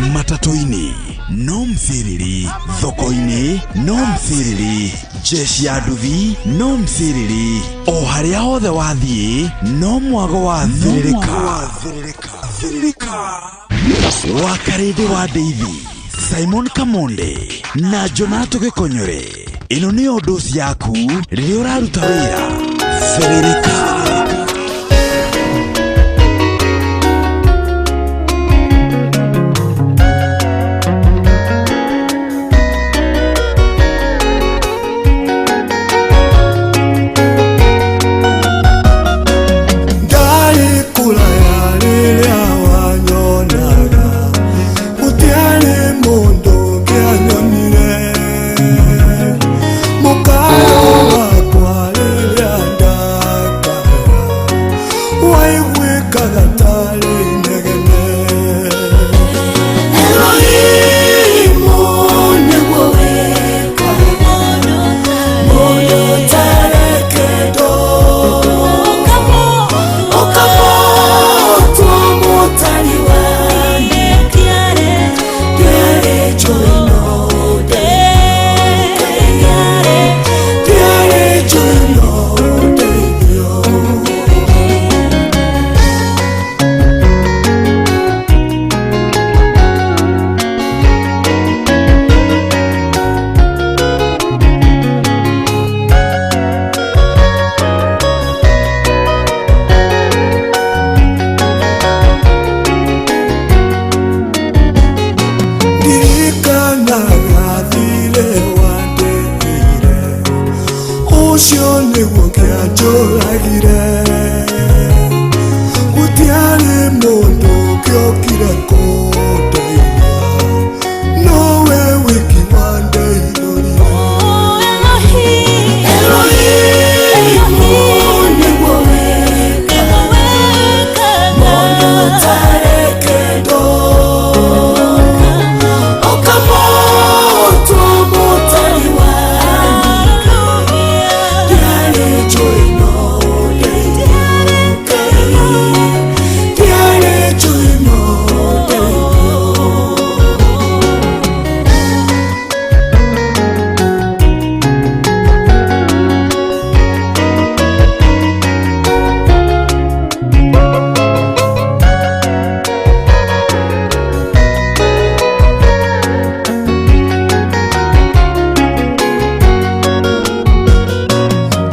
Matatũ-inĩ no msiriri, thoko-inĩ no msiriri, jeshi ya nduthi no msiriri, o harĩa hothe wathiĩ no mwago wa thĩrĩrĩka. Wa karĩndĩ wa ndeithi Simon Kamonde na Jonato Gĩkonyore, ĩno nĩyo ndosi yaku rĩrĩa ũraruta wĩra. Thĩrĩrĩka. Ndarĩ kũraya rĩrĩa wanyonaga, gũtiarĩ mũndũ ũngĩanyonire. Mũkayo wakwa rĩrĩa ndakayaga, waiguĩkaga tarĩ inegene. Elohimu nĩguo wĩkaga, mũndũ ũtarĩ kĩndũ. Ũkamũtua mũtari wa ndiarĩ njũĩ no ũndeithio. Ndiarĩ njũĩ no ũndeithio. Ndirikanaga thirĩ wandĩhĩire, ũcio nĩguo kĩanjũragire. Gũtiarĩ mũndũ ũngĩokire kũndeithia, nowe wiki wandeithũrire. Elohimu nĩguo wĩkaga, mũndũ ũtarĩ kĩndũ. Ũkamũtua mũtari wa ndiarĩ njũĩ no ũndeithio. Ndiarĩ njũĩ no ũndeithio.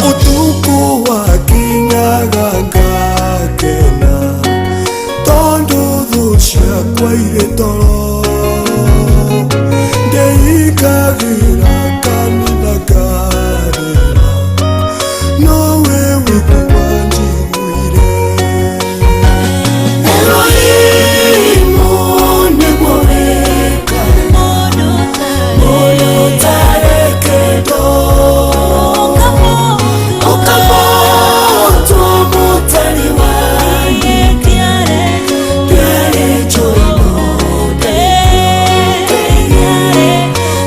Ũtukũ wakinyaga ngakena, tondũ thũ ciakwa irĩ toro. Ndeikagĩra kanitha ngarĩra, nowe wiki wanjiguire. Elohimu nĩguo wĩkaga, mũndũ ũtarĩ kĩndũ. Ũkamũtua mũtari wa ndiarĩ njũĩ no ũndeithio.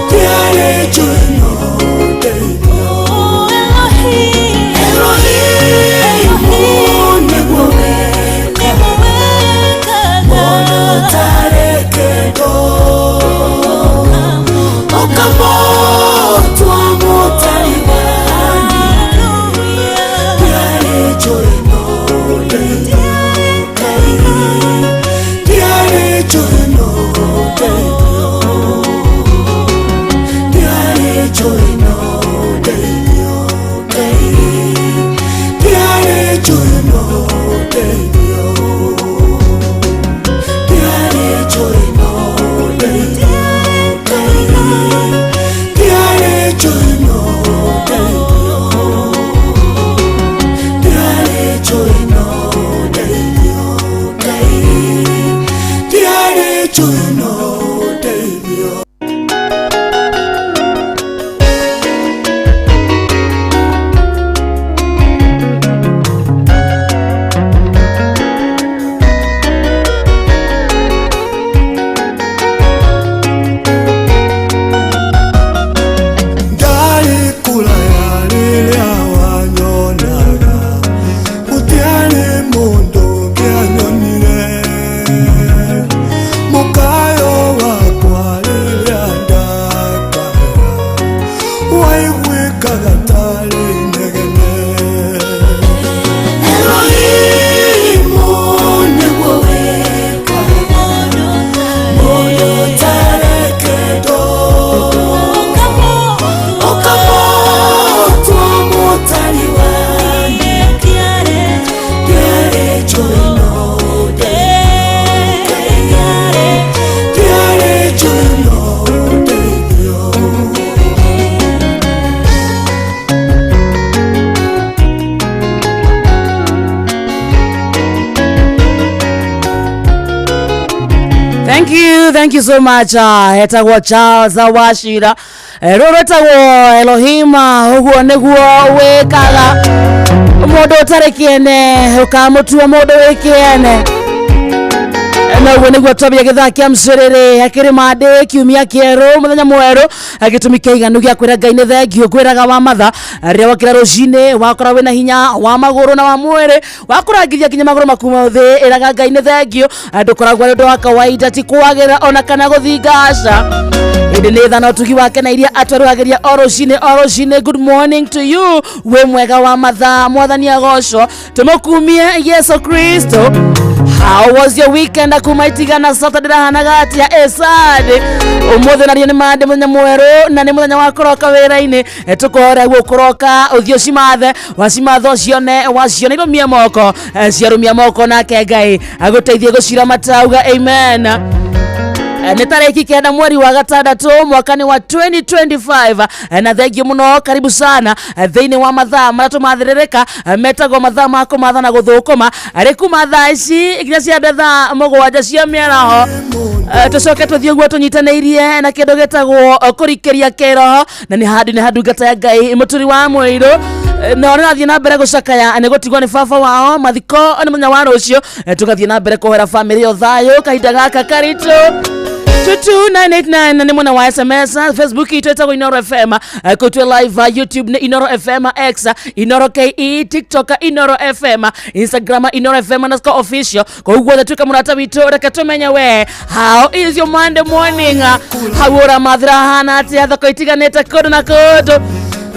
Ndiarĩ njũĩ no ũndeithio. Elohimu nĩguo wĩkaga, mũndũ ũtarĩ kĩndũ. Ũkamũtua mũtari wa ndiarĩ njũĩ no ũndeithio. Ndiarĩ njũĩ no ũndeithio. Ndiarĩ njũĩ no ũndeithio. Ndiarĩ njũĩ no ũndeithio. Ndiarĩ njũĩ no ũndeithio. Ndiarĩ njũĩ no ũndeithio. Ndiarĩ njũĩ no ũndeithio. Ndiarĩ njũĩ no ũndeithio. Ndarĩ kũraya rĩrĩa wanyonaga, gũtiarĩ mũndũ ũngĩanyonire. Mũkayo Thank you, thank you so much. Etagwo Charles Wachira. Rũrũ rwĩtagwo Elohim, ũguo nĩguo wĩkaga mũndũ ũtarĩ kĩene ũkamũtua mũndũ wĩ kĩene. Na ũguo nĩguo twambia gĩthaa kĩa mcĩrĩrĩ akĩrĩ mandĩ kiumia kĩerũ mũthenya mwerũ, gĩtũmi kĩiganu gĩa kwĩra Ngai nĩ thengio. Kwĩraga wa matha rĩrĩa wokĩra rũcinĩ wakora wĩna hinya wa magũrũ na wa mwĩrĩ wakũrangithia nginya magũrũ maku thĩ, ĩraga Ngai nĩ thengio. Ndũkoragwo arĩ ũndũ wa kawaida, ti kwagĩra ona kana gũthinga, aca, ĩndĩ nĩ tha na ũtugi wake na iria atwerũhagĩria o rũcinĩ o rũcinĩ. Good morning to you, wĩ mwega wa mathaa, Mwathani agocwo, tũmũkumie Yesu Kristo. How was your weekend? Kuma itigana Saturday rahanaga atia? Ĩsande ũmũthĩ nario nĩ mande, mũthenya mwerũ, na nĩ mũthenya wa kũroka wĩra-inĩ. Tũkũhore guo kũroka ũthiĩ ũcimathe, wacimatha ũcione, waciona irũmie moko. Ciarũmia moko nake Ngai agũteithie gũciramata. Uga amen. Nĩ tarĩki 9 mweri wa 6 mwaka nĩ wa 2025. Na thengio mũno, karibu sana thĩinĩ wa mathaa marĩa tũmathĩrĩrĩka, metagwo mathaa ma kũmatha na gũthũkũma, arĩ kuma thaa ici nginya cia thaa 7 cia mĩaraho. Tũcoke tũthiĩ ũguo tũnyitanĩirie na kĩndũ gĩtagwo kũrikĩria kĩroho, na nĩ handũ nĩ handungata ya Ngai mũturi wa mũirũ. No nĩ rathiĩ na mbere gũcakaya nĩ gũtigwo nĩ baba wao, mathiko nĩ mũthenya wa rũciũ. Tũgathiĩ na mbere kũhera bamĩrĩ ĩyo thayũ kahinda gaka karitũ. 22989 nĩ mwena wa SMS. Facebook itũ ĩtagwo Inoro FM, kũu twĩ live. YouTube nĩ Inoro FM, X Inoro KE, TikTok Inoro FM, Instagram Inoro FM_official. Kũu guothe tuĩka mũrata witũ, reke tũmenye we, how is your Monday morning? Hau ũramathĩra hana atĩa thoko itiganĩte kũndũ na kũndũ?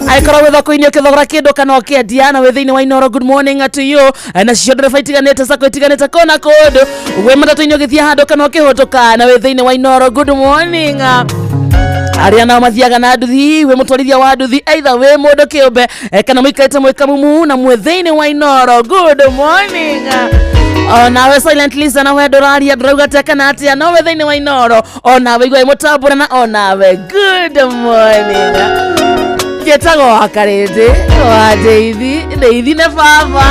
Angĩkorwo wĩ thoko-inĩ ũkĩthogora kĩndũ kana ũkĩendia na wĩ thĩinĩ wa Inoro, good morning to you. Nacio ndereba itiganĩte, sako itiganĩte kũna kũndũ, wĩ matatũ-inĩ ũgĩthiĩ handũ kana ũkĩhũtũka na wĩ thĩinĩ wa Inoro, good morning. Arĩa nao mathiaga na nduthi, wĩ mũtwarithia wa nduthi, either wĩ mũndũ kĩũmbe kana mũikarĩte mwĩ kamumu na mwĩ thĩinĩ wa Inoro, good morning. Onawe silent listener, we ndũraria, ndũrauga atĩa kana atĩa, no wĩ thĩinĩ wa Inoro, onawe igua mũtambũre na onawe good morning. Njĩtagwo wa Karĩndĩ wa Ndeithi, Ndeithi nĩ baba,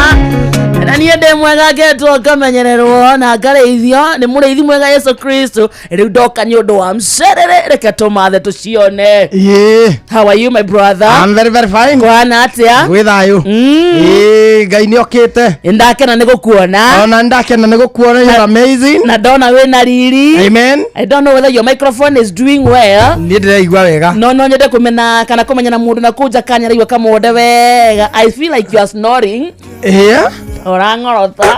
na niĩ ndĩ mwega, ngetwo ngamenyererwo na ngarĩithio nĩ mũrĩithi mwega Yesu Kristo. Rĩu ndoka nĩ ũndũ wa mcerere, reke tũmathe tũcione. Yeah. How are you, my brother? I'm very very fine. Kwana atĩa? Gwĩ thayũ. Ĩĩ, Ngai nĩ okĩte. Ndakena nĩ gũkuona. Ona ndakena nĩ gũkuona, you're amazing. Na ndona wĩna riri. Amen. I don't know whether your microphone is doing well. Niĩ ndĩraigua wega. No nyende kũmenya kana kũmenya na mũndũ na kũnja kanya araigua kamonde wega. I feel like you are snoring. Ĩĩ. Ũrang'orota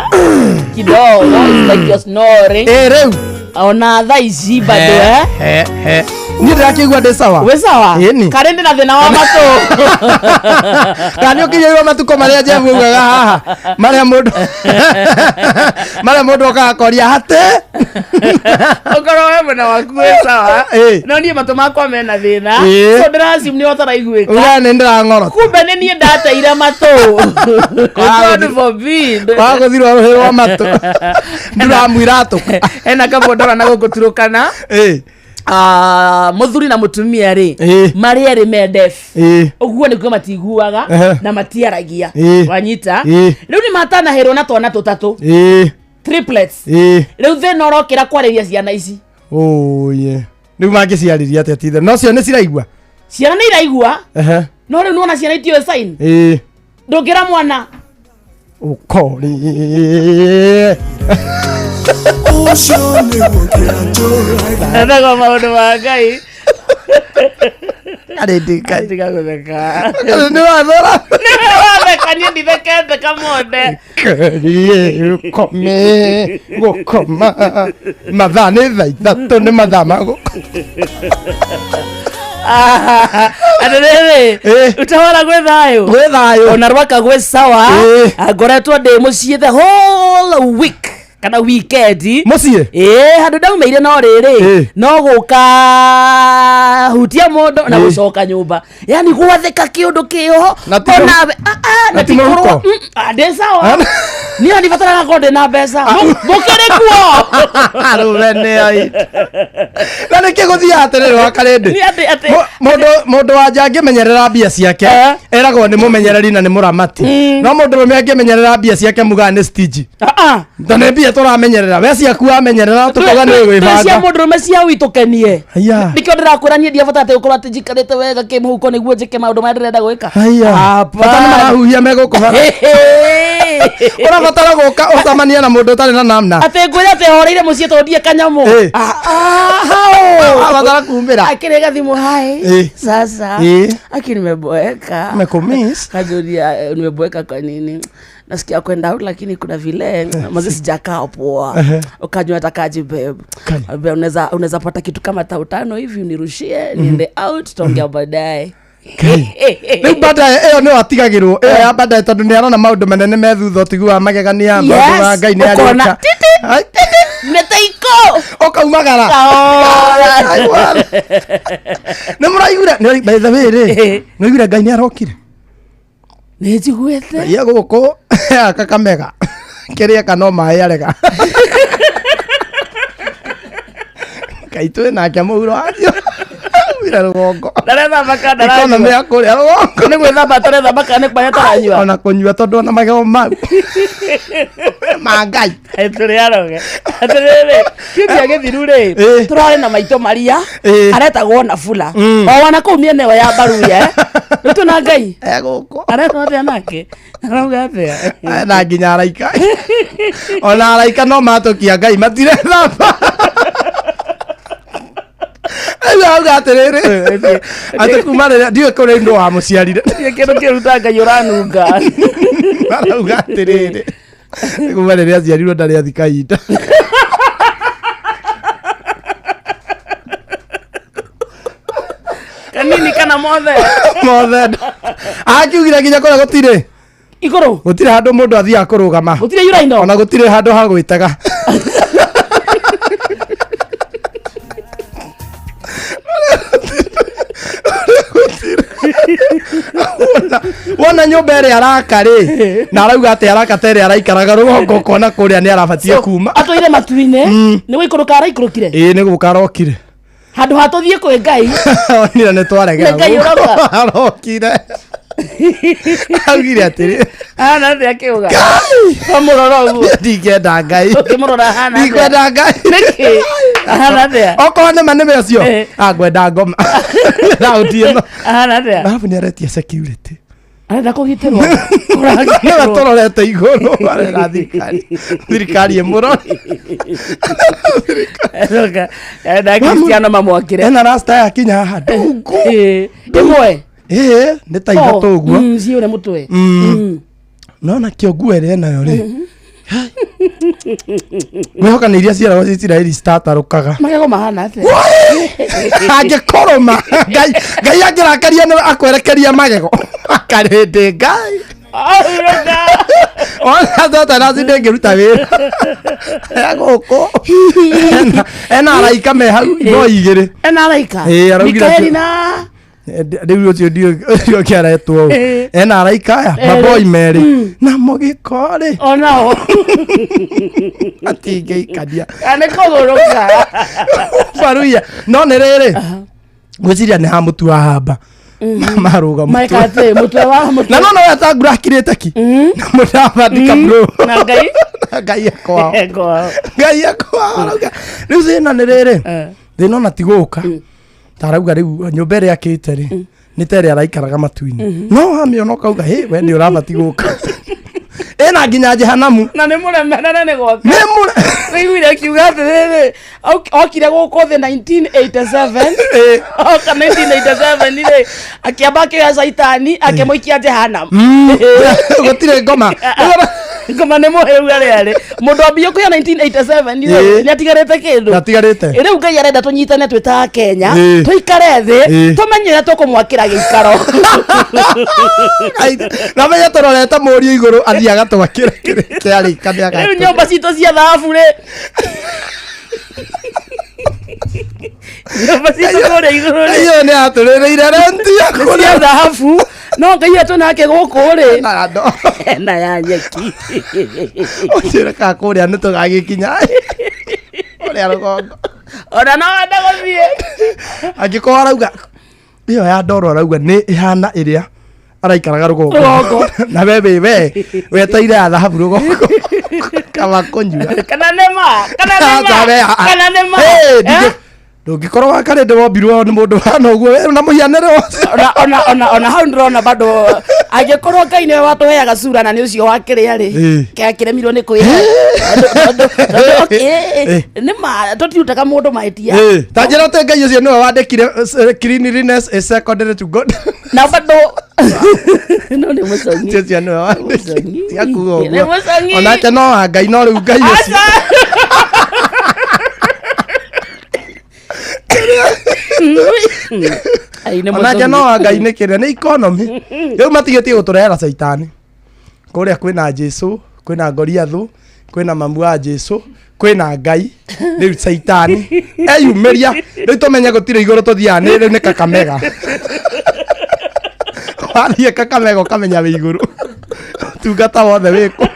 kidogo. It's like you're snoring. Ĩĩ rĩu. Ona thaa ici bado eh. He he. Niĩ ndĩrakĩigua ndĩ sawa. Wĩ sawa? Ĩni. Karĩ ndĩ na thĩna wa matũ. Kana nĩ ũkĩnyairwo matukũ marĩa Jeff augaga haha, marĩa mũndũ okaga akoria hatĩ. Ũkorwo we mwena waku wĩ sawa. Ĩĩ. No niĩ matũ makwa mena thĩna. Ĩĩ. So ndĩracimu nĩ ũtaraiguĩka. Ugaga nĩ ndĩrang'orota. Kumbe nĩ niĩ ndateire matũ. God forbid. Kwaga gũthirwo rũhĩ rwa matũ. Ndũramwira atũka. Ena kamũndora na gũkũ Turukana. Ĩĩ. Ah, mũthuri na mũtumia rĩ, Ĩĩ. marĩ erĩ me deaf. Ĩĩ. Ũguo nĩkuo matiguaga na matiaragia. Wanyita? Ĩĩ. Rĩu nĩ matanahĩrwo na twana tũtatũ, triplets. Rĩu thĩna ũrokĩra kwarĩria ciana ici. Oye. Rĩu mangĩciarĩria atĩa tithe? No cio nĩ ciraigua. Ciana nĩ iraigua. No rĩu nĩwona ciana itiũĩ sign. Ndũngĩra mwana. Ũkori. Ũcio nĩguo kĩanjũraga. Etagwo maũndũ ma Ngai. Karĩndĩ Ngai. Tiga gũtheka. Nĩ wathora. Nĩwe watheka, niĩ ndithekete kamonde. Kĩrie gũkome gũkoma. Mathaa nĩ thaa 3, nĩ mathaa ma gũkoma. Atĩrĩrĩ, utawara gwĩ thayũ? Gwĩ thayũ. Ona rwaka gwĩ sawa. Ngoretwo ndĩ mũciĩ the whole week kana weekend. Mũciĩ? Ĩĩ, handũ ndaumĩire no rĩrĩ, no gũka hutia mũndũ na gũcoka nyũmba, yani gwathĩka kĩũndũ kĩho. Na ti Onawe na na ti ti mũhuko? kũrũa. Ndĩ sawa. Niĩ ndibataraga korwo ndĩ na mbeca. Mũkĩrĩ kuo? Rũmene ai. Na nĩkĩ gũthiaga atĩrĩrĩ wa Karĩndĩ? Nĩ atĩ Mũndũ wa nja angĩmenyerera mbia ciake eragwo nĩ mũmenyereri na nĩ mũramati, no mũndũ rũme angĩmenyerera mbia ciake mugaga nĩ stingy. Ta nĩ mbia. Tũramenyerera we ciaku wamenyerera tũkauga nĩ Twĩ cia gwĩbanga. mũndũrũme cia witũkenie. Haiya. Nĩkĩo ndĩrakwĩra niĩ ndiabata atĩ gũkorwo atĩ njikarĩte wega kĩmũhuko nĩguo njĩke maũndũ marĩa ndĩrenda gwĩka. Haiya. Bata nĩ Hapana. marahuhia megũkũ bara. Ũrabatara gũka ũcemanie na mũndũ ũtarĩ na namna. Atĩ ngwĩre atĩ horeire mũciĩ tondũ ndiĩ kanyamũ. Ĩ. Ah, ah, hao. Ũrabatara kumĩra. Akĩrĩ gathimũ hai. Ĩ. Sasa. Ĩ. Aki nimeboeka. Nimekumiss. Kajulia nimeboeka kwa nini? Nasikia kwenda out lakini kuna vile mazi sijakaa poa. Ehe. Ukajua atakaje babe. Kai. Babe, unaweza pata kitu kama tau tano hivi unirushie niende out tutaongea baadaye. Rĩu baadaye ĩyo nĩyo atigagĩrwo ĩyo ya baadaye tondũ nĩ arona maũndũ manene me thutha ũtigu wa magegania maũndũ ma Yes, Ngai nĩ ũkona arĩka. titi Ai, mĩtaiko. ũkaumagara. Kahora. Ai, bwana. Nĩ mũraiguire by the way rĩ Ĩ. nĩ ũiguire Ngai nĩ arokire. Nĩ njiguĩte. Ye gũkũ Kakamega kĩrĩa kana no maĩ arega. Ngai twĩ nake mũhuro wacio. Aumire rũgongo. Ndarethamba kana Economy ndaranyua. ya kũrĩa rũgongo. Nĩ gwĩthamba tũrethamba kana nĩ kwanya taranyua. Ona kũnyua tondũ ona magego mau ma Ngai. Tũrĩ aroge. Atĩrĩrĩ, kiumia gĩthiru rĩ, Ĩ. tũrarĩ na maitũ maria Ĩ. aretagwo na bula. Mm. O wana kũu mĩena ĩyo ya Mbaruya. eh. Rĩu twĩna Ngai. E gũkũ. Aretwo atĩa nake? Arauga atĩa? Na nginya araika. Ona araika no matũkia Ngai matirethamba. Rĩu auga atĩrĩrĩ atĩ kuma rĩrĩa ndiũĩ kũrĩ ndũ wamũciarire. Gũtirĩ kĩndũ kĩruta Ngai ũranunga. Arauga atĩrĩrĩ kuma rĩrĩa aciarirwo ndarĩ athi kahinda. Kanini kana mothe. Mothe. Akiugire nginya kũrĩa gũtirĩ Igũrũ. gũtirĩ handũ mũndũ athiaga kũrũgama. Gũtirĩ yuraino. Ona gũtirĩ handũ ha gwĩtega. Wona nyũmba ĩrĩa araka rĩ na arauga atĩ araka ta ĩrĩa araikaraga rũgongo ũkona kũrĩa nĩ arabatie kuma. Atũire matu-inĩ. Nĩ gũikũrũka araikũrũkire. Ĩĩ nĩ gũka arokire. Handũ ha tũthiĩ kwĩ Ngai. Onire nĩ twaregera Nĩ Ngai ũroka. arokire. Augire atĩrĩ Ahana atĩa akĩuga? Wamũrora ũguo. ndingĩenda Ngai. Ũkĩmũrora ahana atĩa? Ndikwenda Ngai. Nĩkĩ? Ahana atĩa? Okorwo nĩ ma nĩme ũcio Eh. angwenda ngoma raundi ĩno. Ahana atĩa? Arabu nĩ aretia security. Arenda kũgitĩrwo. Nĩwe Kũrangĩrwo. tũrorete igũrũ arera thirikari thirikari ĩmũrore. Aroka, arenda Cristiano mamwakĩre. Ena rasta yakinya haha ndungu. Ĩ, ĩmwe. Ĩĩ nĩ ta ithatũ ũguo. Ciũre mũtwe. No nakĩo nguo ĩrĩa enayo rĩ. Ngwĩhoka nĩ iria ciaragwo cia Isiraeli citatarũkaga. Magego mahana atĩa? Angĩkoroma Ngai Ngai angĩrakaria nĩ akwerekeria magego akarĩndĩ Ngai. Ahurũka. Ona tata ndĩngĩruta wĩra. Ya gũkũ. Ena araika me hau no igĩrĩ. Ena araika. Ĩ, araugire Mikaeli atĩ- na Rĩu ũcio ndiũ ũcio aretwo ũũ. Ĩ. Ena araika aya Erĩ. maboi merĩ. Na mũgĩko rĩ onao. atingĩikania. Kana kũgũrũka. Baruia. No nĩ rĩrĩ. Ngwĩciria nĩ ha mũtu wa hamba. Marũga Maika mũtu. atĩ mũtwe wa mũtwe. Na no no wetangura akirĩte ki. Na mũdavadi kabro. Na Ngai. Na Ngai akwao. Kwao. Ngai akwao. Arauga. Rĩu thĩna nĩ rĩrĩ. Eh. Thĩna ona ti gũka. Ta arauga rĩu nyũmba ĩrĩa akĩte rĩ nĩ ta ĩrĩa araikaraga matu-inĩ. No wamĩona ũkauga hĩ we nĩ ũrabati gũka. Ĩna nginya Jehanamu. Na nĩ mũremerere nĩ gwaka. Nĩ mũre. Nĩiguire akiuga atĩrĩrĩ okire gũkũ thĩ 1987 Ĩ. oka 1987 rĩ akĩamba akĩoya caitani akĩmũikia Jehanamu. Gũtirĩ ngoma. Ngoma nĩ mũhĩu arĩa arĩ mũndũ ambia kuoya 1987 rĩ Ĩ. nĩ atigarĩte kĩndũ. Ndatigarĩte. Rĩu Ngai arenda tũnyitane twĩ ta Kenya Ĩ. tũikare thĩ Ĩ. tũmenye ũrĩa tũkũmwakĩra gĩikaro. Ngai, na menye tũrorete mũriũ igũrũ athiĩ agatwakĩra kĩrĩa kĩarĩka nĩ Rĩu agatũra. nyũmba citũ cia thahabu rĩ nyũmba citũ kũrĩa igũrũ rĩ Iyo nĩ atũrĩrĩire renti ya nĩ cia kũrĩa thahabu no Ngai ũrĩa twĩ nake gũkũ rĩ na andũ. na ya nyeki Ũnjĩre kana kũrĩa nĩ tũgagĩkinya kũrĩa rũgongo. ona no wenda gũthiĩ Angĩkorwo arauga ĩyo ya ndoro arauga nĩ ĩhana ĩrĩa araikaraga rũgongo. Rũgongo. Na we wĩ we weteire ya thahabu rũgongo. Kaba kũnyua. Kana nĩ ma, kana nĩ Aca, we, ma, a- a- kana nĩ ma. Hey, Eh? Ndũngĩkorwo wa karĩndĩ wombirwo nĩ mũndũ hana ũguo we na mũhianĩre ũcio. Ona hau ndĩrona bado angĩkorwo Ngai nĩwe watũheaga cura na nĩ ũcio wakĩrĩa rĩ, Ĩ. kĩremirwo nĩ kwĩhe. Ĩ. Nĩ ma tũtirutaga mũndũ mahĩtia. Ĩ, ta njĩra atĩ Ngai ũcio nĩwe wandĩkire cleanliness is secondary to God. Na bado no nĩ mũcong'i. Ti ũcio nĩwe wandĩkire. Mũcong'i. Tiga kuga Nĩ ũguo. mũcong'i. Onake no wa Ngai no rĩu Ngai ũcio. Aca. Ai, nĩ Onake mũcong'i. no wa Ngai nĩ kĩrĩa nĩ economy. Rĩu matigĩtie gũtũrehera caitani. Kũrĩa kwĩna Jesu, kwĩna Goliathũ, kwĩna mamu wa Jesu, kwĩna Ngai, rĩu caitani eyumĩria. Rĩu tũmenye gũtirĩ igũrũ tũthiaga nĩ rĩu nĩ Kakamega. Wathiĩ Kakamega ũkamenya wĩ igũrũ. Tungata wothe wĩkũ.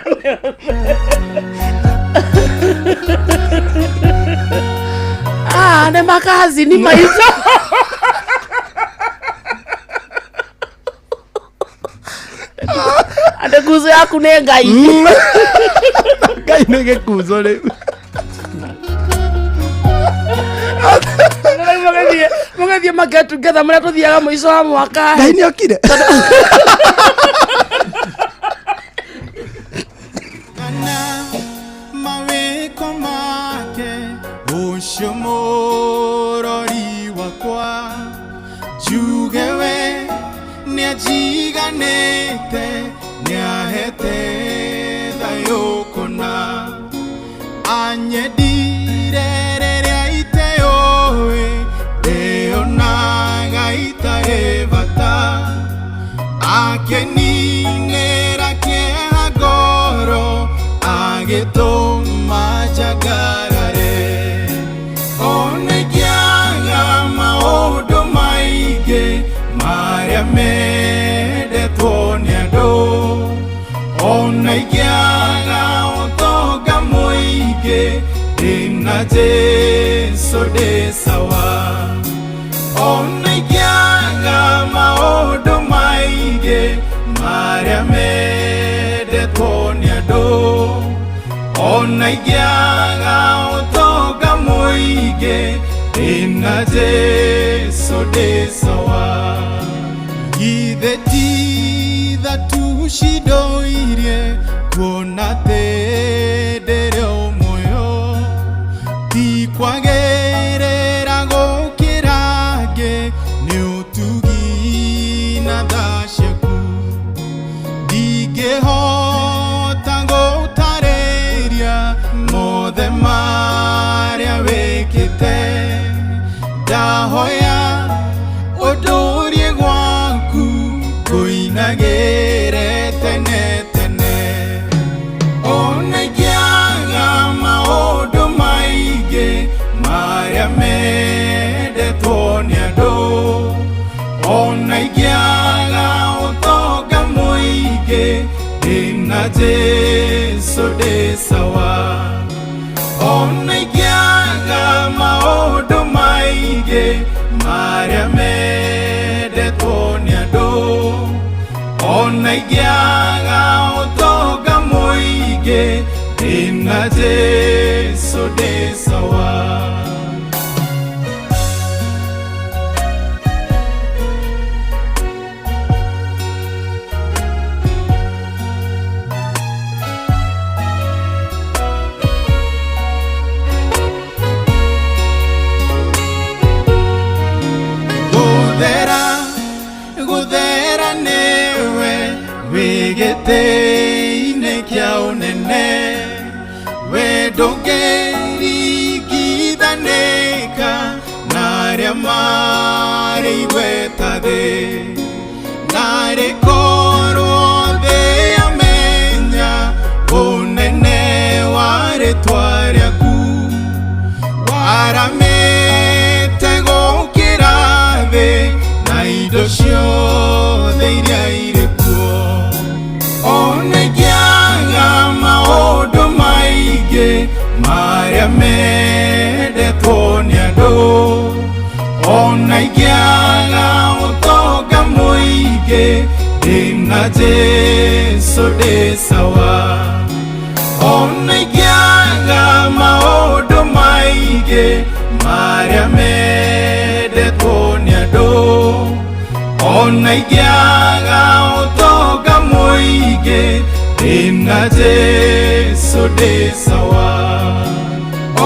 Ah, nĩ makazi ni maitho. Andũ nguzo yaku nĩ Ngai. Ngai nĩ gĩkuzo rĩu. Mũgathiĩ ma get together marĩa tũthiaga mũico wa mwaka. Ngai nĩ okire. Kana mawĩko make ũcio mũrori wakwa njuge we nĩanjiganĩte nĩahete thayũ kũna anyendire rĩrĩa iteũĩ ndĩonaga itarĩ bata akeninĩra kĩeha ngoro agĩtũma njangarare ona ingĩaga maũndũ maingĩ marĩa mendetwo nĩ andũ ona ingĩaga ũtonga mũingĩ ndĩna Jesũ ndĩ sawa ona ingĩaga maũndũ maingĩ marĩa mendetwo nĩ andũ ona ingĩaga ũtonga mũingĩ ndĩna Jesũ ndĩ sawa githĩ ti tha tu cindoirie kuona atĩ ndĩrĩ o muoyo ti kwagĩrĩra gũkĩra angĩ nĩ ũtugi na tha ciaku ndingĩhota gũtarĩria mothe marĩa wĩkĩte ndahoya ũndũrie gwaku ngũinagĩre tene tene ona ingĩaga maũndũ maingĩ marĩa mendetwo nĩ andũ ona ingĩaga ũtonga mũingĩ ndĩna Jesũ ndĩ sawa ona ingĩaga maũndũ maingĩ marĩa mendetwo nĩ andũ ona ingĩaga ũtonga mũingĩ ndĩna Jesũ ndĩ sawa. Gũthera gũthera nĩwe wĩ gĩtĩ-inĩ kĩa ũnene we ndũngĩringithanĩka na arĩa marĩ igweta thĩ narĩ korwo thĩ yamenya ũnene wa rĩtwa rĩaku waramĩte gũkĩra thĩ na indo ciothe iria irĩ kuo ona ingĩaga maũndũ maingĩ marĩa mendetwo nĩ andũ ona ingĩaga ũtonga mũingĩ ndĩna Jesũ ndĩ sawa. Marĩa mendetwo nĩ andũ ona ingĩaga ũtonga mũingĩ ndĩna Jesũ ndĩ sawa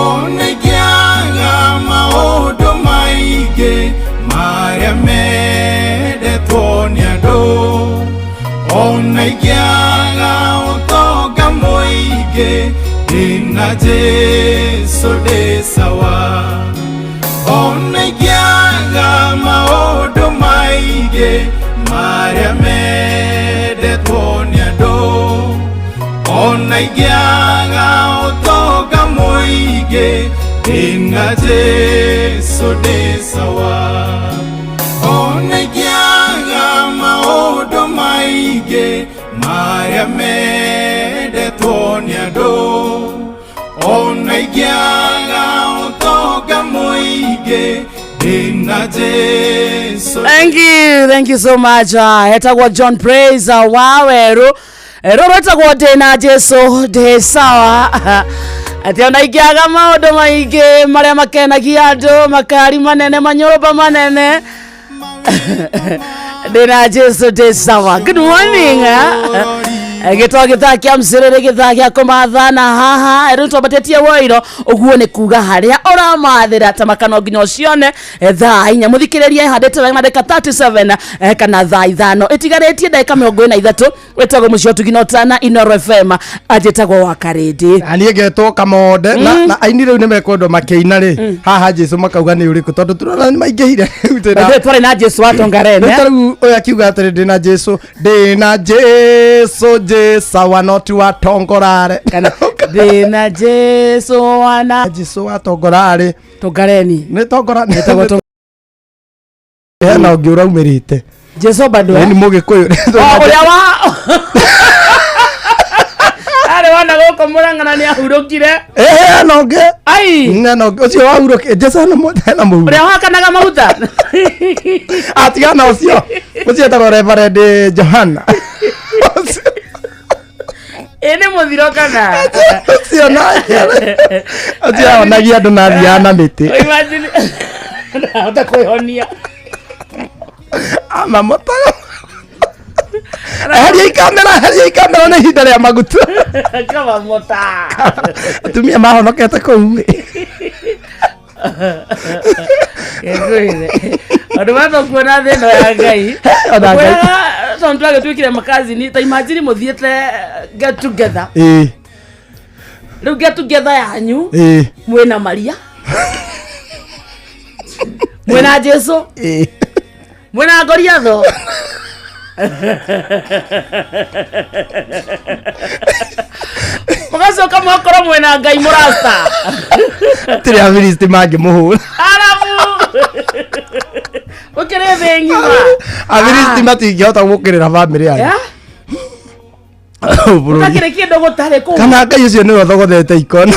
ona ingĩaga maũndũ maingĩ marĩa mendetwo nĩ andũ ona ingĩaga ũtonga mũingĩ ndĩna Jesũ ndĩ sawa ona ingĩaga maũndũ maingĩ marĩa mendetwo nĩ andũ ona ingĩaga ũtonga mũingĩ ndĩna Jesũ ndĩ sawa ona ingĩaga maũndũ maingĩ marĩa mendetwo nĩ andũ ona ingĩaga ũtonga mũingĩ ndĩna Jesũ. Thank you so much. Etagwo John Praise Waweru. Rũrũ rwĩtagwo ndĩna Jesu ndĩ sawa. Atĩ ona ingĩaga maũndũ maingĩ marĩa makenagia andũ, makari manene, manyũmba manene, ndĩna Jesu ndĩ sawa. Good morning. Gĩtwa gĩthaa kĩa mcĩrĩrĩ gĩthaa gĩa kũmathana haha rĩu twambatĩtie woiro ũguo nĩ kuga harĩa ũramathĩra ta makano nginya ũcione thaa 4 mũthikĩrĩria ĩhandĩte wega na ndagĩka 37 kana thaa 5 ĩtigarĩtie ndagĩka 43 wĩtagwo mũciĩ ũtugi na ũtana Inoro FM anjĩtagwo wa Karĩndĩ. Na niĩ ngetwo Kamonde na aini rĩu nĩ mekwendwo makĩina rĩ haha Jesu makauga nĩ ũrĩkũ tondũ tũrona nĩ maingĩhire rĩu twĩna Ithuĩ twarĩ na Jesu wa Tongarene. Rĩu ta rĩu ũyũ akiuga atĩrĩ ndĩna Jesu ndĩna Jesu Jesawa no ti wa Tongorare. Kana ndĩna Jesu wana Jesu wa Tongorare. Tongareni. Nĩ Tongora Ĩtagwo hena ũngĩ ũraumĩrĩte. Jesu bado. Nĩ mũgĩkũyũ. O ũrĩa wa arĩ wona gũkũ Mũrang'ana nĩ ahurũkire. Hena ũngĩ. Ai. Hena ũngĩ ũcio wahurũkire Jesu hena hena mũhuro. Ũrĩa wahakanaga maguta. Atigana ũcio ũcio etagwo Reverend Johana. Ĩ nĩ mũthiro kana? Ũcio nake ũcio ahonagia andũ na athiaga na mĩtĩ. Imagine. Ndahota kwĩhonia. Amamotaga. Heriai kamera, heriai kamera nĩ ihinda rĩa maguta. Kamamota. Atumia mahonokete kũu. Ngwĩre. Andũ matũkuona thĩ ĩno ya Ngai. Ona Ngai. Kwĩraga tondũ twagĩtuĩkire makazini ta imagine mũthiĩte get together. Ĩĩ, Rĩu get together yanyu ĩĩ, mwĩna Maria. Mwĩna Jesu. ĩĩ. Mwĩna Goliatho. Mũgacoka mũgakorwo mwĩna Ngai mũrasta. Hatirĩ Afilisti mangĩmũhũra. Arabu. Ũkĩrĩ thĩ ng'ima. Afilisti matingĩhota gũkĩrĩra bamĩrĩ yanyu. Yeah? Bũrũri. Gũtakĩrĩ kĩndũ gũtarĩ kũu. Kana Ngai ũcio nĩwe ũthogothete economy.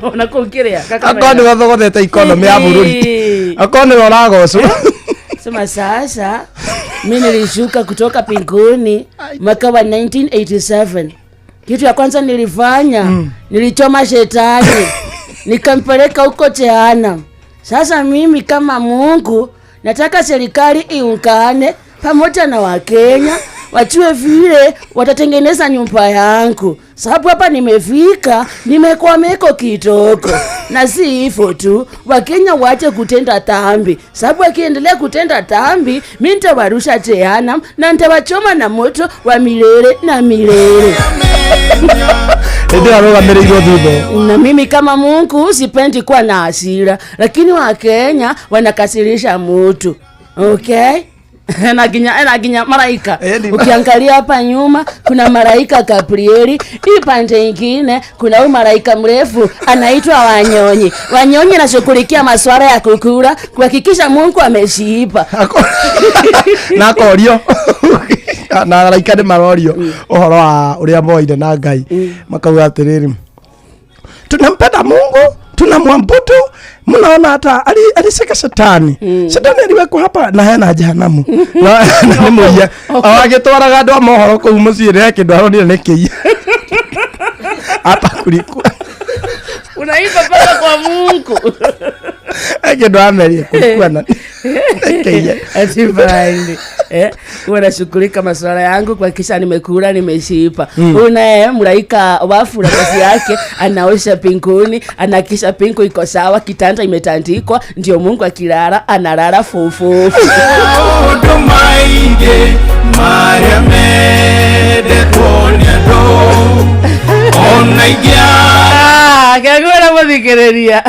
Ona kũu kĩrĩa. Akorwo nĩwe ũthogothete economy ya bũrũri. Ĩĩ. Akorwo nĩwe ũragocwo. Sema sasa mi nilishuka kutoka mbinguni mwaka wa 1987. Kitu ya kwanza nilifanya nilichoma shetani nikampeleka huko jehanamu. Sasa mimi kama Mungu nataka serikali iungane pamoja na Wakenya wajue vile watatengeneza nyumba yangu, sababu hapa nimefika nimekwameko kidogo. Na si hivyo tu, Wakenya waache kutenda dhambi, sababu wakiendelea kutenda dhambi mi nitawarusha jehanamu na nitawachoma na moto wa milele na milele. Hĩndĩ ĩyo arũgamĩrĩirwo thutha. Na mimi kama Mungu sipendi kuwa na hasira, lakini Wakenya wanakasirisha mutu. Okay? Na nginya maraika. Ukiangalia hapa nyuma kuna maraika Gabrieli, hii pande ingine kuna huyu maraika mrefu anaitwa Wanyonyi. Wanyonyi anashughulikia masuala ya kukula, kuhakikisha Mungu ameshiba. Na akorio na araika nĩ marorio ũhoro wa ũrĩa moire na Ngai makauga atĩrĩrĩ tunampenda Mungu tunamwabudu, mnaona hata alishika shetani. Shetani aliwekwa hapa na hena jehanamu. Na nĩ mũiya agĩtwaraga andũ a mohoro kũu mũciĩ nĩ kĩndũ aronire nĩ kĩiya hapa kulikuwa Unaimba mpaka kwa Mungu. Eke amerie kulikuwa na Eke. Ati fine. Huwa nashughulika masuala yangu kuhakikisha nimekula nimeshiba. Huyu naye mlaika wafula kazi yake anaosha pinguni, anahakikisha pingu iko sawa, kitanda imetandikwa, ndio Mungu akilala analala fufufu. Maũndũ maingĩ marĩa mendetwo nĩ andũ ona ingĩaga. Ah, kegwĩra mũthikĩrĩria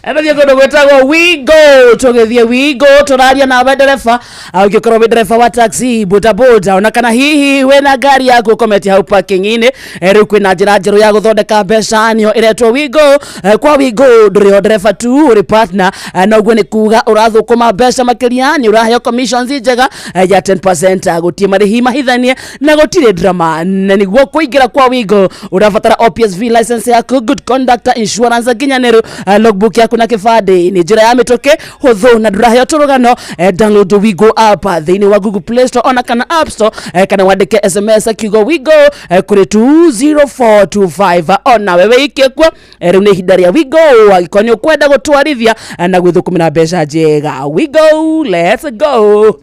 Anathiĩ kũndũ gwĩtagwo Wigo, tũgĩthiĩ Wigo tũraria nawe ndereba. Ũngĩkorwo wĩ ndereba wa taxi, bodaboda, ona kana hihi wĩna ngari yaku ũkometie hau parking-inĩ, rĩu kwĩna njĩra njerũ ya gũthondeka mbeca nĩyo ĩretwo Wigo. Kwa Wigo ndũrĩ o ndereba tu, ũrĩ partner, na ũguo nĩ kuga ũrathũkũma mbeca makĩria, nĩ ũraheo commissions njega ya 10%, gũtirĩ marĩhi mahithanie na gũtirĩ drama. Na nĩguo kũingĩra kwa Wigo ũrabatara OPSV license yaku, good conduct, insurance nginyanĩru, logbook yaku na kĩbandĩ. Nĩ njĩra ya mĩtũkĩ hũthũ na ndũraheo tũrũgano. Download Wigo app thĩinĩ wa Google Play Store ona kana App Store, kana wandĩke SMS kiugo Wigo kũrĩ 20425, ona wewe wĩikie kuo. Rĩu nĩ ihinda rĩa Wigo angĩkorwo nĩ ũkwenda gũtwarithia na gwĩthũkũmĩra mbeca njega. Wigo, let's go.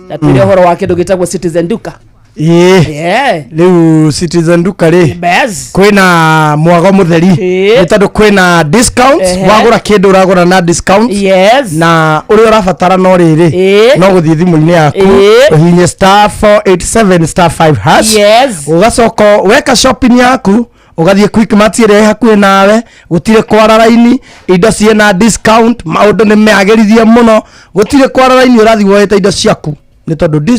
Natwĩre ũhoro wa kĩndũ gĩtagwo Citizen Duka. Ĩĩ. Rĩu Citizen Duka rĩ, Bes. kwĩna mwago mũtheri, nĩ tondũ kwĩna discounts. Wagũra kĩndũ ũragũra na discount. Na ũrĩa ũrabatara no rĩrĩ, no gũthiĩ thimũ-inĩ yaku, ũhihinye *487*5#. Ũgacoka weka shopping yaku, ũgathiĩ Quickmart ĩrĩa ĩ hakuhĩ nawe. Gũtirĩ kwara raini, indo ciĩna discount, maũndũ nĩ meagĩrithie mũno. Gũtirĩ kwara raini, ũrathiĩ woete indo ciaku, nĩ tondũ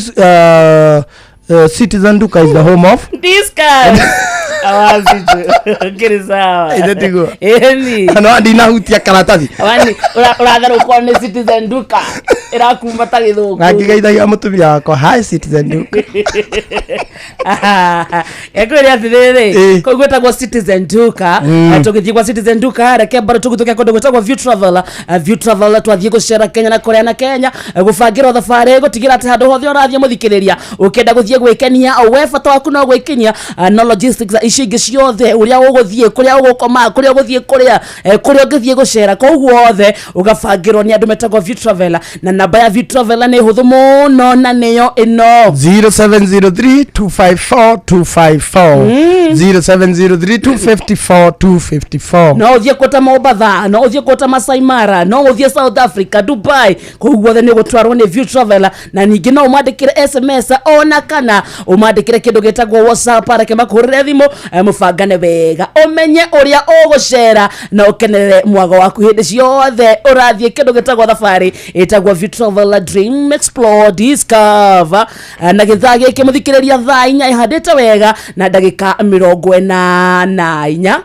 Citizen Duka is the home of Discount. Awazi tu. Kiri sawa. Ĩthĩ tiguo? Ĩni. No ndinahutia karatathi. Wani ũratherũkwo nĩ Citizen Duka ĩrakuma ta gĩthũngũ. Na ngĩgeithagia mũtumia wakwa, "Hi, Citizen Duka." Ekwĩre atĩrĩrĩ, kũu gwĩtagwo Citizen Duka. Tũgĩthiĩ kwa Citizen Duka, reke mbaro tũgĩtũke kũndũ gwĩtagwo View Travel. View Travel, twathiĩ gũcera Kenya na kũrĩa na Kenya, gũbangĩrwo thabarĩ, gũtigĩra atĩ handũ hothe ũrathiĩ mũthikĩrĩria ũkĩenda gũthiĩ gwĩkenia, we bata waku no gwĩkinyia, no logistics icio ingĩ ciothe, ũrĩa ũgũthiĩ, kũrĩa ũgũkoma, kũrĩa ũgũthiĩ kũrĩa, kũrĩa ũngĩthiĩ gũcera, koguo othe ũgabangĩrwo nĩ andũ metagwo View Travel. Na namba ya View Travel nĩ hũthũ mũno na nĩyo ĩno: 0703 254 254, 0703 254 254. No ũthiĩ kũta Mombatha, no ũthiĩ kũta Masai Mara, no ũthiĩ South Africa, Dubai, kũu guothe nĩ ũgũtwarwo nĩ View Travel. Na ningĩ no ũmandĩkĩre SMS ona kana ũmandĩkĩre kĩndũ gĩtagwo WhatsApp, reke makũhũrĩre thimũ, mũbangane wega, ũmenye ũrĩa ũgũcera na ũkenerere mwago waku hĩndĩ ciothe ũrathiĩ kĩndũ gĩtagwo thabarĩ ĩtagwo View Travel, Dream, Explore, Discover. Na gĩthaa gĩkĩ mũthikĩrĩria, thaa 4 ĩhandĩte wega na ndagĩka 44.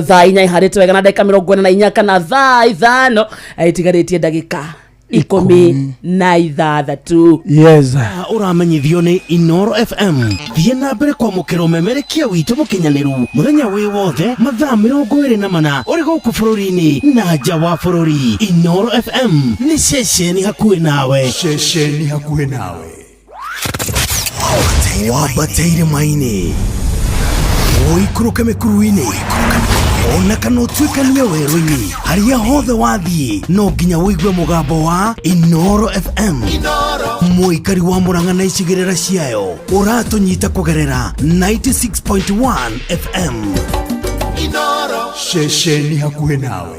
Thaa 4 iharĩte wega na ndagĩka 44, kana thaa 5 itigarĩtie ndagĩka 16. Yes. Ũramenyithio nĩ Inoro FM. Thiĩ na mbere kwamũkĩra ũmemerekia witũ mũkinyanĩru mũthenya wĩ wothe, mathaa 24, ũrĩ gũkũ bũrũri-inĩ na nja wa bũrũri. Inoro FM nĩ ceceni hakuhĩ nawe. Ceceni hakuhĩ nawe. Wambate irĩma-inĩ, ũikũrũke mĩkuru-inĩ, ona kana ũtuĩkanie werũ-inĩ, harĩa hothe wathiĩ no nginya ũigue mũgambo wa Inoro FM. Mũikari wa Mũrang'a na icigĩrĩra ciayo, ũratũnyita kũgerera 96.1 FM. Ceceni hakuhĩ nawe.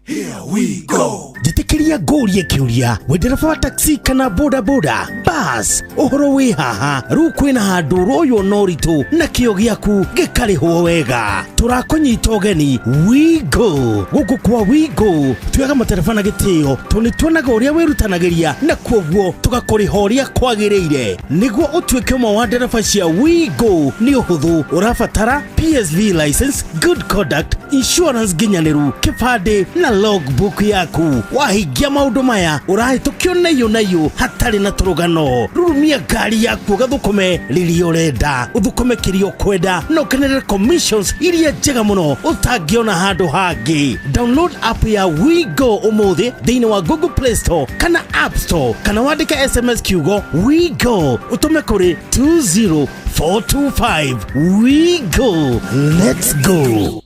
Here we go. Njĩtĩkĩria ngũrie kĩũria, wĩ ndereba wa taxi kana boda boda bas, ũhoro wĩ haha? Rĩu kwĩna handũ ũroywo na ũritũ na kĩo gĩaku gĩkarĩhwo wega. Tũrakũnyita ũgeni Wigo. Gũkũ kwa Wigo tuoyaga matereba na gĩtĩo, tondũ nĩ tuonaga ũrĩa wĩrutanagĩria na kuoguo tũgakũrĩha ũrĩa kwagĩrĩire. Nĩguo ũtuĩke ũmwe wa ndereba cia Wigo nĩ ũhũthũ, ũrabatara PSV license, good conduct, insurance nginyanĩru, kĩbandĩ na logbook yaku. Wahingia maũndũ maya, ũrahĩtũkio naiyũ naiyũ hatarĩ na tũrũgano. Rurumia ngari yaku ũgathũkũme rĩrĩa ũrenda, ũthũkũme kĩrĩa ũkwenda na ũkenerere commissions iria njega mũno ũtangĩona handũ hangĩ. Download app ya WeGo ũmũthĩ thĩinĩ wa Google Play Store kana App Store, kana wandĩke SMS kiugo WeGo ũtũme kũrĩ 20425. WeGo, let's go.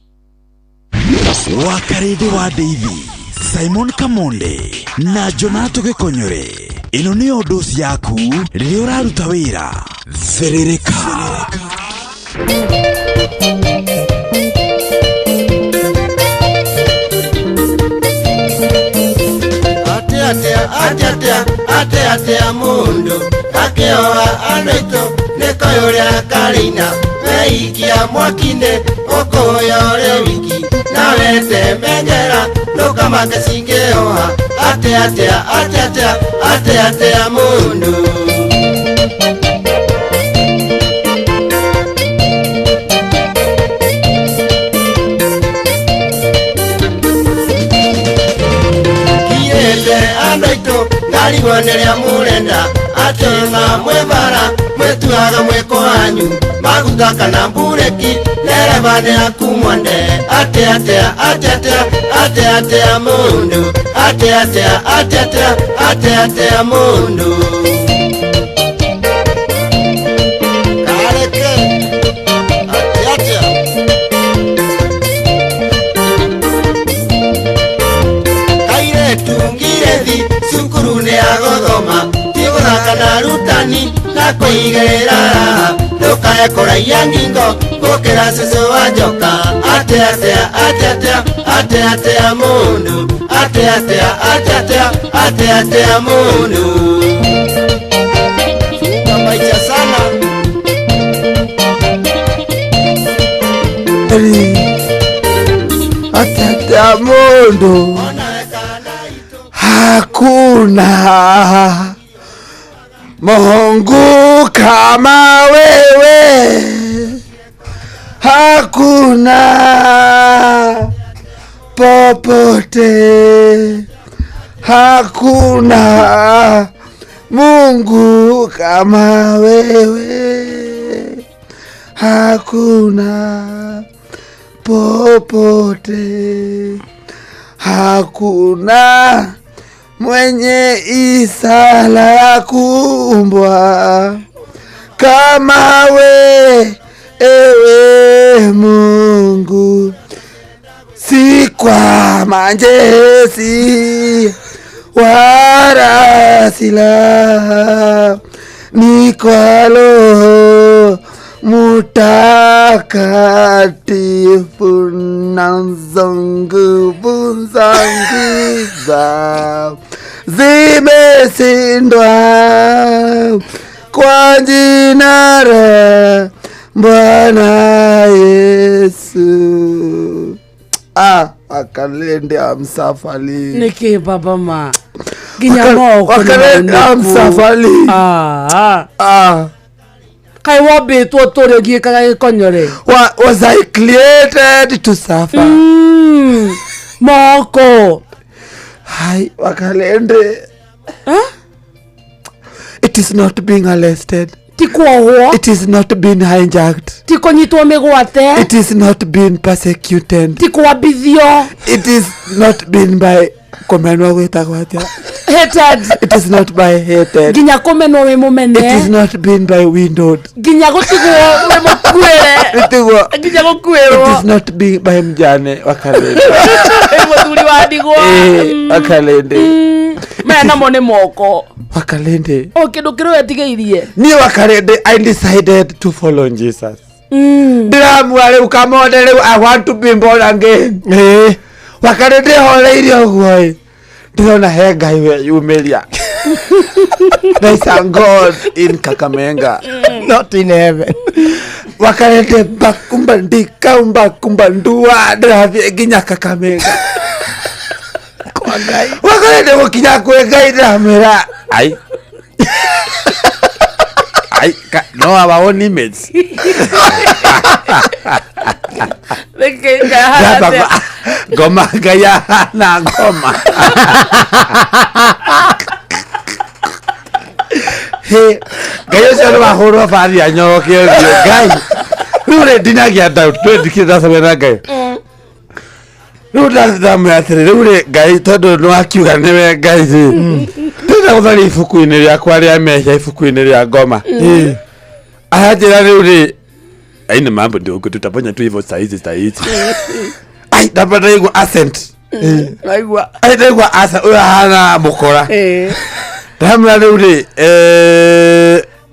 Wakarĩndĩ wa Ndeithi, Simon Kamonde na Jonato Gĩkonyore. Ĩno nĩyo ndoci yaku rĩrĩa ũraruta wĩra. Thĩrĩrĩka. Atia atia atia atia mundu akioa andu aitu nikoĩ ũrĩa karĩina weikia mwaki-inĩ ũkũya ũrĩ wiki nawe temengera ndũkamake cingĩoha atia atia atia atia atia atia mundu. Andũ aitũ ngarigwo nĩrĩa mũrenda atĩ ona mwĩ bara mwĩtuaga mwĩko wanyu maguta kana mbureki ndereba nĩ aku mwende atĩ atĩa atĩ atĩa atĩ atĩa mũndũ atĩ atĩa atĩ atĩa atĩ atĩa mũndũ. Kareke atĩ atĩa kairetu ngirethi cukuru nĩ agothoma ti gũthaka na arutani na kwĩigĩrĩra raha ndũkae kũraiya ngingo gũkĩra cũcũ wa njoka atĩ atĩa atĩ atĩa atĩ atĩa mũndũ atĩ atĩa atĩ atĩa atĩ atĩa mũndũ. Maisha sana. Atĩ atĩa mũndũ hakuna Mungu kama wewe, hakuna popote, hakuna Mungu kama wewe, hakuna popote, hakuna mwenye isala ya kuumbwa kama we, ewe Mungu. Si kwa manjesi wala silaha, ni kwa Roho Mutakatifu nazo nguvu za giza zimeshindwa kwa jina la Bwana Yesu. Ah, akalende amsafali. Niki baba ma. Nginya moko. Akalende amsafali. Ah. Ah. Kai wambĩtwo tũrĩ ũgiĩkaga gĩkonyore. Was I created to suffer? Moko. Hai, wakalende. Huh? It is not being arrested. Ti kuohwo. It is not being hijacked. Ti kũnyitwo mĩgwate. It is not being persecuted. Ti kwambithio. It is not being by kũmenwo gwĩtagwo atĩa? Hated. It is not by hated. Nginya kũmenwo wĩ mũmene. It is not being by windowed. Nginya gũtigwo wĩ mũkuĩre. Gũtigwo. Nginya gũkuĩrwo. It is not being by mjane wakalende. Mũthuri wa ndigwa. Wakalende. Maya namo nĩ moko. Wakalende. O kĩndũ kĩrĩa wetigĩirie. Niĩ wakalende, I decided to follow Jesus. Ndĩramua rĩu kamone rĩu I want to be born again. Wakalende horeirie ũguo ĩ. Ndĩrona he Ngai weyumĩria. There is a God in Kakamega. Not in heaven. Wakalende bakumba ndika umba ndua ndĩrathiĩ nginya Kakamega. Kwa Ngai. Wakalende gũkinya kwĩ Ngai ndĩramwĩra ai. Ai, no our own image. Ngoma Ngai ahana ngoma. He, Ngai ũcio nĩ wahũrwo bathi anyoroke ũthiũ Ngai. Rĩu rĩ ndinagia doubt, rĩu ndikĩrĩ ndacemania na Ngai. Rĩu ndamwĩra atĩrĩ, rĩu rĩ Ngai tondũ nĩ wakiuga nĩwe Ngai rĩ. Ndĩrenda gũtharia ibuku-inĩ rĩakwa rĩa mehia, ibuku-inĩ rĩa ngoma. Aranjĩra rĩu rĩ, aina mambo ndogo tutafanya tu hivyo saizi saizi. Ai, ndamba ndaigua accent. Naigua. Ai, ndaigua accent ũyũ ahana mũkora. Eh. Ndamwĩra rĩu rĩ,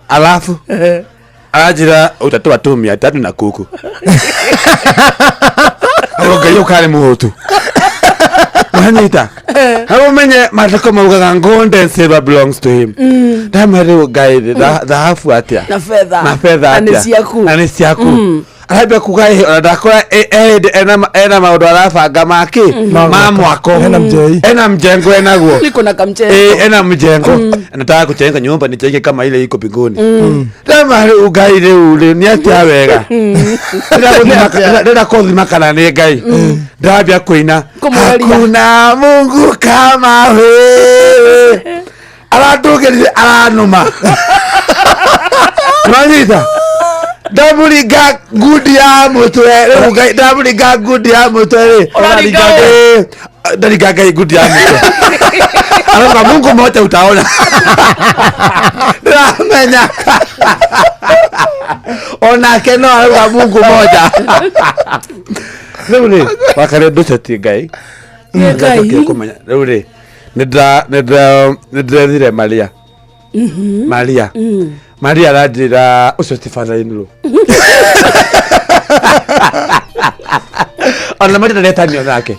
alafu aranjĩra utatoa tu 300 na kuku. Ago Ngai ũkarĩ mũhũtu. Wanyita. Hau ũmenye maandĩko maugaga gold and silver belongs to him. Ndamwĩra rĩu Ngai rĩ, thahabu atĩa? Na fedha. Na fedha Na nĩ atĩa? ciaku. Na nĩ ciaku. Arambia kuga ĩ ona ndakora ena maũndũ arabanga maki ma mwako. Ena mjei. Ena mjengo enaguo. Niko na kamchezo. Eh, ena mjengo. Nataka kujenga nyumba nijenge kama ile iko mbinguni. Ndama rĩu Ngai rĩu rĩ nĩ atĩa wega. Ndĩrenda kũthima kana nĩ Ngai. Ndambia kũina. Kũmũgeria. Hakuna Mungu kama wewe. Arandũgĩrire aranũma. Nĩwanyita? Ndamũringa ngundi ya mũtwe rĩu Ngai ndamũringa ngundi ya mũtwe rĩ. Ũraringa Eh, ndaringa Ngai ngundi ya mũtwe. Arauga Mungu mmoja utaona. Ndĩramenya. Onake no arauga Mungu mmoja. Rĩu rĩ, wakarĩ ndũcetie Ngai. Nĩ Ngai. Ndacokire kũmenya rĩu rĩ nĩndĩrethire Maria. Maria. Maria aranjĩra ũcio ti father in law. Ona Maria ndaretanio nake.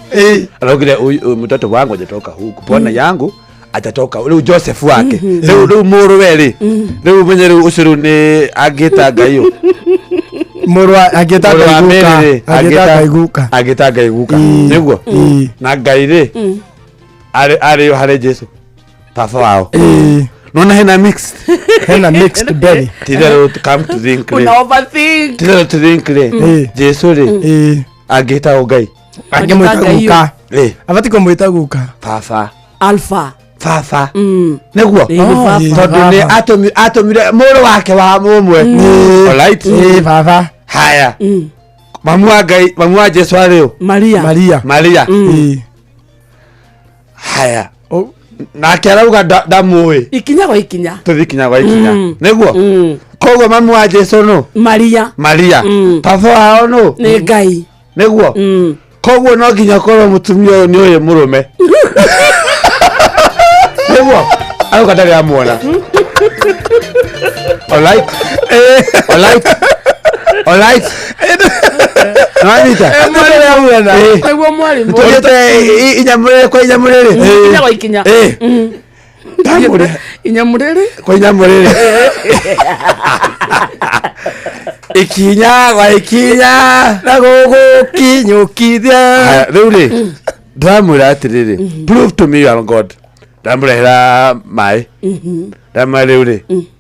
Araugire huyu mtoto wangu hajatoka huku. Bwana yangu atatoka rĩu Joseph wake. Rĩu rĩu mũrũwe rĩ. Rĩu menye rĩu ũcio rĩu nĩ angĩta Ngai ũ. Mũrũ wa angĩta Mũrũ wa Ngai Mary guka. rĩ, Angĩta Ngai guka. Angĩta Ngai guka. Ĩĩ. Nĩguo? Ĩĩ. Na Ngai rĩ arĩ arĩ harĩ Jesu. Baba wao. Ĩĩ. Nona hena mixed. Hena mixed berry. Titherũ to come to think rĩ. Una overthink. Titherũ to think rĩ. Ĩĩ. Jesu rĩ Ĩĩ. angĩtagwo Ngai. Angĩmwĩta Ngai guka. Ĩ Abati kũmwĩta guka. baba. Alpha. Baba. Nĩguo? Ĩĩ, nĩ baba. Ĩĩ. Tondũ nĩ atũmire mũrũ wake wa mũmwe. Alright. Ĩĩ baba. Haya. Mamu wa Ngai, mamu wa Jesu arĩ ũ? Maria. Maria. Maria. Ĩĩ. Haya. Nake arauga ndamũĩ. Ikinya kwa ikinya. Tũthiĩ kinya gwa ikinya. Nĩguo? Koguo mamu wa Jesu nũ? Maria. Maria. Baba wao nũ? Nĩ Ngai. Nĩguo? Koguo no nginya ũkorwo mũtumia ũyũ nĩ ũyũ mũrũme. Nĩguo? Arauga ndarĩ amuona. Alright. Alright. Alright. Nĩwanyita? Ĩĩ. Nĩguo mwarimũ. Tũthiĩte inyamũrĩre kwa inyamũrĩre. Ikinya kwa ikinya. Ĩĩ. Ndamũrĩre Inyamũrĩre. kwa inyamũrĩre. Ikinya gwa ikinya. Na gũgũkinyũkithia. Haya, rĩu rĩ ndĩramwĩra atĩrĩrĩ prove to me you are God. Ndamũrehera maĩ. Ndamwĩra rĩu rĩ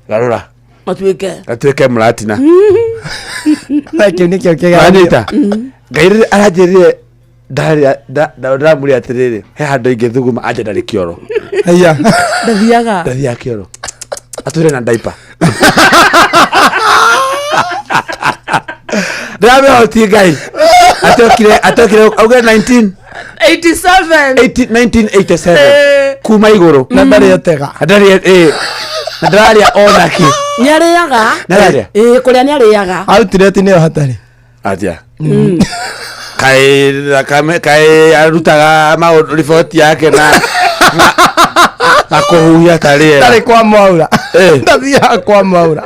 garũra Matuĩke. gatuĩke mũratina. Na kĩu nĩkĩo kĩgeranio. Wanyita? Ngai rĩrĩ aranjĩrire ndamũrĩa atĩrĩrĩ he handũ ingĩthuguma anja ndarĩ kĩoro. Aya. Ndathiaga. Ndathiaga kĩoro. Atũire na ndaipa. Ndĩramĩhoti Ngai. Atokire atokire auge 19 87. 1987 Eh. kuma igũrũ. Na ndarĩ etega. Na ndarĩ ĩ na ndĩrarĩa onake. Nĩ arĩaga. Nĩararĩa? Ĩĩ, kũrĩa nĩ arĩaga. Outlet nĩyo hatarĩ. Atĩa? Kaĩ thakame kaĩ arutaga maũndũ riboti yake na na kũhuhia ta rĩera. Ndarĩ kwa Mwaura. Eh. Ndathiaga kwa Mwaura.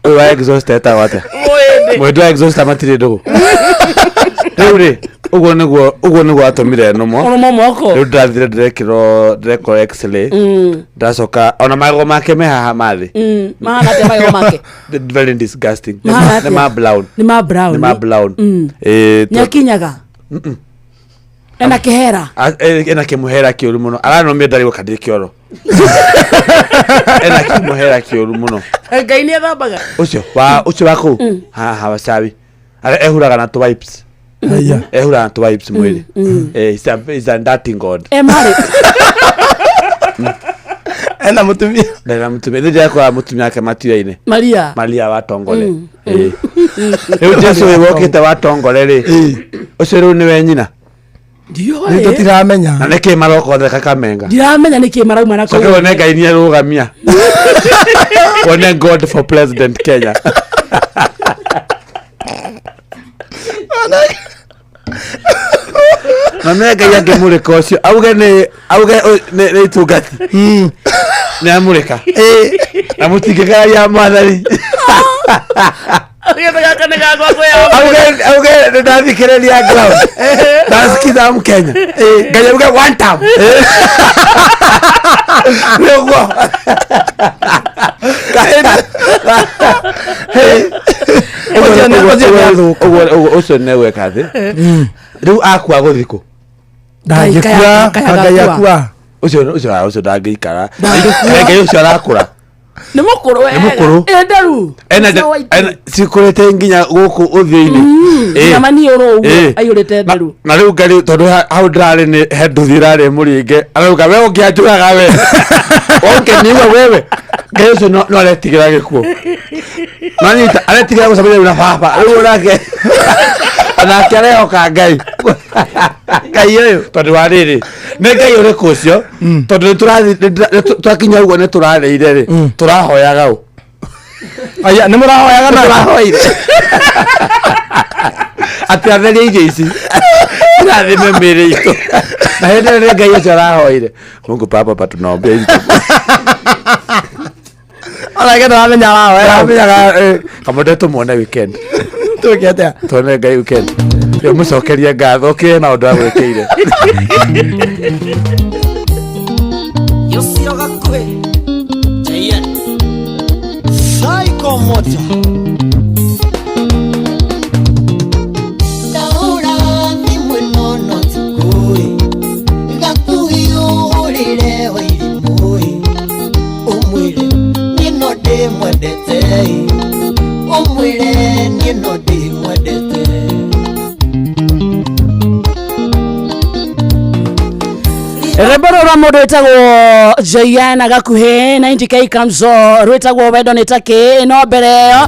Ũyũ wa exhaust etagwo atĩa? Mũĩndĩ. Mwendwa wa exhaust matirĩ ndũgũ. Rĩu rĩ ũguo nĩguo ũguo nĩguo atũmire nũmo. Ũrũmo moko. Rĩu ndĩrathire ndĩrekĩrwo ndĩrekwo x-ray. Ndacoka ona magego make me haha mathĩ. Mahana atĩa magego make? Very disgusting. Nĩ Mahana ma- Nĩ ma atĩa? brown. Nĩ ma brown. Nĩ ma brown. Ĩĩ, Nĩ akinyaga. Ena kĩhera. Ena kĩmũhera kĩũru mũno. Aranomia ndarĩ gũka ndĩ kĩoro. Ena kĩmũhera kĩũru mũno. Ngai nĩ ethambaga. Ũcio wa ũcio wa kũu haha wacawi. Arĩa ehuraga na tũ wipes. Aya. Ehuraga na tũ wipes mwĩrĩ. Eh, he's a dirty god. E marĩ. Ena mũtumia. Ndena mũtumia. Thĩinĩ yakora mũtumia wake matuya-inĩ. Maria. Maria wa Tongole. Ĩĩ. Rĩu Jesu ũyũ wokĩte wa Tongole rĩ. Ũcio rĩu nĩwe nyina. Ndiũĩ. Nĩ tũtiramenya. Na nĩkĩ maroka othe Kakamega. Ndiramenya nĩkĩ marauma na Coke wone Ngai nĩ arũgamia. Wone God for President Kenya. Na me Ngai angĩmũrĩka ũcio auge nĩ auge nĩ itungati nĩ amũrĩka na mũtingĩgararia mwathani. Gĩtĩ gaka nĩ gakwa kwĩyamũrĩra. Auge nĩ ndathikĩrĩria ground, ndasikiza Mkenya, Ngai auge one time nĩ ũguo. Ũcio nĩ athũka. Ũcio nĩ gwĩka thĩ rĩu akua gũthikũ. Ndangĩkua. Kaya- Ngai kaya akua. Ũcio ndangĩikara. Ngai ũcio arakũra. Nĩ mũkũrũ wega. Nĩ mũkũrũ. Ĩ, nderu. Ena Ũcio wa itu. cikũrĩte nginya gũkũ ũthiũ-inĩ. Nginya maniũrũ ũguo aiyũrĩte Na- nderu. Na rĩu Ngai tondũ hau ndĩrarĩ nĩ he nduthi ĩrarĩ mũringe, arauga we ũngĩanjũraga we ũngĩniua wewe. Ngai ũcio no aretigĩra gĩkuũ, nanyita aretigĩra gũcemania rĩu na baba rĩu onake, onake arehoka Ngai. Ngai ũyũ. Tondũ wa rĩrĩ, nĩ Ngai ũrĩkũ ũcio? Tondũ nĩ tũrathiĩ twakinya ũguo nĩ tũrarĩire rĩ, tũrahoyaga ũ? Aya, nĩ mũrahoyaga na Tũrahoire atĩ atherie irio ici, irathime mĩĩrĩ itũ, na hĩndĩ ĩyo nĩ Ngai ũcio arahoire, Mungu Baba, hapa tunaombea hizi. Onake ndũramenya arahoya. Amenyaga kamũndĩ tũmuone weekend. Twĩke atĩa? Tuone Ngai weekend, rĩu mũcokerie ngatho kĩe na ũndũ agwĩkĩire. Yosio gakuhĩ JN Psycho Moja. Ndahũra thimũ ĩno no tukũĩ gakuhĩ ũhũrĩre Wairimũ-ĩ, ũmwĩre niĩ no ndĩmwendete-ĩ, ũmwĩre niĩ no ndĩmwendete. Rwĩmbo rũrũ rwa mũndũ wĩtagwo Joyana gakuhĩ 90K Kamzo rwĩtagwo Wendo nĩ takĩ. No mbere ĩyo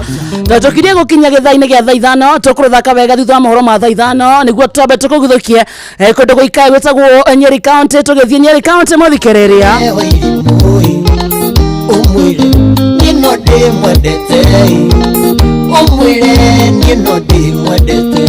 tũkirie gũkinya gĩthaa-inĩ gĩa thaa 5, tũkũrũthaka wega thutha wa mohoro ma thaa 5, nĩguo twambe tũkũguthũkie kũndũ gũikae gwĩtagwo Nyeri County. Tũgĩthiĩ Nyeri County, mũthikĩrĩria. Wairimũ-ĩ, ũmwĩre niĩ no ndĩmwendete-ĩ, ũmwĩre niĩ no ndĩmwendete.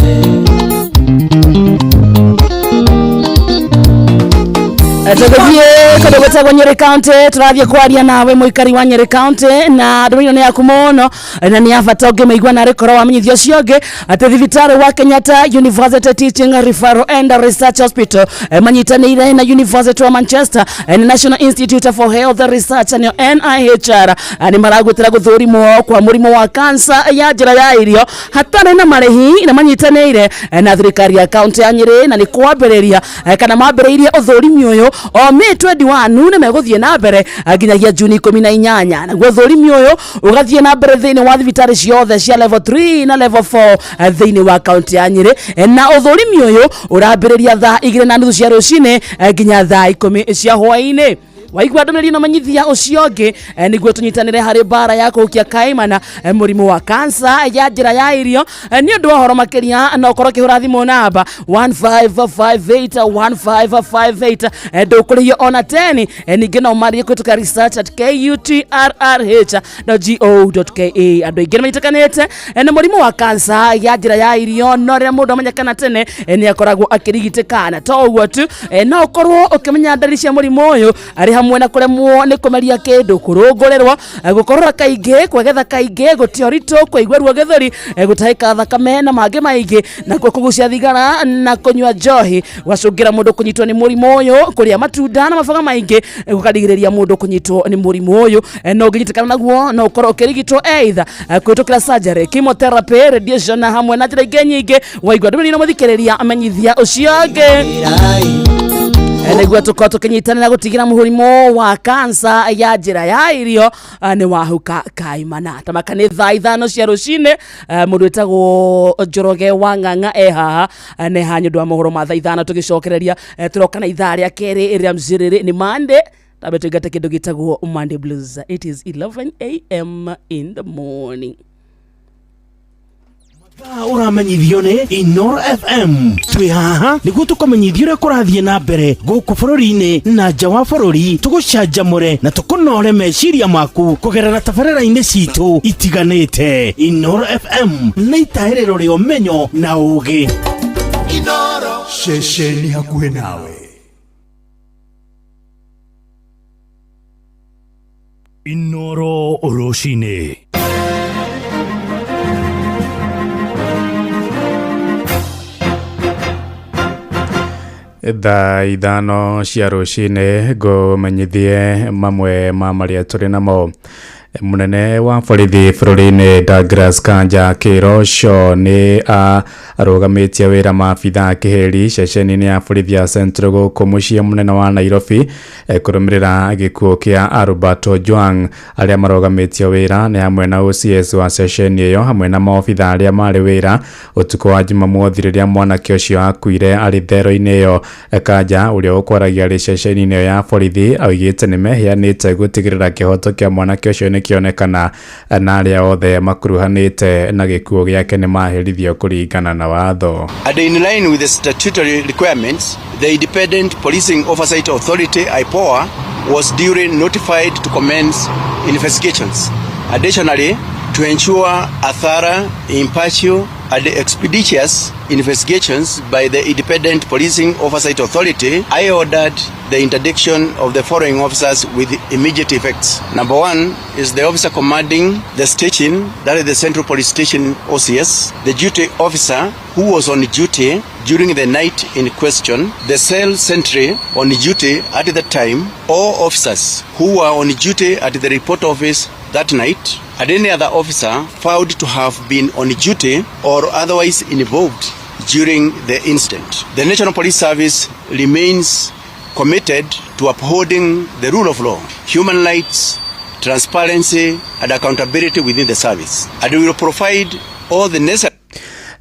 Tũgĩthiĩ kũndũ gwĩtagwo Nyeri County, tũrathiĩ kwaria nawe mũikari wa Nyeri County, na ndũmĩrĩri nĩ yaku mũno na nĩ ya bata ũngĩmĩigua narĩ korwo wamenyithio ũcio ũngĩ atĩ thibitarĩ wa Kenyatta University Teaching Referral and Research Hospital manyitanĩire na University wa Manchester na National Institute for Health Research, nĩyo NIHR, nĩ maragwĩtĩra gũthũrimwo kwa mũrimũ wa kansa ya njĩra ya irio hatarĩ na marĩhi, na manyitanĩire na thirikari ya kaunti ya Nyĩrĩ, na nĩ kwambĩrĩria kana mambĩrĩirie ũthũrimi ũyũ o May 21 nĩ megũthiĩ na mbere nginyagia Juni 18. Naguo ũthũrimi ũyũ ũgathiĩ na mbere thĩinĩ wa thibitarĩ ciothe cia level 3 na level 4 thĩinĩ wa kaunti ya Nyĩrĩ. Na ũthũrimi ũyũ ũrambĩrĩria thaa 2:30 cia rũcinĩ nginya thaa 10 cia hwaĩ-inĩ. Waigua ndũmĩrĩri ĩno, menyithia ũcio ũngĩ nĩguo tũnyitanĩre harĩ mbara ya kũhukia kaimana mũrimũ wa kansa ya njĩra ya irio. Nĩ ũndũ wa ũhoro makĩria no ũkorwo ũkĩhũra thimũ namba 1558 1558. Ndũkũrĩhio ona teni. Ningĩ no marie kũhĩtũka research@kutrrh.go.ke. Andũ aingĩ nĩ manyitĩkanĩte na mũrimũ wa kansa ya njĩra ya irio, no rĩrĩa mũndũ amenyekana tene nĩ akoragwo akĩrigitĩka. Na to ũguo tu, no ũkorwo ũkĩmenya ndariri cia mũrimũ ũyũ arĩ hamwe na kũremwo nĩ kũmeria kĩndũ, kũrũngũrĩrwo, gũkorora kaingĩ, kwegetha kaingĩ, gũte ũritũ, kũigua ruo gĩthũri, gũtahĩka thakame na mangĩ maingĩ. Nakuo kũgucia thigara na kũnyua njohi gwacũngĩra mũndũ kũnyitwo nĩ mũrimũ ũyũ. Kũrĩa matunda na maboga maingĩ gũkarigĩrĩria mũndũ kũnyitwo nĩ mũrimũ ũyũ. No ũngĩnyitĩkana naguo no ũkorwo ũkĩrigitwo either kũhĩtũkĩra surgery, chemotherapy, radiation na hamwe na njĩra ingĩ nyingĩ. Waigua ndũmĩrĩri na mũthikĩrĩria, amenyithia ũcio ũngĩ nĩguo tũkorwo tũkĩnyitanĩra gũtigĩra mũrimũ wa kansa ya njĩra ya irio nĩ wahuka kaimana. Tamaka nĩ thaa 5 cia rũcinĩ. Mũndũ wĩtagwo Njoroge wa Ng'ang'a e haha nĩ haha nĩ ũndũ wa mohoro ma thaa 5. Tũgĩcokereria tũroka na ithaa rĩa kerĩ rĩa mzĩrĩrĩ. Nĩ Monday, tambe tũingate kĩndũ gĩtagwo Monday Blues. It is 11 a.m. in the morning. Ũramenyithio nĩ Inoro FM. Twĩ haha nĩguo tũkũmenyithia ũrĩa kũrathiĩ na mbere gũkũ bũrũri-inĩ na nja wa bũrũri, tũgũcanjamũre na tũkũnore meciria maku kũgerera tabarĩra-inĩ citũ itiganĩte. Inoro FM nĩ itaĩrĩro rĩa ũmenyo na ũũgĩ. Inoro. Ceceni hakuhĩ nawe. Inoro rũcinĩ. Thaa 5 cia rũcinĩ ngũmenyithie mamwe ma marĩa tũrĩ namo. Mũnene wa borithi bũrũri-inĩ Douglas Kanja Kĩroco nĩ arũgamĩtie wĩra maabithaa kĩhĩri ceceni-inĩ ya borithi ya Central gũkũ mũciĩ mũnene wa Nairobi, kũrũmĩrĩra gĩkuũ kĩa Albert Ojwang. Arĩa marũgamĩtie wĩra nĩ hamwe na OCS wa ceceni ĩyo hamwe na maobithaa arĩa marĩ wĩra ũtukũ wa Jumamothi rĩrĩa mwanake ũcio akuire arĩ thero-inĩ ĩyo. Kanja ũrĩa ũkwaragia arĩ ceceni-inĩ ĩyo ya borithi oigĩte nĩ meheanĩte gũtigĩrĩra kĩhoto kĩa mwanake ũcio nĩ kĩonekana na arĩa othe makuruhanĩte na gĩkuũ gĩake nĩ maherithio kũringana na watho. And in line with the statutory requirements, the Independent Policing Oversight Authority, IPOA, was duly notified to commence investigations. Additionally, to ensure a thorough, impartial, and expeditious investigations by the Independent Policing Oversight Authority, I ordered the interdiction of the following officers with immediate effects. Number one is the officer commanding the station, that is the Central Police Station OCS, the duty officer who was on duty during the night in question, the cell sentry on duty at the time, all officers who were on duty at the report office that night, and any other officer found to have been on duty or otherwise involved during the incident. The National Police Service remains committed to upholding the rule of law, human rights, transparency, and accountability within the service, and we will provide all the necessary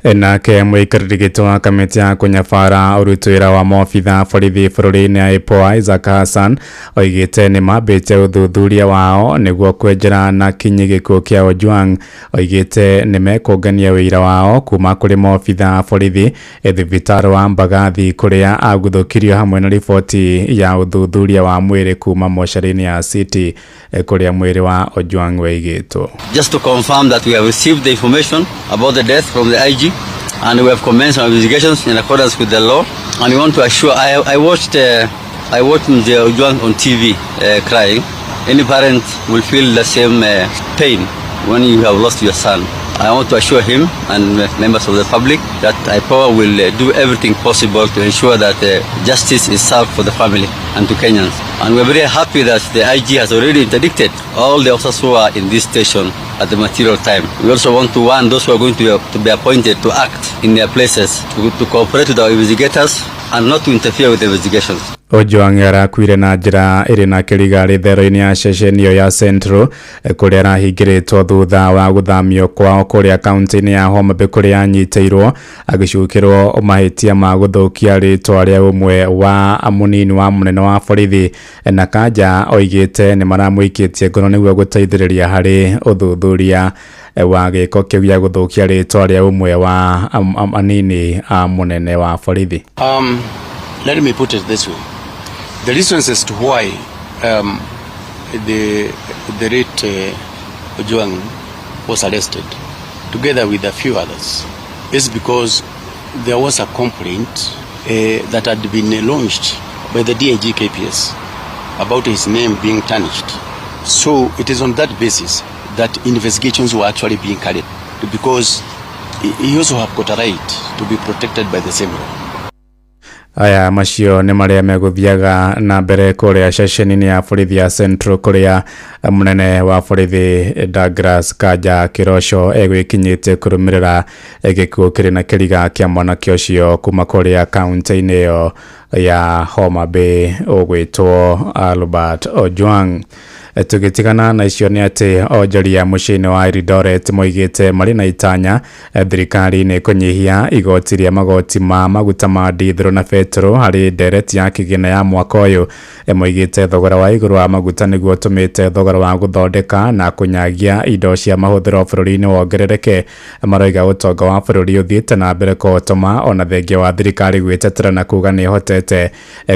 Nake mũikarĩri gĩtĩ wa kamĩtĩ ya kũnyabara ũruti wĩra wa maobitha borithi bũrũri-inĩ IPOA Isaac Hassan oigĩte nĩ mambĩte ũthuthuria wao nĩguo kwenjera na kinyi gĩkuũ kĩa Ojwang. Oigĩte nĩ mekũngania wĩira wao kuma kũrĩ maobitha borithi thibitarĩ wa Mbagathi kũrĩa aguthũkirio hamwe na riboti ya ũthuthuria wa mwĩrĩ kuma mocarĩ-inĩ ya City kũrĩa mwĩrĩ wa Ojwang wĩigĩtwo. Just to confirm that we have received the information about the death from the IG, and we have commenced our investigations in accordance with the law. And we want to assure, I watched Mzee Ojwang on TV crying. Any parent will feel the same pain when you have lost your son. I want to assure him and members of the public that IPOA will do everything possible to ensure that justice is served for the family and to Kenyans. And we're very happy that the IG has already interdicted all the officers who are in this station at the material time. We also want to warn those who are going to be appointed to act in their places, to cooperate with our investigators and not to interfere with the investigations. Ojwang arakuire na njĩra ĩrĩ na kĩriga thero-inĩ ya ceceni ĩyo ya Central kũrĩa arahingĩrĩtwo thutha wa gũthamio kwao kũrĩa kaunti-inĩ ya Homa Bay kũrĩa anyitĩirwo agĩcukĩrwo mahĩtia ma gũthũkia rĩtwa rĩa ũmwe wa mũnini wa mũnene wa borithi. Na Kanja oigĩte nĩ maramũikĩtie ngono nĩguo gũteithĩrĩria harĩ ũthuthuria wa gĩko kĩu gĩa gũthũkia rĩtwa rĩa ũmwe wa anini a mũnene wa borithi. Let me put it this way. The reasons as to why the late Ojwang was arrested, together with a few others, is because there was a complaint that had been launched by the DIG KPS about his name being tarnished. So it is on that basis that investigations were actually being carried, because he also have got a right to be protected by the same law. Aya macio nĩ marĩa megũthiaga na mbere kũrĩa ceceni-inĩ ya borithi ya Central kũrĩa mũnene wa borithi Douglas Kanja Kĩroco egwĩkinyĩte kũrũmĩrĩra gĩkuũ kĩrĩ na kĩriga kĩa mwanake ũcio kuma kũrĩa kaunti-inĩ ĩyo ya Homa Bay ũgwĩtwo Albert Ojwang. Tũgĩtigana na icio nĩ atĩ onjoria mũciĩ-inĩ wa Eldoret moigĩte marĩ na itanya thirikari nĩ kũnyihia igoti rĩa magoti ma maguta ma ndithũrũ na betũrũ harĩ ndereti ya kĩgĩna ya mwaka ũyũ. Moigĩte thogora wa igũrũ wa maguta nĩguo ũtũmĩte thogora wa gũthondeka na kũnyagia indo cia mahũthĩro bũrũri-inĩ wongerereke. Maroiga ũtonga wa bũrũri ũthiĩte na mbere kũhotoma ona thengia wa thirikari gwĩtetera na kuga nĩ ĩhotete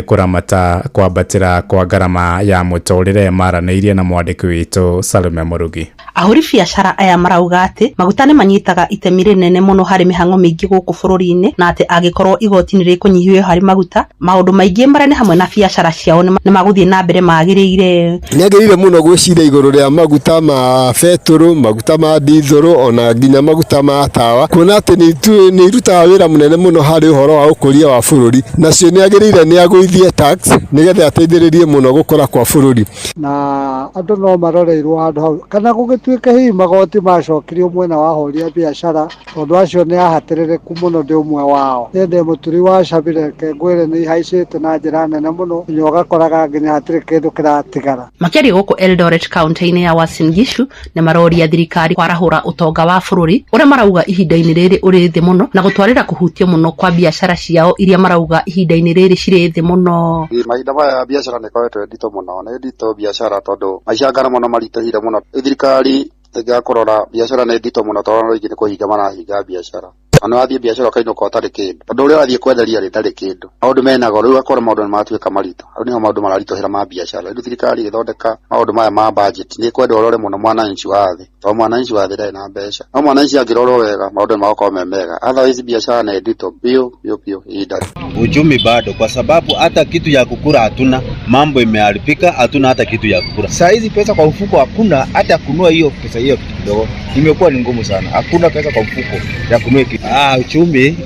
kũramata kwambatĩra kwa ngarama ya mũtũrĩre. Maranĩirie Aranĩirie na mwandĩki witũ Salome Mũrugi. Ahũri biacara aya marauga atĩ maguta nĩ manyitaga itemi rĩnene mũno harĩ mĩhang'o mĩingĩ gũkũ bũrũri-inĩ, na atĩ angĩkorwo igoti nĩ rĩkũnyihio harĩ maguta, maũndũ maingĩ marĩa nĩ hamwe na biacara ciao nĩ magũthiĩ na mbere magĩrĩire. Nĩagĩrĩire mũno gwĩciria igũrũ rĩa maguta ma betũrũ, maguta ma ndithũrũ, ona nginya maguta ma tawa, kuona atĩ nĩ irutaga wĩra mũnene mũno harĩ ũhoro wa ũkũria wa bũrũri. Nacio nĩagĩrĩire nĩ agũithie tax nĩgetha ateithĩrĩrie mũno gũkũra kwa bũrũri. Na andũ no maroreirwo handũ hau, kana gũgĩtuĩke hihi magoti macokirio mwena wa ahũri a biacara, tondũ acio nĩ ahatĩrĩrĩku mũno, ndĩ ũmwe wao. Niĩ ndĩ mũturi wa cabi, reke ngwĩre nĩ ihaicĩte na njĩra nene mũno, nginya ũgakoraga nginya hatirĩ kĩndũ kĩratigara. Makĩaria gũkũ Eldoret kaunti-inĩ ya Uasin Gishu, nĩ maroria thirikari kwarahũra ũtonga wa bũrũri ũrĩa marauga ihinda-inĩ rĩrĩ ũrĩ thĩ mũno, na gũtwarĩra kũhutio mũno kwa biacara ciao iria marauga ihinda-inĩ rĩrĩ cirĩ thĩ mũno. Mahinda maya biacara nĩ ĩkoretwo ĩ nditũ mũno, nĩ nditũ biacara tondũ maica ngarama no maritũhire mũno. Thirikari ĩngĩaga kũrora biacara nĩ nditũ mũno, tondũ aingĩ nĩ kũhinga marahinga biacara. Ona wathiĩ biacara ũkainũka ũtarĩ kĩndũ, tondũ ũrĩa ũrathiĩ kwenderia rĩ ndarĩ kĩndũ. Maũndũ mena goro, rĩu ũgakora maũndũ nĩ matuĩka maritũ. Hau nĩho maũndũ mararitũhĩra ma biacara. Rĩu thirikari ĩgĩthondeka maũndũ maya ma budget nĩ ĩkwenda ũrore mũno mwananchi wa thĩ, tondũ mwananchi wa thĩ ndarĩ na mbeca. No mwananchi angĩrorwo wega maũndũ nĩ magũkorwo me mega. Otherwise biacara nĩ nditũ biũ biũ biũ ihinda. Uchumi bado, kwa sababu hata kitu ya kukula hatuna, mambo imeharibika, hatuna hata kitu ya kukula. Saa hizi pesa kwa mfuko hakuna, hata kununua hiyo pesa hiyo kitu kidogo imekuwa ni ngumu sana. Hakuna pesa kwa mfuko ya kununua kitu.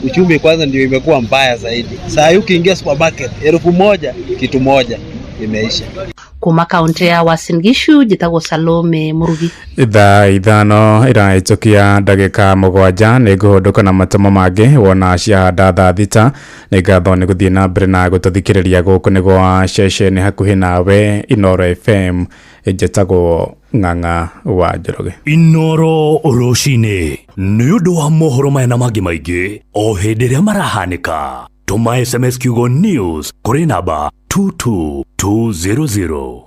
Uchumi kwanza ndio imekuwa mbaya zaidi. Saa hii ukiingia supermarket 1000 kitu moja imeisha. Kuma kaunti ya Uasin Gishu, njĩtagwo Salome Murugi. Thaa 5 ĩrahĩtũkia ndagĩka 7 nĩ ngũhũndũka na matemo mangĩ wona ciahanda thaa 6. Nĩ ngatho nĩ gũthiĩ na mbere na gũtũthikĩrĩria gũkũ nĩ gwa ceceni hakuhĩ nawe Inoro FM. Njĩtagwo Ng'ang'a wa Njoroge. Inoro rũcinĩ nĩ ũndũ wa mohoro maya na mangĩ maingĩ o hĩndĩ ĩrĩa marahanĩka. Tũma SMS kiugo news kũrĩ namba 22200.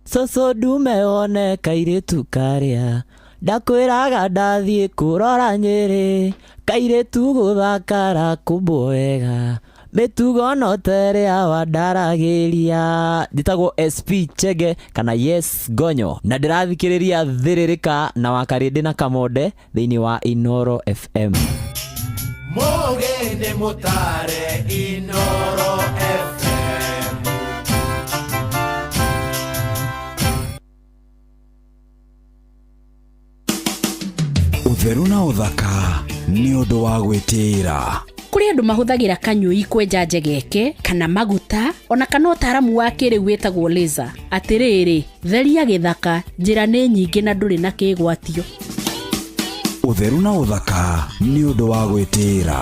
Soso ndume wone kairĩtu karĩa ndakwĩraga ndathiĩ kũrora Nyĩrĩ, kairĩtu gũthakara kũmbwo wega, mĩtugo no ta ĩrĩa wandaragĩria. Njĩtagwo SP Chege kana Yes Gonyo, na ndĩrathikĩrĩria Thĩrĩrĩka na Wakarĩndĩ na Kamonde thĩinĩ wa Inoro FM. Mũgĩ nĩ mũtare Inoro FM. Ũtheru na ũthaka nĩ ũndũ wa gwĩtĩĩra. Kũrĩ andũ mahũthagĩra kanyũi kwenja njegeke kana maguta ona kana ũtaaramu wa kĩrĩu wĩtagwo laser. Atĩrĩrĩ, theria gĩthaka, njĩra nĩ nyingĩ na ndũrĩ na kĩgwatio. Ũtheru na ũthaka nĩ ũndũ wa gwĩtĩĩra.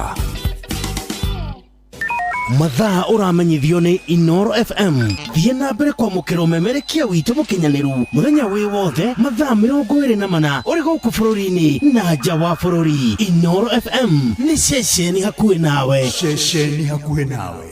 Mathaa ũramenyithio nĩ Inoro FM. Thiĩ na mbere kwamũkĩra ũmemerekia witũ mũkinyanĩru mũthenya wĩ wothe mathaa 24 ũrĩ gũkũ bũrũri-inĩ na nja wa bũrũri. Inoro FM nĩ ceceni hakuhĩ nawe. Ceceni hakuhĩ nawe.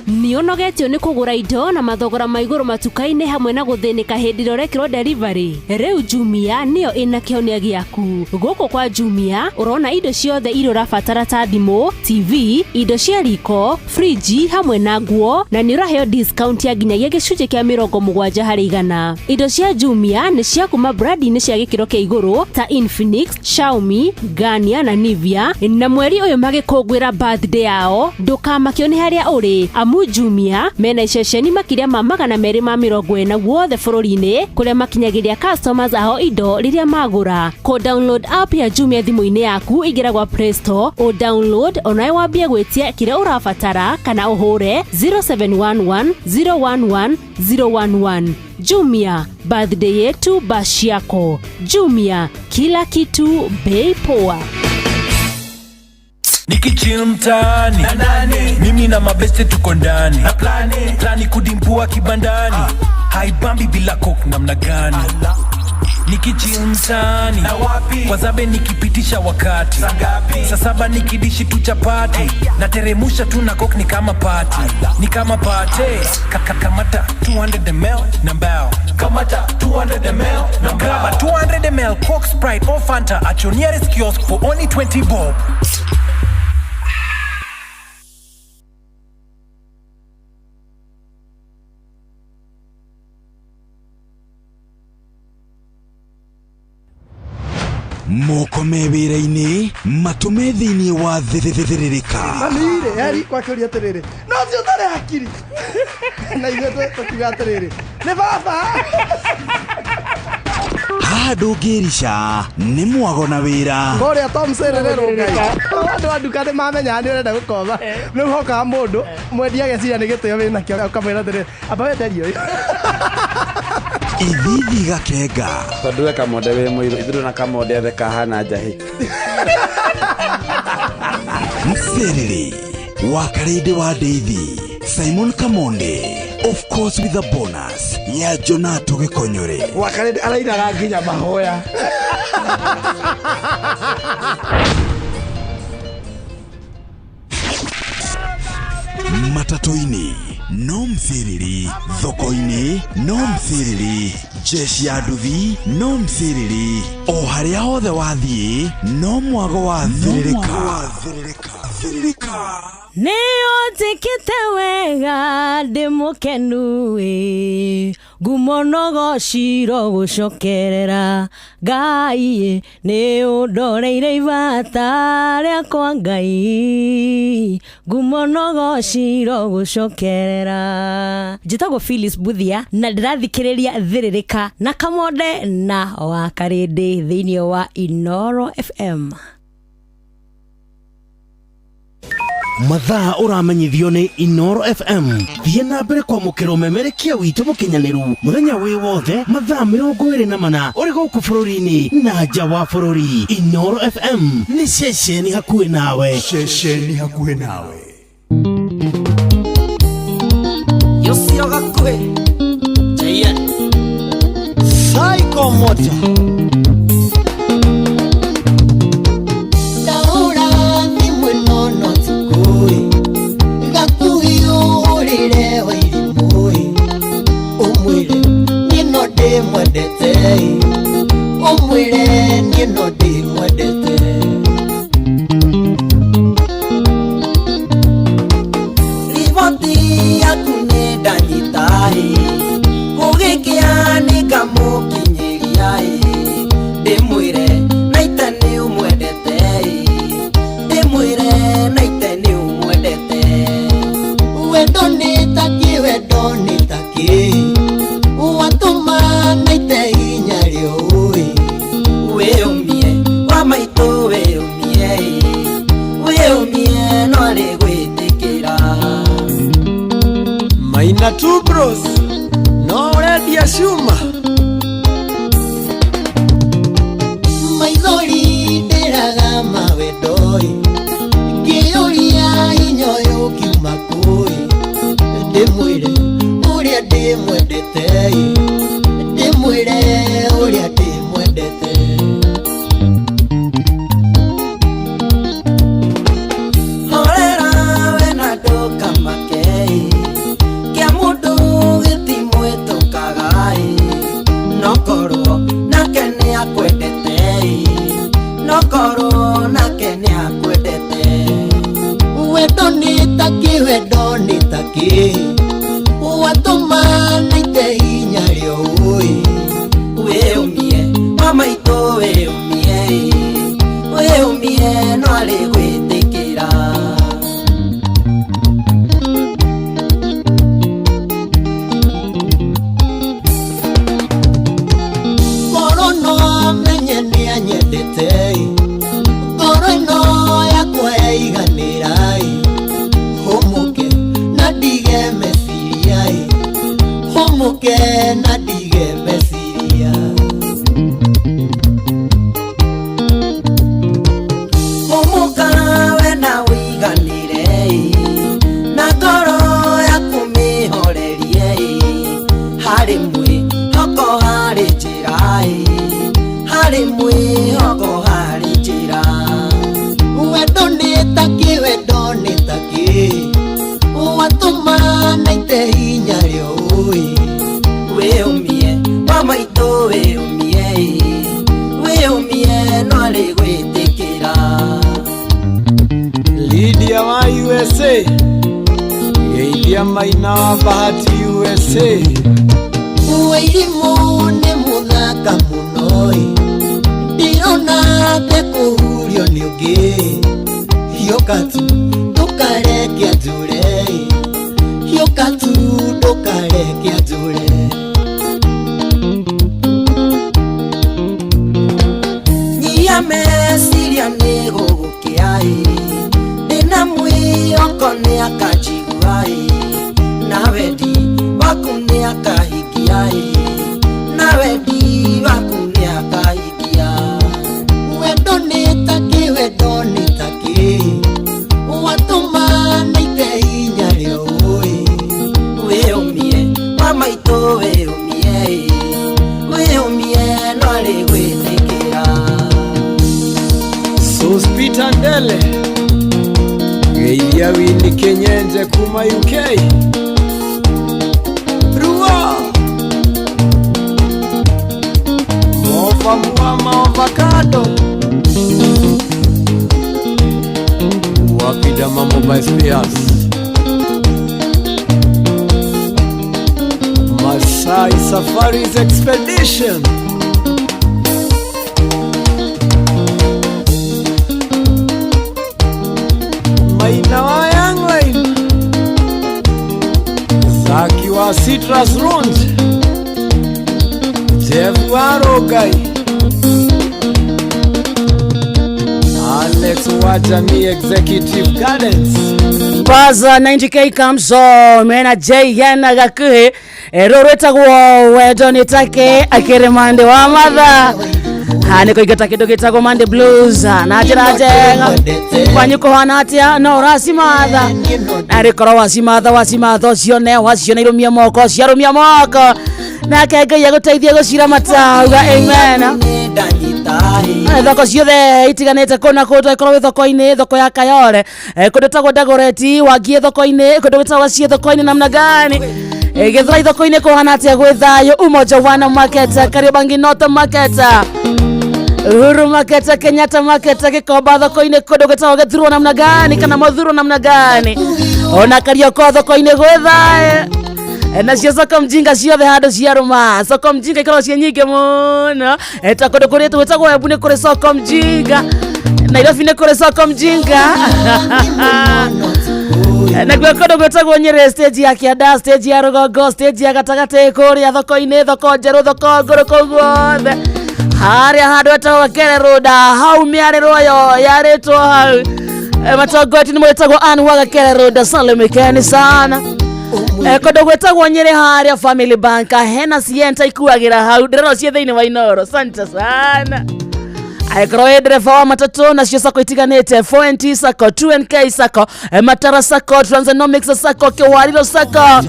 Nĩ ũnogetio nĩ kũgũra indo na mathogora ma igũrũ matuka-inĩ hamwe na gũthĩnĩka hĩndĩ ĩrĩa ũrekĩrwo delivery. Rĩu Jumia nĩyo ĩna kĩhonia gĩaku. Gũkũ kwa Jumia ũrona indo ciothe iria ũrabatara ta thimũ, TV, indo cia riko, friji hamwe na nguo, na nĩ ũraheo discount ya nginyagia gĩcunjĩ kĩa 70 harĩ igana. Indo cia Jumia nĩ cia kuma brandi-inĩ cia gĩkĩro kĩa igũrũ ta Infinix, Xiaomi, Garnier na Nivea, na mweri ũyũ magĩkũngũĩra birthday yao ndũkamakio nĩ harĩa ũrĩ amu Jumia mena iceceni makĩria ma 240 guothe bũrũri-inĩ kũrĩa makinyagĩria customers ao indo rĩrĩa magũra. Kũ download app ya Jumia thimũ-inĩ yaku ingĩra gwa Play Store, o download onawe wambie gwĩtia kĩrĩa ũrabatara kana ũhũre 0711 011 011. Jumia, birthday yetu bash yako. Jumia, kila kitu bei poa. Nikichill mtaani, mimi na mabeste tuko ndani, plani, plani kudimbua kibandani, haibambi bila coke namna gani? Nikichill mtaani kwa zabe nikipitisha wakati saa saba nikidishi tu chapati nateremusha tu na coke ni kama party ni kama party kamata 200 ml na mbao kamata 200 ml na grab a 200 ml Coke, Sprite or Fanta at your nearest kiosk for only 20 bob. Moko me wĩra-inĩ matũme thĩinĩ wa thĩrĩrĩka. Mami-rĩ, heri kwakĩũria atĩrĩrĩ, no ũcio ũtarĩ hakiri na ithuĩ tũkiuga atĩrĩrĩ, nĩ baba. Haha ndũngĩrica nĩ mwago na wĩra. Kũrĩa Tom Serere Rũngai. Andũ a nduka nĩ mamenyaga nĩ ũrenda gũkomba. Rĩu hokaga mũndũ mwendia ageciria nĩ gĩtĩo wĩnakĩo ũkamwĩra atĩrĩrĩ, amba wenderie ũyũ. Ithithi gakenga. Tondũ we Kamonde wĩ mũirũ, ithuĩ na Kamonde othe kahana njahĩ. Mserere wa Karĩndĩ wa Ndeithi, Simon Kamonde, of course with a bonus ya Jonato Gĩkonyore. Wa Karĩndĩ arainaga nginya mahoya. Matatũ-inĩ no msiriri, thoko-inĩ no msiriri, jeshi ya nduthi no msiriri, o harĩa hothe wathiĩ no mwago wa thĩrĩrĩka. Nĩ ũnjĩkĩte wega ndĩ mũkenu ĩ, ngumo no gociro gũcokerera Ngai, nĩ ũndoreire ibata rĩakwa Ngai, ngumo no gociro gũcokerera. Njĩtagwo Phyllis Buthia na ndĩrathikĩrĩria Thĩrĩrĩka na Kamonde na wa Karĩndĩ thĩinĩ wa Inoro FM. Mathaa ũramenyithio nĩ Inoro FM. Thiĩ na mbere kwamũkĩra ũmemerekia witũ mũkinyanĩru mũthenya wĩ wothe mathaa 24 ũrĩ gũkũ bũrũri-inĩ na nja wa bũrũri. Inoro FM nĩ ceceni hakuhĩ nawe. Ceceni hakuhĩ nawe. Yosio gakuhĩ JN Psycho Motor. Mwendete umwire ni no ndi mwendete riboti yaku ni ndanyita gũgĩkĩa nĩ ngamũkinyĩria ndĩmwĩre naite nĩ ũmwendete ndĩmwĩre naite nĩ ũmwendete wendo nĩ takĩ wendo nĩ takĩ Maina two bros no urendia cuma maithori ndĩraga mawendoi ngĩũria hinya ũyũ ũkiuma kũĩ ndĩmwĩre ũrĩa ndĩmwendete ndĩmwĩre ũrĩa ndĩmwendete horera we na ndũkamake kia mũndũ gĩtimwĩtũkaga no korwo nake nĩakwendete no korwo nake nĩakwendete wendo nĩ takĩ wendo nĩ takĩ watũma naite hinya rĩũĩ wĩũmie mamaitũ wĩũmie wĩũmie no arĩ gwĩtĩkĩra ngoro no amenye nĩanyendete ngoro ĩno yakwa yaiganĩra hũmũke na ndige meciria hũmũke na ndige meciria hũmũka we na wĩiganĩre na ngoro yaku mĩhorerie harĩ mwĩhoko harĩ njĩra. wa Bahati USA. Wairimũ nĩ mũthaka mũno ĩ, ndirona tekũhurio nĩ ũngĩ. Hiũka tu ndũkareke anjũre ĩ, hiũka tu ndũkareke anjũre. Nyihia meciria nĩ gũgũkĩa ĩ, ndĩna mwĩhoko nĩ akanjigua ĩ, na wendi waku nĩ akahingia ĩ, na wendi waku nĩ akahingia. Wendo nĩ takĩ, wendo nĩ takĩ, watũma naite hinya rĩo ĩ, wĩyũmie wa maitũ wĩyũmie ĩ, wĩyũmie no arĩ gwĩtĩkĩra. Sospita Ndele Geithia Winnie Kenyenje kuma UK. Ruo Mova Muama Avocado Wapida Mambo by Spears. Masai Safaris Expedition. Maina wa Young Line Zaki wa Citrus Lounge. Jeff Warogai Alex wa Jamii Executive Gardens. Baza 90k comes on mena JN gakuhe rũrwĩtagwo wendo nĩ take akĩrĩ mande wa matha nĩ kũingata kĩndũ gĩtagwo Monday Blues na njĩra njega kwanyu kũhana atĩa no ũracimatha narĩ korwo wacimatha wacimatha ũcione waciona irũmia moko ciarũmia moko nake Ngai agũteithie gũciramata uga amen. Thoko ciothe itiganĩte kũna kũndũ ĩkorwo wĩ thoko-inĩ thoko ya Kayole kũndũ tagwo Dagoretti wangie thoko-inĩ kũndũ gwĩtagwo Gacie thoko-inĩ namna gani Githurai thoko-inĩ kũhana atĩa gwĩ thayũ Umoja Wana Market Kariobangi North Market Uhuru Market Kenyatta Market Gikomba thoko-inĩ kũndũ gwĩtagwo Gĩthurwo namna gani kana Mũthurwo namna gani ona Karioko thoko-inĩ gwĩ thayũ nacio soko mjinga ciothe handũ ciarũma soko mjinga ikoragwo ciĩ nyingĩ mũno ta kũndũ kũrĩa gwĩtagwo Embu nĩ kũrĩ soko mjinga Nairobi nĩ kũrĩ soko mjinga naguo kũndũ gwĩtagwo Nyĩrĩ stage ya kĩanda stage ya rũgongo stage ya gatagatĩ kũrĩa thoko-inĩ thoko njerũ thoko ngũrũ kũu guothe harĩa handũ hetagwo Gakere Road hau mĩarĩro ĩyo yarĩtwo hau matongoretie nĩ mwĩtagwo Ann wa Gakere Road salimikeni sana kũndũ gwĩtagwo Nyĩrĩ harĩa Family Bank hena sienta ikuagĩra hau ndĩrona ciĩ thĩinĩ wa Inoro asante sana Akorwo wĩ ndereba wa matatũ nacio sako itiganĩte 4NT sako 2NK sako Matara sako Transonomics sako Kiwariro sako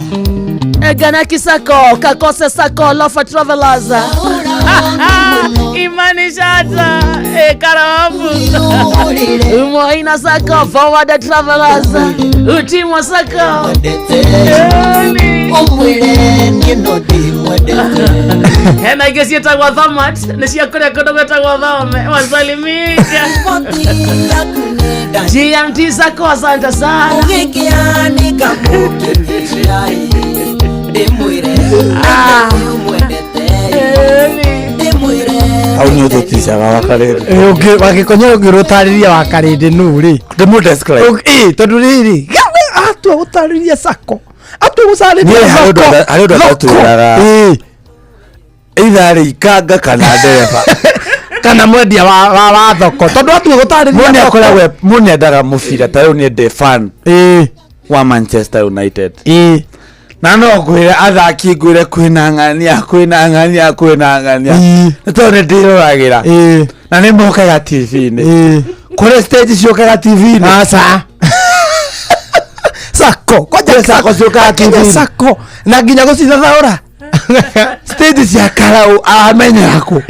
Ganaki sako Kakose sako Lofa Travelers Imani Shata Karabu Umoina sako Forward Travelers Utimwa sako Hena ingĩ ciĩtagwo Thamat nĩ cia kũrĩa kũndũ gwĩtagwo Thome wasalimika GMT sako asante sana Hau nĩ ũtũticaga wakarĩndĩ Wagĩkonya ũngĩrũtarĩria wakarĩndĩ nũ rĩ ndĩmũ tondũ rĩrĩ atua gũtarĩria sako atua gũcarĩria sako harĩ ũndũ atatwĩraga either rĩ ikanga kana ndereba kana mwendia wa thoko tondũ atua gũtarĩria thoko mũndũ endaga mũbira ta rĩu niĩ ndĩ fan wa Manchester United na no ngwĩre athaki ngwĩre kwĩna ng'ania kwĩna ng'ania kwĩna ng'ania nĩ tondũ nĩ ndĩroragĩra na nĩ mokaga TV-inĩ kũrĩ stage ciũkaga TV-inĩ aca sako kwanja sako ciũkaga TV-inĩ sako na nginya gũcithathaũra stage cia karau amenya kũ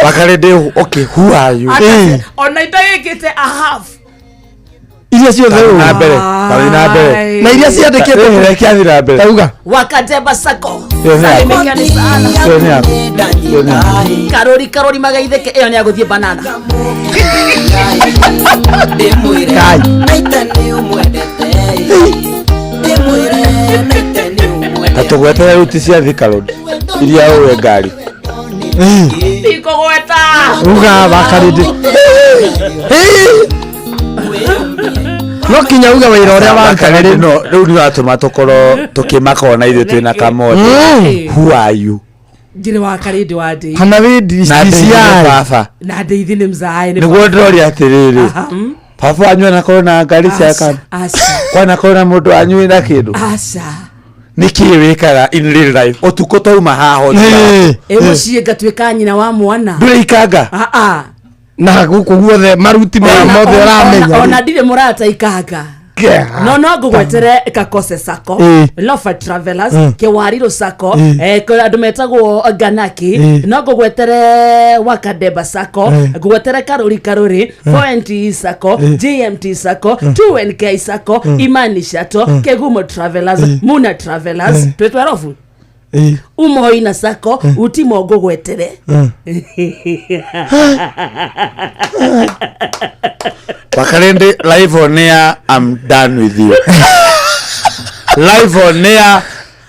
wakarĩndĩ okay who are you ona itagĩkĩte a half iria ciothe na mbere na mbere na iria ciandĩkĩtwo reke athiĩ na mbere tauga Wakadeba sako karori karori magaitheke ĩyo nĩ agũthiĩ banana ndĩmwĩre naita nĩ ũmwendete ndĩmwĩre Tũgwetere ruti cia Thika Road iria ũwe ngari. Ndikũgweta. Uga wakarindi. No kinya uga wĩra ũrĩa Wakarindi no rĩu nĩ watũma tũkorwo tũkĩmaka ona ithuĩ twĩna kamothe. Who are you? Ndirĩ wa karĩndĩ wa ndĩ. Kana wĩ Na ndeithi nĩ baba. Na ndeithi nĩ mzae. Nĩguo ndĩroria atĩrĩrĩ. Baba wanyu anakorwo na ngari cia kana. Aca. Kwanakorwo na mũndũ wanyu wĩna kĩndũ. Aca. Nĩ kĩĩ wĩkaga in real life? Ũtukũ twauma haha Ĩ mũciĩ ngatuĩka nyina wa mwana. Ndũrĩ ikanga? Aa. Na gũkũ guothe maruti maya mothe ũramenya. Ona ndirĩ mũrata ikanga. No ngũgwetere kakose sako lofa travelers kĩwarirũ sako andũ metagwo ganaki no ngũgwetere wakadeba sako ngũgwetere karũri karũri 4nt sako gmt sako 2nk sako imani shato kegumo travelers muna travelers twĩtwerobu umoina sako utimo ngũgwetere. Wakarende live on air, I'm done with you. Live on air,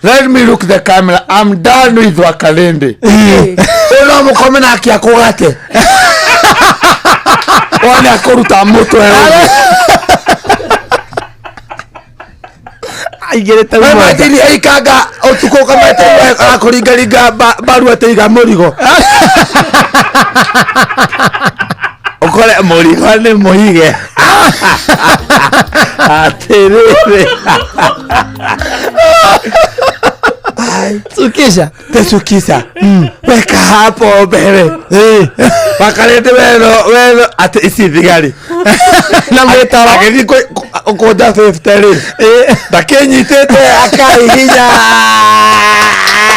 let me look the camera, I'm done with Wakarende. Uno mukome na akia kugate. Wane akuruta mutwe. Aigĩrĩte We matini ikanga ũtukũ ũkamete akũringaringa barua teiga mũrigo. Ũkore mũrigo nĩ mũige. Atĩrĩrĩ. Sukisha. Tesukisha. Weka hapo mbere. Wakarende wero wero atĩ ici thigari. Na mwĩtaro. Agĩthiĩ kũnja 50 rĩ. Ndakĩnyitĩte akaihinya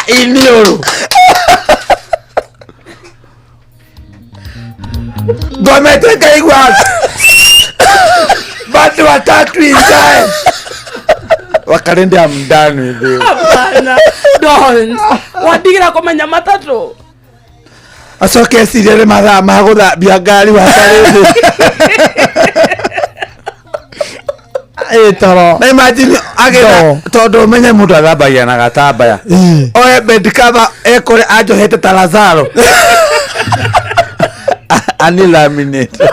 iniũrũ. Ngomete ngaigua bado watatu inside. Wakarende, I'm done with you. Hapana. Don't. Wandigira kũmenya matatũ. Acoke ecirie nĩ mathaa ma gũthambia ngari wakarende. Toro. Na imagine agĩra tondũ ũmenye mũndũ athambagia na gatambaya. Oe bed cover ekore anjohete ta Lazaro. Anilaminate.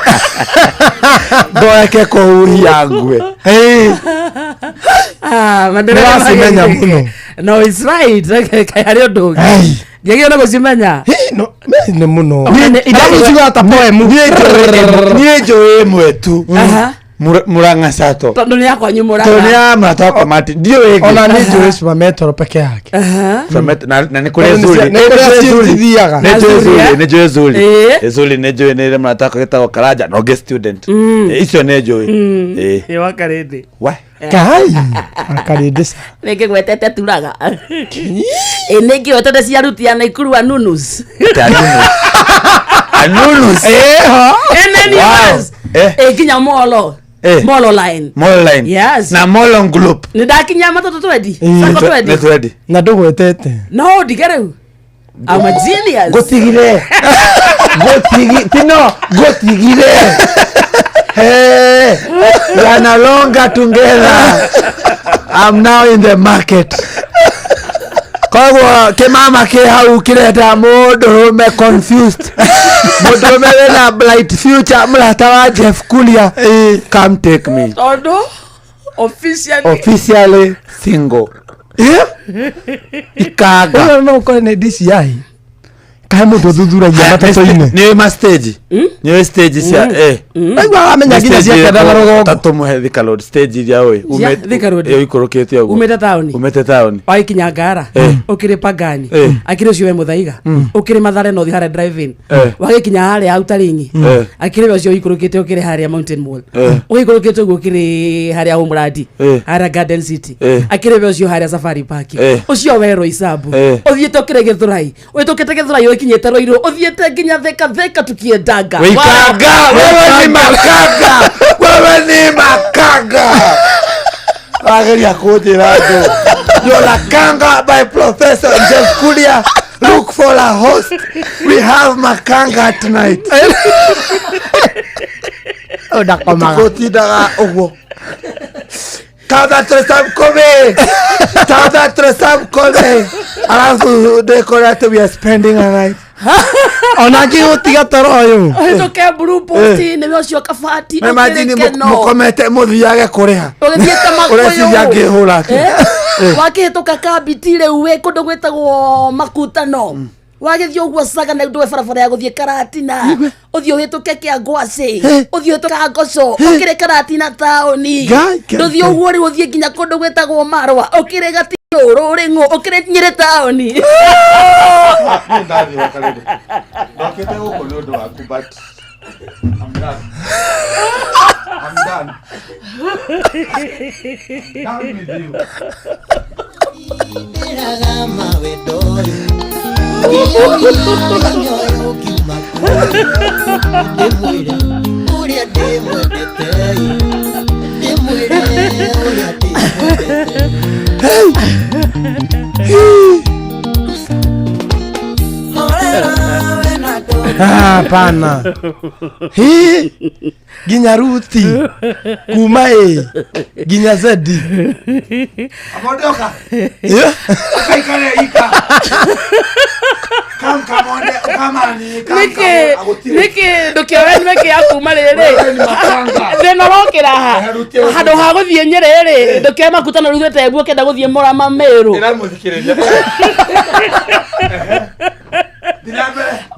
Ndoeke kũhuhia ngwe. Nĩwacimenya mũno. No, it's right. Kaĩ harĩ ũndũ ũngĩ. Ngĩgĩa na gũcimenya. Nĩ mũno. Araciugaga ta poem. Niĩ njũĩ ĩmwe tu. Murang'a Sato. Tondũ nĩ yakwanyu Murang'a. Tondũ nĩ ya mũrata wakwa Martin. Ndiũĩ ĩngĩ. Ona nĩ njũĩ Super Metro peke yake. Na nĩ kũrĩ Zuri. Nĩ kũrĩa cithiaga. Nĩ njũĩ Zuri, nĩ njũĩ Zuri. Zuri nĩ njũĩ nĩ ĩrĩ mũrata wakwa wĩtagwo Karanja na ũngĩ student. Icio nĩ njũĩ. Ĩ wakarĩndĩ. We. Kai. Wakarĩndĩ. Nĩ ngĩgwetete turaga. Ĩ nĩ ngĩgwetete cia ruti ya Naikuru Anunus. Anunus. Wow. Ĩ nginya Molo. Molo line. Molo line. Yes. Na Molo Group. Nĩ ndakinya matatũ twendi. Sako twendi. Nĩ twendi. Na ndũgwetete. No ndige rĩu. I'm a genius. Ngũtigire. Ngũtigi. Tino ngũtigire. Hey, we are no longer together. I'm now in the market. Koguo kĩmama kĩ hau kĩrenda mũndũrũme confused. Mũndũrũme wĩna bright future mũrata wa Jeff Kuria. Come take me. Tondũ officially single. Ikanga. Ũyũ no ũkore nĩ DCI. Kahe mũndũ ũthuthuragia matatũ-inĩ. Nĩ ma stage. Nĩ stage cia Aigua aramenya nginya cia kĩanda na rũgongo. Ta tũmũhe Thika Road stage iria ũĩ. Thika Road. Ũikũrũkĩte ũguo. Umĩte taũni. Umĩte taũni. Wagĩkinya Ngara. Ũkĩrĩ Pangani. Akĩrĩ ũcio we Mũthaiga. Ũkĩrĩ Mathare North harĩa drive-in. Wagĩkinya harĩa Outer Ring. Akĩrĩ we ũcio ũikũrũkĩte ũkĩrĩ harĩa Mountain Mall. Ũgĩikũrũkĩte ũguo ũkĩrĩ harĩa Homeland. Harĩa Garden City. Akĩrĩ we ũcio harĩa Safari Park. Ũcio we Roysambu. Ũthiĩte ũkĩrĩ Gĩthũrai. Ũhĩtũkĩte Gĩthũrai ũkinyĩte Ruiru. Ũthiĩte nginya Thika Thika tukiendanga. Wikanga, wewe ni makanga. Wewe ni makanga. Wageria kunjĩra andũ. You're a kanga by Professor Jeff Kuria. Look for a host. We have makanga tonight. Ũndakomaga. Tũtindaga ũguo. Tafadhali samkome. Tafadhali samkome. Alafu ndekora atĩ we are spending a night. Ona ngĩgũtiga toro ũyũ. Ũhĩtũke blue post nĩwe ũcio kabati Na imagine mũkomete mũthiage kũrĩha. Ũgĩthiĩte Makũyũ. Ũreciria ngĩhũra atĩ. Wakĩhĩtũka kambiti rĩu wĩ kũndũ gwĩtagwo makutano wagĩthiĩ ũguo caga na ndũe barabara ya gũthiĩ karatina ũthiĩ ũhĩtũke kĩa ngwacĩ ũthiĩ ũhĩtũke ngoco ũkĩrĩ karatina taũni Ngai, Ngai, ndũthiĩ Ngai. ũguo rĩu ũthiĩ nginya kũndũ gwĩtagwo marwa ũkĩrĩ gatiyũ rũrĩng'ũ ũkĩrĩ nyĩrĩ taũni. Niĩ ndathiĩ Wakarende. Ndokĩte gũkũ nĩ ũndũ waku but I'm done. I'm done. Done with you. Ũrĩa ndĩmwendete, ndĩmwĩre ũrĩa ndĩmwendete. Ah, hapana. Hii nginya Ruti kuma A nginya Z. Amondoka. Yeah. Ukaikare ika. Kam kamonde ukamani kam. Nĩkĩ nĩkĩ ndũkĩoe nĩkĩ ya kuma rĩrĩ thĩna ũrokĩra ha handũ ha gũthiĩ Nyĩrĩ rĩ ndũkĩoe makutano rĩu ũthiĩte Embu ũkĩenda gũthiĩ Mũrama Mĩrũ. Ĩramũthikĩrĩria.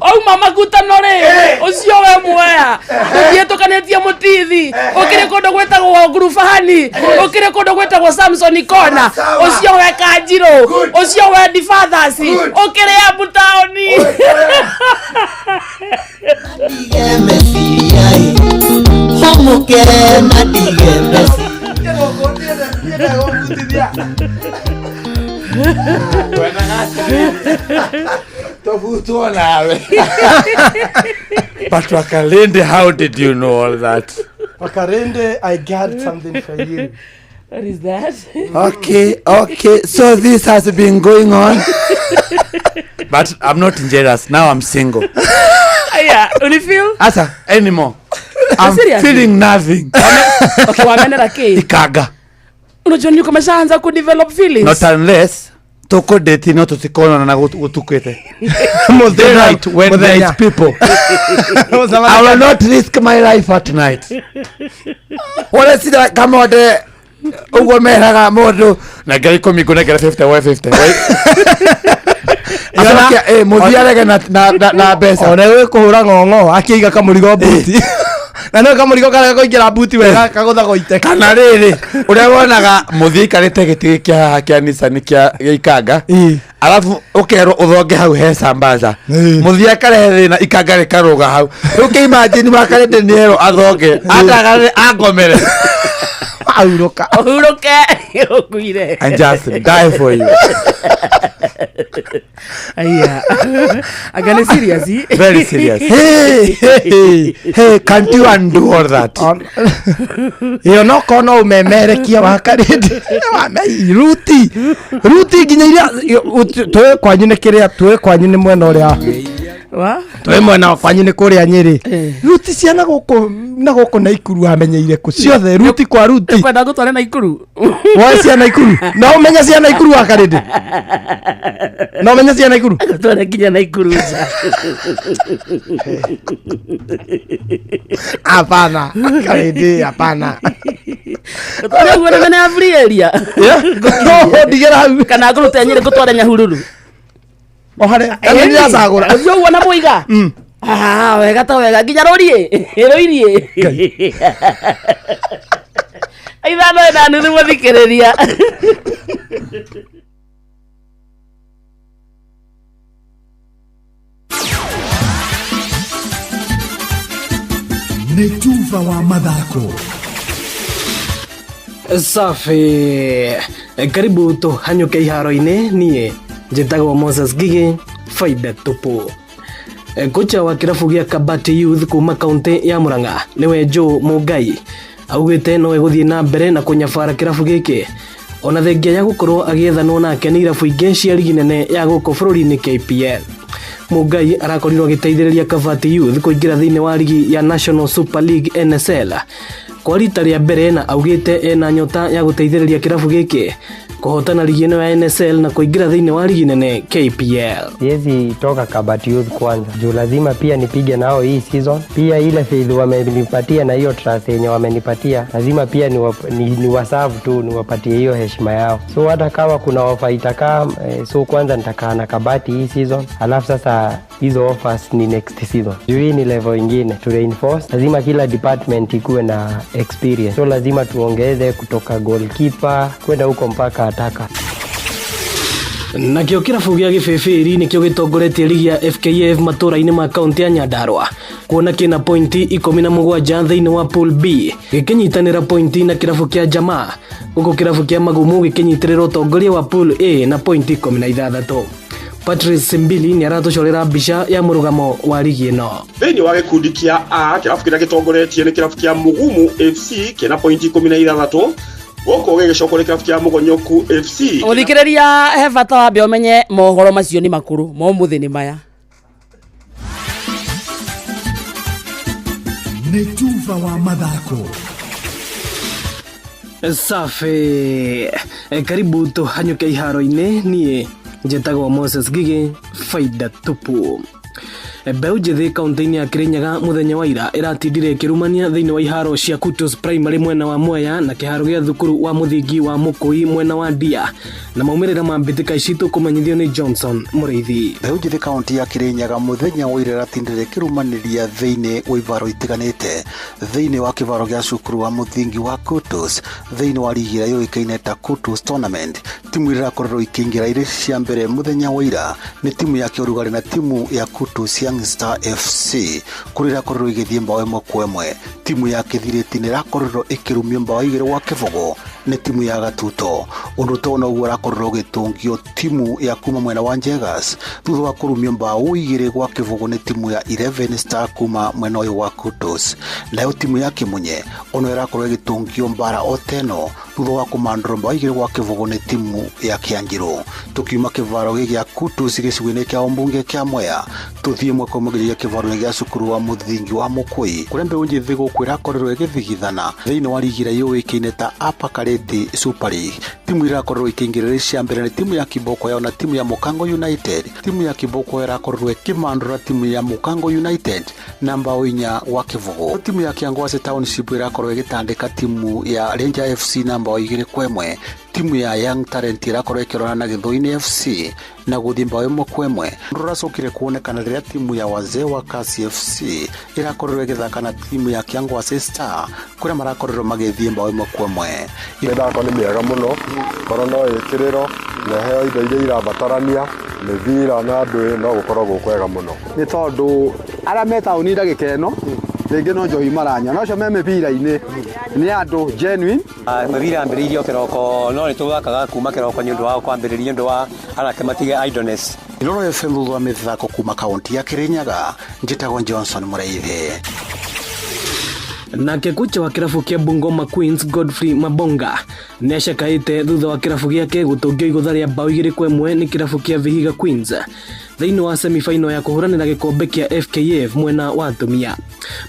Auma makutano rĩ ũcio we mwea tũthiĩ tũkanĩtie mũtithi ũkĩrĩ kũndũ gwĩtagwo ngurubahani ũkĩrĩ kũndũ gwĩtagwo Samson Kona ũcio we Kanjirũ ũcio we Difathers ũkĩrĩ Embu taũni. Hũmũke matige meciria. Tofutwo nawe. But Wakalende, how did you know all that? Wakarende, I got something for you. What is that? Okay, okay. So this has been going on. But I'm not jealous. Now I'm single. Aya, unifeel? Asa, anymore. I'm Seriously? feeling nothing. Okay, wamenera kĩ? Ikaga. Unajua ni kama shaanza ku develop feelings. Not unless tuko date no tutikonana na gutukite. Daylight when there is people. I will not risk my life at night. Ũrecira kamode ũguo meraga mũndũ na ngiri ikũmi ngũnengere 50 we 50. Acoke mũthiĩ arege na mbeca. Ona wĩ kũhũra ng'ong'o akĩiga kamũrigo buti. Na no kamũrigo karĩa kũingĩra buti wega kagũtha goite. Kana rĩrĩ ũrĩa wonaga mũthiĩ aikarĩte gĩtĩ kĩa haha kĩa Nissan kĩa gĩa ikanga alafu ũkerwo ũthonge hau he sambaza mũthiĩ akarehe thĩna ikanga rĩkarũga hau rĩu kĩ imagine wakarĩte nĩerwo athonge andagarare angomere Ahurũka. Ũhurũke ũkuire. and just die for you. Aya. Anga nĩ serious? Very serious. Hey, hey, hey, can't you undo all that? Ĩyo no korwo no ũmemerekia wakarĩte. Wamei Ruti. Ruti nginya iria tũĩ kwanyu nĩ kĩrĩa tũĩ kwanyu nĩ mwena ũrĩa Wa? tũĩ mwena wa kwanyu nĩ kũrĩa Nyĩrĩ. Ruti cia na gũkũ na gũkũ Naikuru wamenyeire kũ ciothe ruti kwa ruti. Kwenda ngũtware Naikuru. Woe cia Naikuru. No ũmenye cia Naikuru wakarĩte. No ũmenye cia Naikuru. Ngũtware nginya Naikuru nja. Hapana. Karĩndĩ hapana. Ngũtware ũguo nĩ mena ya free area. No ndigĩra hau. Kana ngũrute Nyĩrĩ ngũtware Nyahururu. O harĩa kana nĩndĩracagũra. Ũthiĩ ũguo na mũiga. Ah, wega ta wega nginya rũriĩ rũiriĩ 5:30 mũthikĩrĩria. Nĩ tuba wa mathako. Safi, karibu tuhanyũke iharo-inĩ. Niĩ njĩtagwo Moses Gigi faida tupu. Kocha wa kĩrabu gĩa Kabati Youth kuma kaunti ya Murang'a nĩwe Joe Mũngai augĩte no egũthiĩ na mbere na kũnyabara kĩrabu gĩkĩ ona thengia ya gũkorwo agĩethanwo nake nĩ irabu ingĩ cia rigi nene ya gũkũ bũrũri-inĩ KPL. Mũngai arakorirwo agĩteithĩrĩria Kabati Youth kũingĩra thĩinĩ wa rigi ya National Super League NSL kwa rita rĩa mbere na augĩte ena nyota ya gũteithĩrĩria kĩrabu gĩkĩ kũhotana ligi ĩno ya NSL na kũingĩra thĩinĩ wa ligi nene KPL. Siwezi toka Kabati Youth kwanza juu lazima pia nipige nao hii season. Pia ile faith wamenipatia na hiyo trust yenye wamenipatia lazima pia niwaserve tu, niwapatie hiyo heshima yao. So hata kama kuna ofa itakaa, so kwanza nitakaa na Kabati hii season, alafu sasa hizo offers ni next season. Juu hii ni level ingine, to reinforce lazima kila department ikuwe na experience, so lazima tuongeze kutoka goalkeeper kwenda huko mpaka ataka. Nakĩo kĩrabu gĩa Gĩbĩbĩri nĩkĩo gĩtongoretie ligi ya FKF matũra-inĩ ma kaunti ya Nyandarua kuona kĩna pointi 17 thĩinĩ wa pool B, gĩkĩnyitanĩra pointi na kĩrabu kĩa Jamaa, gũkũ kĩrabu kĩa Magumu gĩkĩnyitĩrĩra ũtongoria wa pool A na pointi 16. Patrice Simbili nĩ aratũcorera mbica ya mũrũgamo wa ligi ĩno. Thĩinĩ wa gĩkundi kĩa A, kĩrabu kĩrĩa gĩtongoretie nĩ kĩrabu kĩa Mugumu FC kĩna pointi 16, gũkũ gĩgĩcokwo nĩ kĩrabu kĩa Mũgonyoku FC. Ũthikĩrĩria, he bata wambe ũmenye mohoro macio nĩ makũrũ ma ũmũthĩ nĩ maya. Nĩ tuba wa mathako. Safi. Karibu tũhanyũke iharo-inĩ. Niĩ njĩtagwo Moses Gigi, faida tupu. Mbeũ njĩthĩ kaunti-inĩ ya Kirinyaga mũthenya wa ira ĩratindire ĩkĩrumania thĩinĩ wa iharo cia Kutus Primary mwena wa Mwea na kĩharo gĩa thukuru wa mũthingi wa Mũkũi mwena wa Ndia, na maumĩrĩra ma mbĩtĩka ici tũkũmenyithio nĩ Johnson Mũrĩithi. Mbeũ njĩthĩ kaunti ya Kirinyaga mũthenya wa ira ĩratindire ĩkĩrumanĩria thĩinĩ wa ivaro itiganĩte, thĩinĩ wa kĩvaro gĩa cukuru wa mũthingi wa Kutus, thĩinĩ wa ligi ĩrĩa yũĩkaine ta Kutus Tournament. Timu iria irakorirwo ikĩingĩra irĩ cia mbere mũthenya wa ira nĩ timu ya Kĩũrugarĩ na timu ya Kutus Young Star FC, kũrĩa irakorirwo igĩthiĩ mbaũ 1-1. Timu ya Kĩthirĩti nĩ ĩrakorirwo ĩkĩrumio mbaũ 2-0 nĩ timu ya Gatuto. Ũndũ ta ũyũ ũrakorirwo ũgĩtũngio timu ya kuma mwena wa Njegas thutha wa kũrumio mbaũ 2-0 nĩ timu ya 11 Star kuma mwena ũyũ wa Kutus. Nayo timu ya Kĩmunye ono ĩrakorwo ĩgĩtũngio mbara o teno thutha wa kũmandũrwo mbaũ 2-0 nĩ timu ya Kĩanjirũ. Tũkiuma kĩvaro gĩa Kutus gĩcigo-inĩ kĩa ũmbunge kĩa Mwea, tũthiĩ mwaka ũmwe nginya kĩvaro gĩa cukuru wa mũthingi wa Mũkũi, kũrĩa mbeũ njĩthĩ gũkũ ĩrakorirwo ĩgĩthigithana thĩinĩ wa ligi ĩrĩa yũĩkaine ta Upper Kareti Super League. Timu irakorirwo ikĩingĩra cia mbere nĩ timu ya Kiboko yao na timu ya Mũkango United. Timu ya Kiboko ĩrakorirwo ĩkĩmandũra timu ya Mũkango United na mbaũ 4-0. Timu ya Kĩangwacĩ Township ĩrakorwo ĩgĩtandĩka timu ya Ranger FC na mbaũ 2-1. Timu ya Young Talent ĩrakorwo ĩkĩrorana na Gĩthũinĩ FC na gũthiĩ mbaũ 1-1. Rũracokire kuonekana rĩrĩa timu ya Wazee wa Kasi FC ĩrakorirwo ĩgĩthaka na timu ya Kĩangwacĩ Star, kũrĩa marakorirwo magĩthiĩ mbaũ 1-1. Mĩthako nĩ mĩega mũno, korwo no ĩkĩrĩrwo na ĩheo indo iria irabatarania, mĩbira na ndũĩ, no gũkorwo gwĩ kwega mũno. Nĩ tondũ arĩa me taũni ndagĩka ĩno rĩngĩ no njohi maranyua, no acio me mĩbira-inĩ nĩ andũ genuine. Mĩbira yambĩrĩirio kĩroko, no nĩ tũthakaga kuma kĩroko nĩ ũndũ wa kwambĩrĩria, nĩ ũndũ wa anake matige idleness. Inooro FM thutha wa mĩthako kuma kaunti ya Kirinyaga, njĩtagwo Johnson Mũrĩithi. Nake kocha wa kĩrabu kĩa Bungoma Queens Godfrey Mabonga nĩ acakaĩte thutha wa kĩrabu gĩake gũtũngio igũtha rĩa mbaũ 2-1 nĩ kĩrabu kĩa Vihiga Queens thĩinĩ wa semifinal ya kũhũranĩra gĩkombe kĩa FKF mwena wa atumia.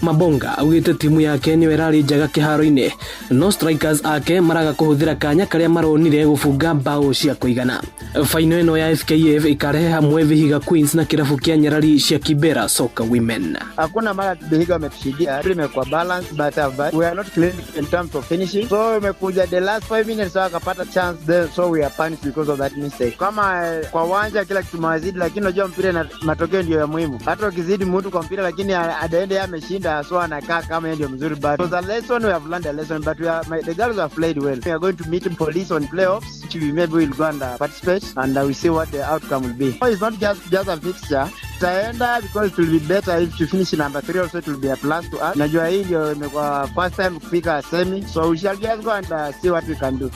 Mabonga augĩte timu yake nĩyo ĩrarĩ njega kĩharo-inĩ, no strikers ake maraga kũhũthĩra kanya karĩa maronire gũbunga mbaũ cia kũigana. Final ĩno ya FKF ĩkarehe hamwe Vihiga Queens na kĩrabu kĩa Nyarari cia Kibera Soccer Women. Hakuna mara Vihiga wametushindia, imekuwa balance but we are not clean in terms of finishing, so imekuja the last 5 minutes wakapata chance then, so we are punished because of that mistake. Kama kwa uwanja kila kitu mawazidi, lakini unajua mpira na matokeo ndio ya muhimu. Hata ukizidi mtu kwa mpira lakini at the end yeye ameshinda, so anakaa kama yeye ndio mzuri, but so the lesson we have learned a lesson, but the girls have played well. We are going to meet police on playoffs, which we maybe will go and participate and we see what the outcome will be. So it's not just a fixture. Taenda because it will be better if you finish number 3 also, it will be a plus to us. Najua hii ndio imekuwa first time kufika semi, so we shall just go and see what we can do.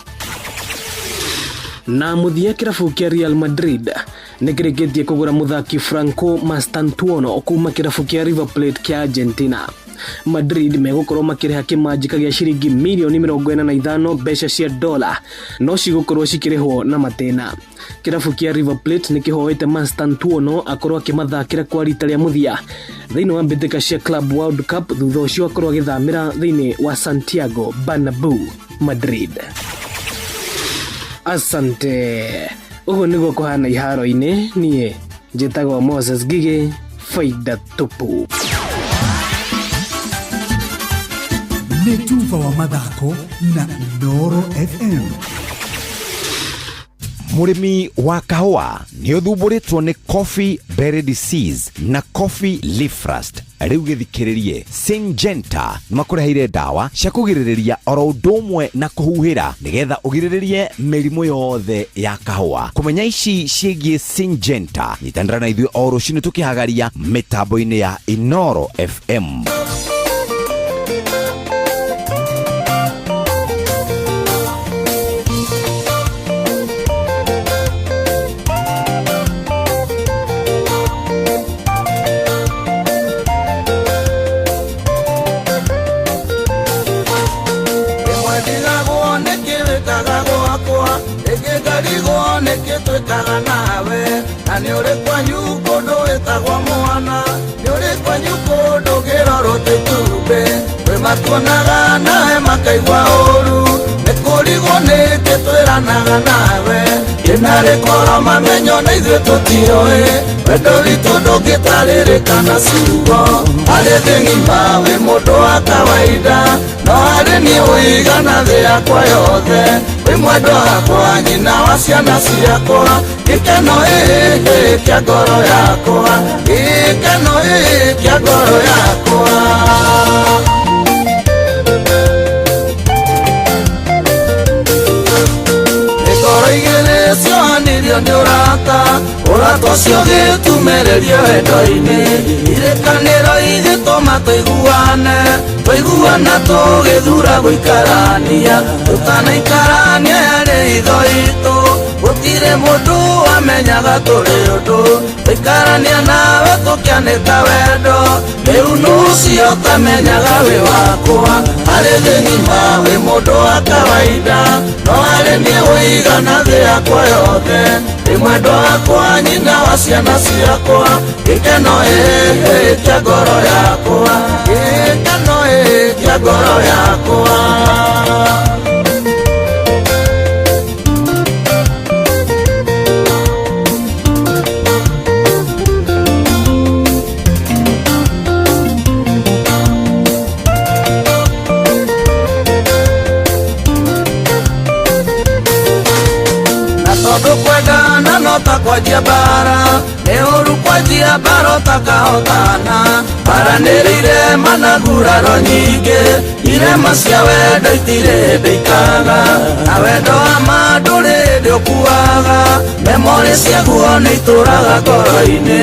Na mũthia kĩrabu kĩa Real Madrid nĩ kĩrĩkĩtie kũgũra mũthaki Franco Mastantuono kuma kĩrabu kĩa River Plate kĩa Argentina. Madrid megũkorwo makĩrĩha kĩmanjĩka gĩa ciringi mirioni 45 mbeca cia dola no cigũkorwo cikĩrĩhwo na matĩna. Kĩrabu kĩa River Plate nĩkĩhoete Mastantuono akorwo akĩmathakĩra kwa rita rĩa mũthia thĩinĩ wa mbĩtĩka cia Club World Cup, thutha ũcio akorwo agĩthamĩra thĩinĩ wa Santiago Bernabeu, Madrid. Asante. Ũguo nĩguo kũhana iharo-inĩ. Niĩ njĩtagwo Moses Ngigĩ, faida tupu. Nĩ tuba wa mathako na Inooro FM. Mũrĩmi wa kahũa nĩ ũthumbũrĩtwo nĩ coffee berry disease na coffee leaf rust. Rĩu gĩthikĩrĩrie, Syngenta nĩmakũreheire ndawa cia kũgirĩrĩria oro ũndũ ũmwe na kũhuhĩra nĩgetha ũgirĩrĩrie mĩrimũ yothe ya kahũa. Kũmenya ici ciĩgiĩ Syngenta, nyitanĩra na ithuĩ o rũcinĩ tũkĩhagaria mĩtambo-inĩ ya Inooro FM. Rĩmwe ndigagwo nĩkĩ wĩkaga gwakwa, rĩngĩ ngarigwo nĩkĩ twĩkaga nawe, na nĩ ũrĩ kwanyu kũndũ wĩtagwo mwana, nĩ ũrĩ kwanyu kũndũ kĩrorwo ta itumbĩ, kwĩ matuonaga nawe makaigua ũru, nĩ kũrigwo nĩkĩ twĩranaga nawe, ĩna rĩkorwo mamenyo na ithuĩ tũtiũĩ, wendo witũ ndũngĩtarĩrĩka na ciugo, harĩ thĩ ng'ima wĩ mũndũ wa kawaida, no harĩ niĩ ũigana thĩ yakwa yothe, wĩ mwendwa wakwa nyina wa ciana ciakwa, gĩkeno ĩĩ kĩa ngoro yakwa, gĩkeno ĩĩ kĩa ngoro yakwa. Ngoro igĩrĩ ciohanirio nĩ ũrata, ũrata ũcio ũgĩtumĩrĩrio wendo-inĩ, irĩkanĩro igĩtũma tũiguane, twaiguana tũgĩthura gũikarania, tũtanaikarania yarĩ itho itũ, gũtirĩ mũndũ wamenyaga tũrĩ ũndũ, tũikarania nawe tũkĩanĩka wendo, rĩu nũ ũcio ũtamenyaga wĩ wakwa, harĩ thĩ ng'ima wĩ mũndũ wa kawaida, no harĩ niĩ ũigana thĩ yakwa yothe, wĩ mwendwa wakwa nyina wa ciana ciakwa, gĩkeno ĩĩ kĩa ngoro yakwa, gĩkeno ĩĩ kĩa ngoro yakwa. Na tondũ kwendana no ta kwanjia mbara, nĩ ũru kwanjia mbara ũtakahotana, mbaranĩrĩire mana nguraro nyingĩ, irema cia wendo itirĩ hĩndĩ ikaga, na wendo wa ma ndũrĩ hĩndĩ ũkuaga, memorĩ ciaguo nĩ itũraga ngoro-inĩ,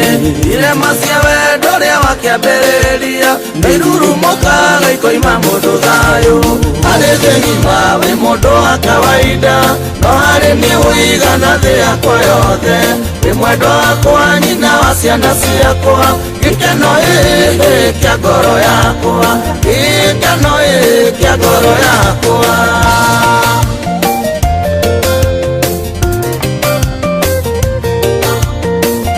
irema cia wendo ũrĩa wakĩambĩrĩria, nĩ irurumũkaga ikoima mũndũ thayũ, harĩ thĩ ng'ima wĩ mũndũ wa kawaida, no harĩ niĩ ũigana thĩ yakwa yothe, wĩ mwendwa wakwa nyina wa ciana ciakwa, gĩkeno ĩĩ kĩa ngoro yakwa, gĩkeno ĩĩ kĩa ngoro yakwa.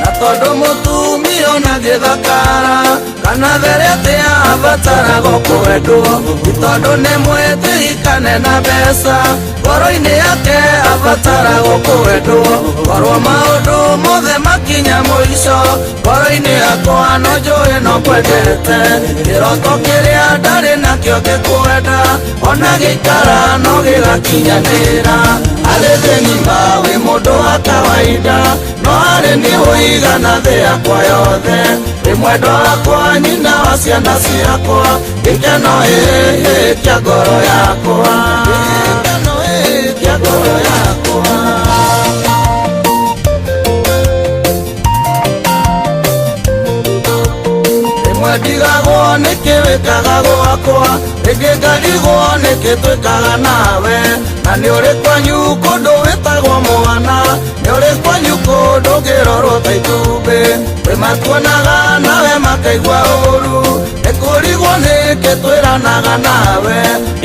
Na tondũ mũtumia ona gĩthakara kana therete abatarago kwendwo, ti tondũ nĩ mwĩtĩkane na mbeca, ngoro-inĩ yake abatarago kwendwo, korwo maũndũ mothe makinya mũico, ngoro-inĩ yakwa no njũĩ no kwendete, kĩroto kĩrĩa ndarĩ nakĩo ngĩkwenda, ona gĩikara no gĩgakinyanĩra, harĩ thĩ ng'ima wĩ mũndũ wa kawaida, no harĩ niĩ ũigana thĩ yakwa yothe, wĩ mwendwa wakwa nyina wa ciana ciakwa, gĩkeno ĩĩ kĩa ngoro yakwa, gĩkeno ĩĩ kĩa ngoro yakwa. Rĩmwe ndigagwo nĩkĩ wĩkaga gwakwa, rĩngĩ ngarigwo nĩkĩ twĩkaga nawe, na nĩ ũrĩ kwanyu kũndũ wĩtagwo mwana, nĩ ũrĩ kwanyu kũndũ ngĩrorwo ta itumbĩ, kwĩ matuonaga nawe makaigua ũru, nĩ Ngũrigwo nĩkĩ twĩranaga nawe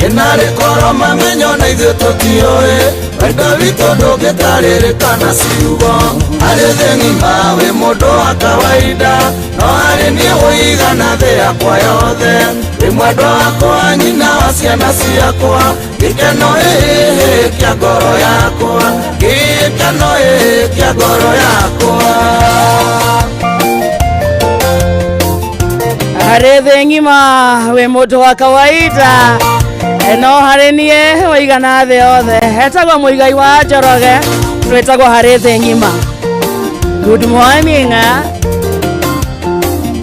ĩnarĩ korwo mamenyo na ithuĩ tũtiũĩ wendo witũ ndũngĩtarĩrĩka na ciugo harĩ thĩ ng'ima wĩ mũndũ wa kawaida no harĩ niĩ ũigana thĩ yakwa yothe wĩ mwendwa wakwa nyina wa ciana ciakwa gĩkeno ĩhĩ kĩa ngoro yakwa gĩkeno ĩhĩ kĩa ngoro yakwa. Harĩ thĩ ng'ima wĩ mũndũ wa kawaida no harĩ niĩ waigana thĩ yothe. Etagwo Mũigai wa Njoroge, rwĩtagwo harĩ thĩ ng'ima. Good morning.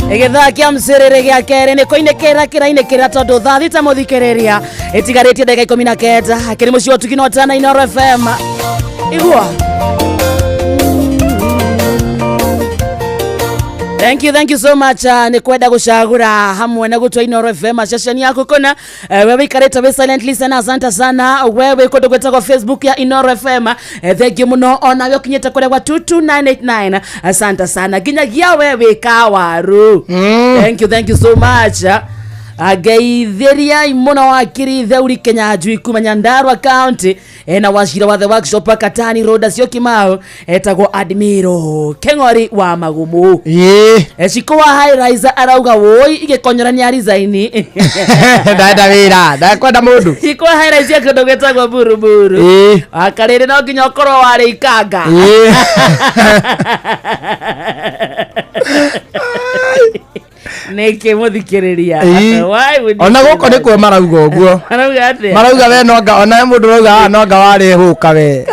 Gĩthaa kĩa mcĩrĩrĩ gĩa kerĩ nĩ kũinĩkĩra kĩrainĩkĩra tondũ thaa thita mũthikĩrĩria ĩtigarĩtie ndagĩka 19 akĩrĩ mũciĩ wa ũtugi na ũtana Inooro FM. Igua. Thank you so much. Nĩ kwenda gũcagũra hamwe na gũtua Inooro FM ceceni yaku kũna. Wewe ikarĩte wĩ silent listener, asante sana. Wewe kũndũ gwĩtagwo Facebook ya Inooro FM, thank you mũno. Onawe ũkinyĩte kũrĩa gwa 22989, asante sana. Nginyagia we wĩ kawaru. Thank you so much. Ngeithĩriai mũno wakiri Theuri Kenya Njui kuma Nyandarua County, na wacira wa the workshop Katani Road acio Kimau, etagwo Admiro Keng'ori wa Magumu. Ciko wa High Rise arauga woi igĩkonyora nĩ arizaini. Ndenda wĩra, ndakwenda mũndũ. Ciko wa High Rise ya kũndũ gwĩtagwo Buruburu. Wakarĩrĩ no nginya ũkorwo warĩ ikanga. Nĩkĩ mũthikĩrĩria? Why would you Ona say gũkũ that? nĩkuo marauga ũguo. Marauga atĩa? Marauga we no anga ona mũndũ arauga "Ah, no anga warĩ hũka we."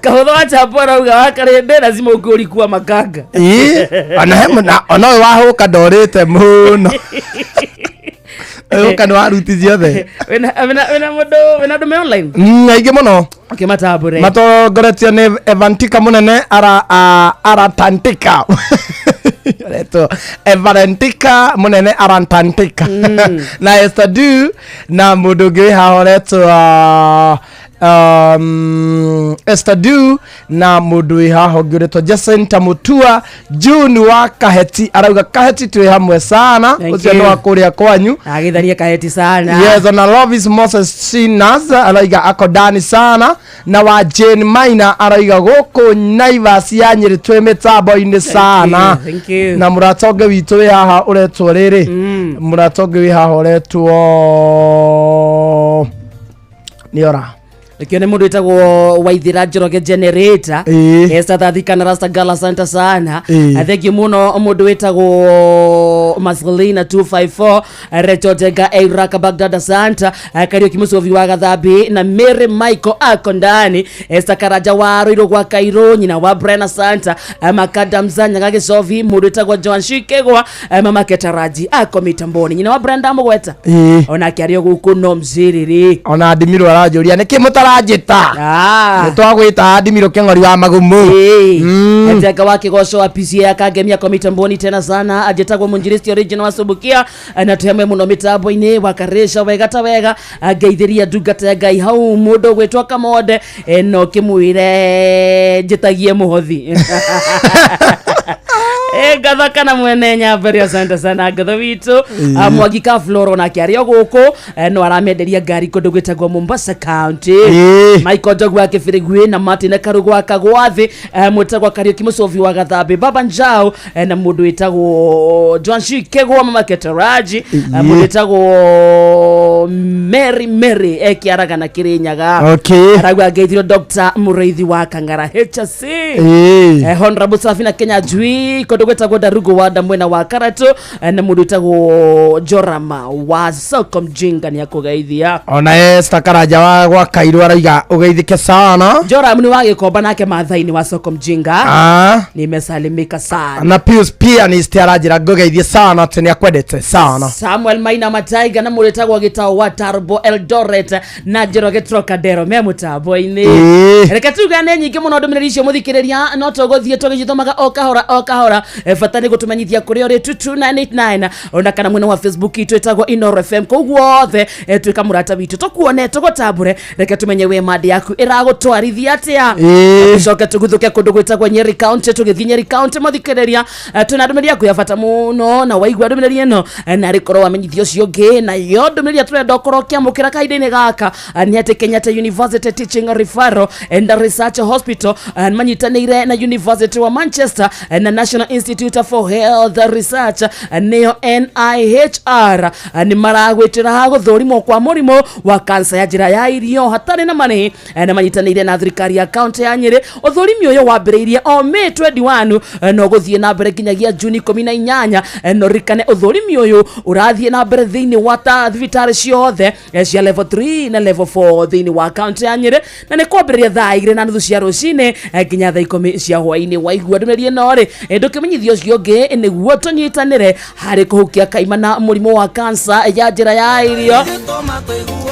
Kahũthũ wa Chapo arauga wakarĩndĩ lazima ũkũrikua makanga. Ona he mũna ona ũyũ wahũka ndorĩte mũno. Ũyũ hũka nĩ waruti ciothe. Wĩna wĩna mũndũ wĩna andũ me online? Aingĩ mũno. Okay, matambũre. Matongoretio nĩ Evantika mũnene ara Aratantika. Aretwo Evalentika mũnene Arantantika. Na Esther Du na mũndũ ũngĩ wĩ haha ũretwo Esther Du na mũndũ wĩ haha ũngĩ ũretwo Jacinta Mutua June wa Kaheti arauga Kaheti twĩ hamwe sana. Thank Ũcio nĩ you. wa kũrĩa kwanyu. Agĩtharia Kaheti sana. Yes, ona Lovis Moses Sinas arauga akodani sana na wa Jane Maina arauga gũkũ Naivas ya Nyĩrĩ twĩ mĩtambo-inĩ sana. Thank you. Na mũrata ũngĩ witũ wĩ haha ũretwo rĩrĩ, mũrata ũngĩ wĩ haha ũretwo nĩ ora Nĩkĩo nĩ mũndũ wĩtagwo Waithĩra Njoroge generator. Esther Thathika na Rasta Gala asante sana. Thank you mũno mũndũ wĩtagwo Maslina 254 Recho Jenga Iraq Baghdad asante. Kariuki Musovi wa Gathambi na Mary Michael Akondani Esther Karaja wa Ruiru gwa Kairũ nyina wa Brena Santa Makada Mzanya Gagĩcovi mũndũ wĩtagwo Joan Shikegwa Mama Ketaraji ako mitamboni nyina wa Brenda Mũgweta onake arĩ o gũkũ no mzĩrĩrĩ. Ona Adimiro aranjũria nĩkĩ mũtaranjĩta. Nĩ twagwĩta Adimiro Kĩng'ori wa Magumu. Njenga wa Kĩgoco wa PCA akangemia kwa mitamboni tena sana anjĩtagwo mũnjiristi original wa Subukia na twĩhamwe mũno mĩtambo-inĩ wakarisha wega ta wega ngeithĩria ndungata ya Ngai hau mũndũ ũgwĩtwo Kamonde no kĩmwĩre njĩtagie mũhothi. Ngatho kana mwene nyambere asante sana ngatho witũ. Mwangi ka Floro nake arĩ o gũkũ no aramenderia ngari kũndũ gwĩtagwo Mombasa County. Michael Njogu wa Kĩbĩrĩgui na Martin Karugu wa Kagwathi mwĩtagwo Kariuki Mũcovi wa Gathambi Baba Njau na mũndũ wĩtagwo Joan Shikegwa Mama Ketaraji mũndũ wĩtagwo Mary Mary ekiaraga na Kĩrĩnyaga. Arauga ngeithirio Dr. Mũrĩithi wa Kang'ara HC. Honorable Safina Kenya Njui kũndũ gwĩtagwo Ndarugu wa Ndamwena wa Karatu na mũndũ wĩtagwo Jorama wa Soko Mjinga nĩ akũgeithia. Ona Esther Karanja wa gwa Kairũ arauga ũgeithĩke sana. Joram nĩ wa Gĩkomba nake Maathai-inĩ wa Soko Mjinga. Nimesalimika sana. Na Pius Pianist aranjĩra ngũgeithie sana atĩ nĩ akwendete sana. Samuel Maina Mataiga na mũndũ wĩtagwo Gĩtau wa Tarbo Eldoret na Njoroge Trocadero me mũtambo-inĩ. Reke tugane nyingĩ mũno ndũmĩrĩri icio mũthikĩrĩria, no tũgũthiĩ tũgĩcithomaga o kahora o kahora. Bata nĩ gũtũmenyithia kũrĩa ũrĩ 22989, ona kana mwena wa Facebook itũ ĩtagwo Inoro FM. Kũu guothe tuĩka mũrata witũ, tũkuone, tũgũtambũre. Reke tũmenye we mande yaku ĩragũtwarithia atĩa. Tũcoke tũguthũke kũndũ gwĩtagwo Nyeri County. Tũgĩthiĩ Nyeri County, mũthikĩrĩria, twĩna ndũmĩrĩri yaku ya bata mũno, na waigua ndũmĩrĩri ĩno, narĩ korwo wamenyithia ũcio ũngĩ. Nayo ndũmĩrĩri ĩrĩa tũrenda ũkorwo ũkĩamũkĩra kahinda-inĩ gaka nĩ atĩ Kenyatta University Teaching Referral and Research Hospital manyitanĩire na University wa Manchester na National Institute for Health Research, nĩyo NIHR, nĩ maragwĩtĩra gũthũrimwo kwa mũrimũ wa kansa ya njĩra ya irio hatarĩ na marĩhi, na manyitanĩire na thirikari ya kaunti ya Nyĩrĩ. Ũthũrimi ũyũ wambĩrĩirie o May 21, no gũthiĩ na mbere nginyagia Juni 18. No ririkane ũthũrimi ũyũ ũrathiĩ na mbere thĩinĩ wa ta thibitarĩ ciothe cia level 3 na level 4 thĩinĩ wa kaunti ya Nyĩrĩ, na nĩ kwambĩrĩria thaa 2:30 cia rũcinĩ nginya thaa 10 cia hwaĩ-inĩ. Waigua ndũmĩrĩri ĩno rĩ, ndũkĩmenyithia ũcio ũngĩ nĩguo tũnyitanĩre harĩ kũhukia kaimana mũrimũ wa kansa ya njĩra ya irio.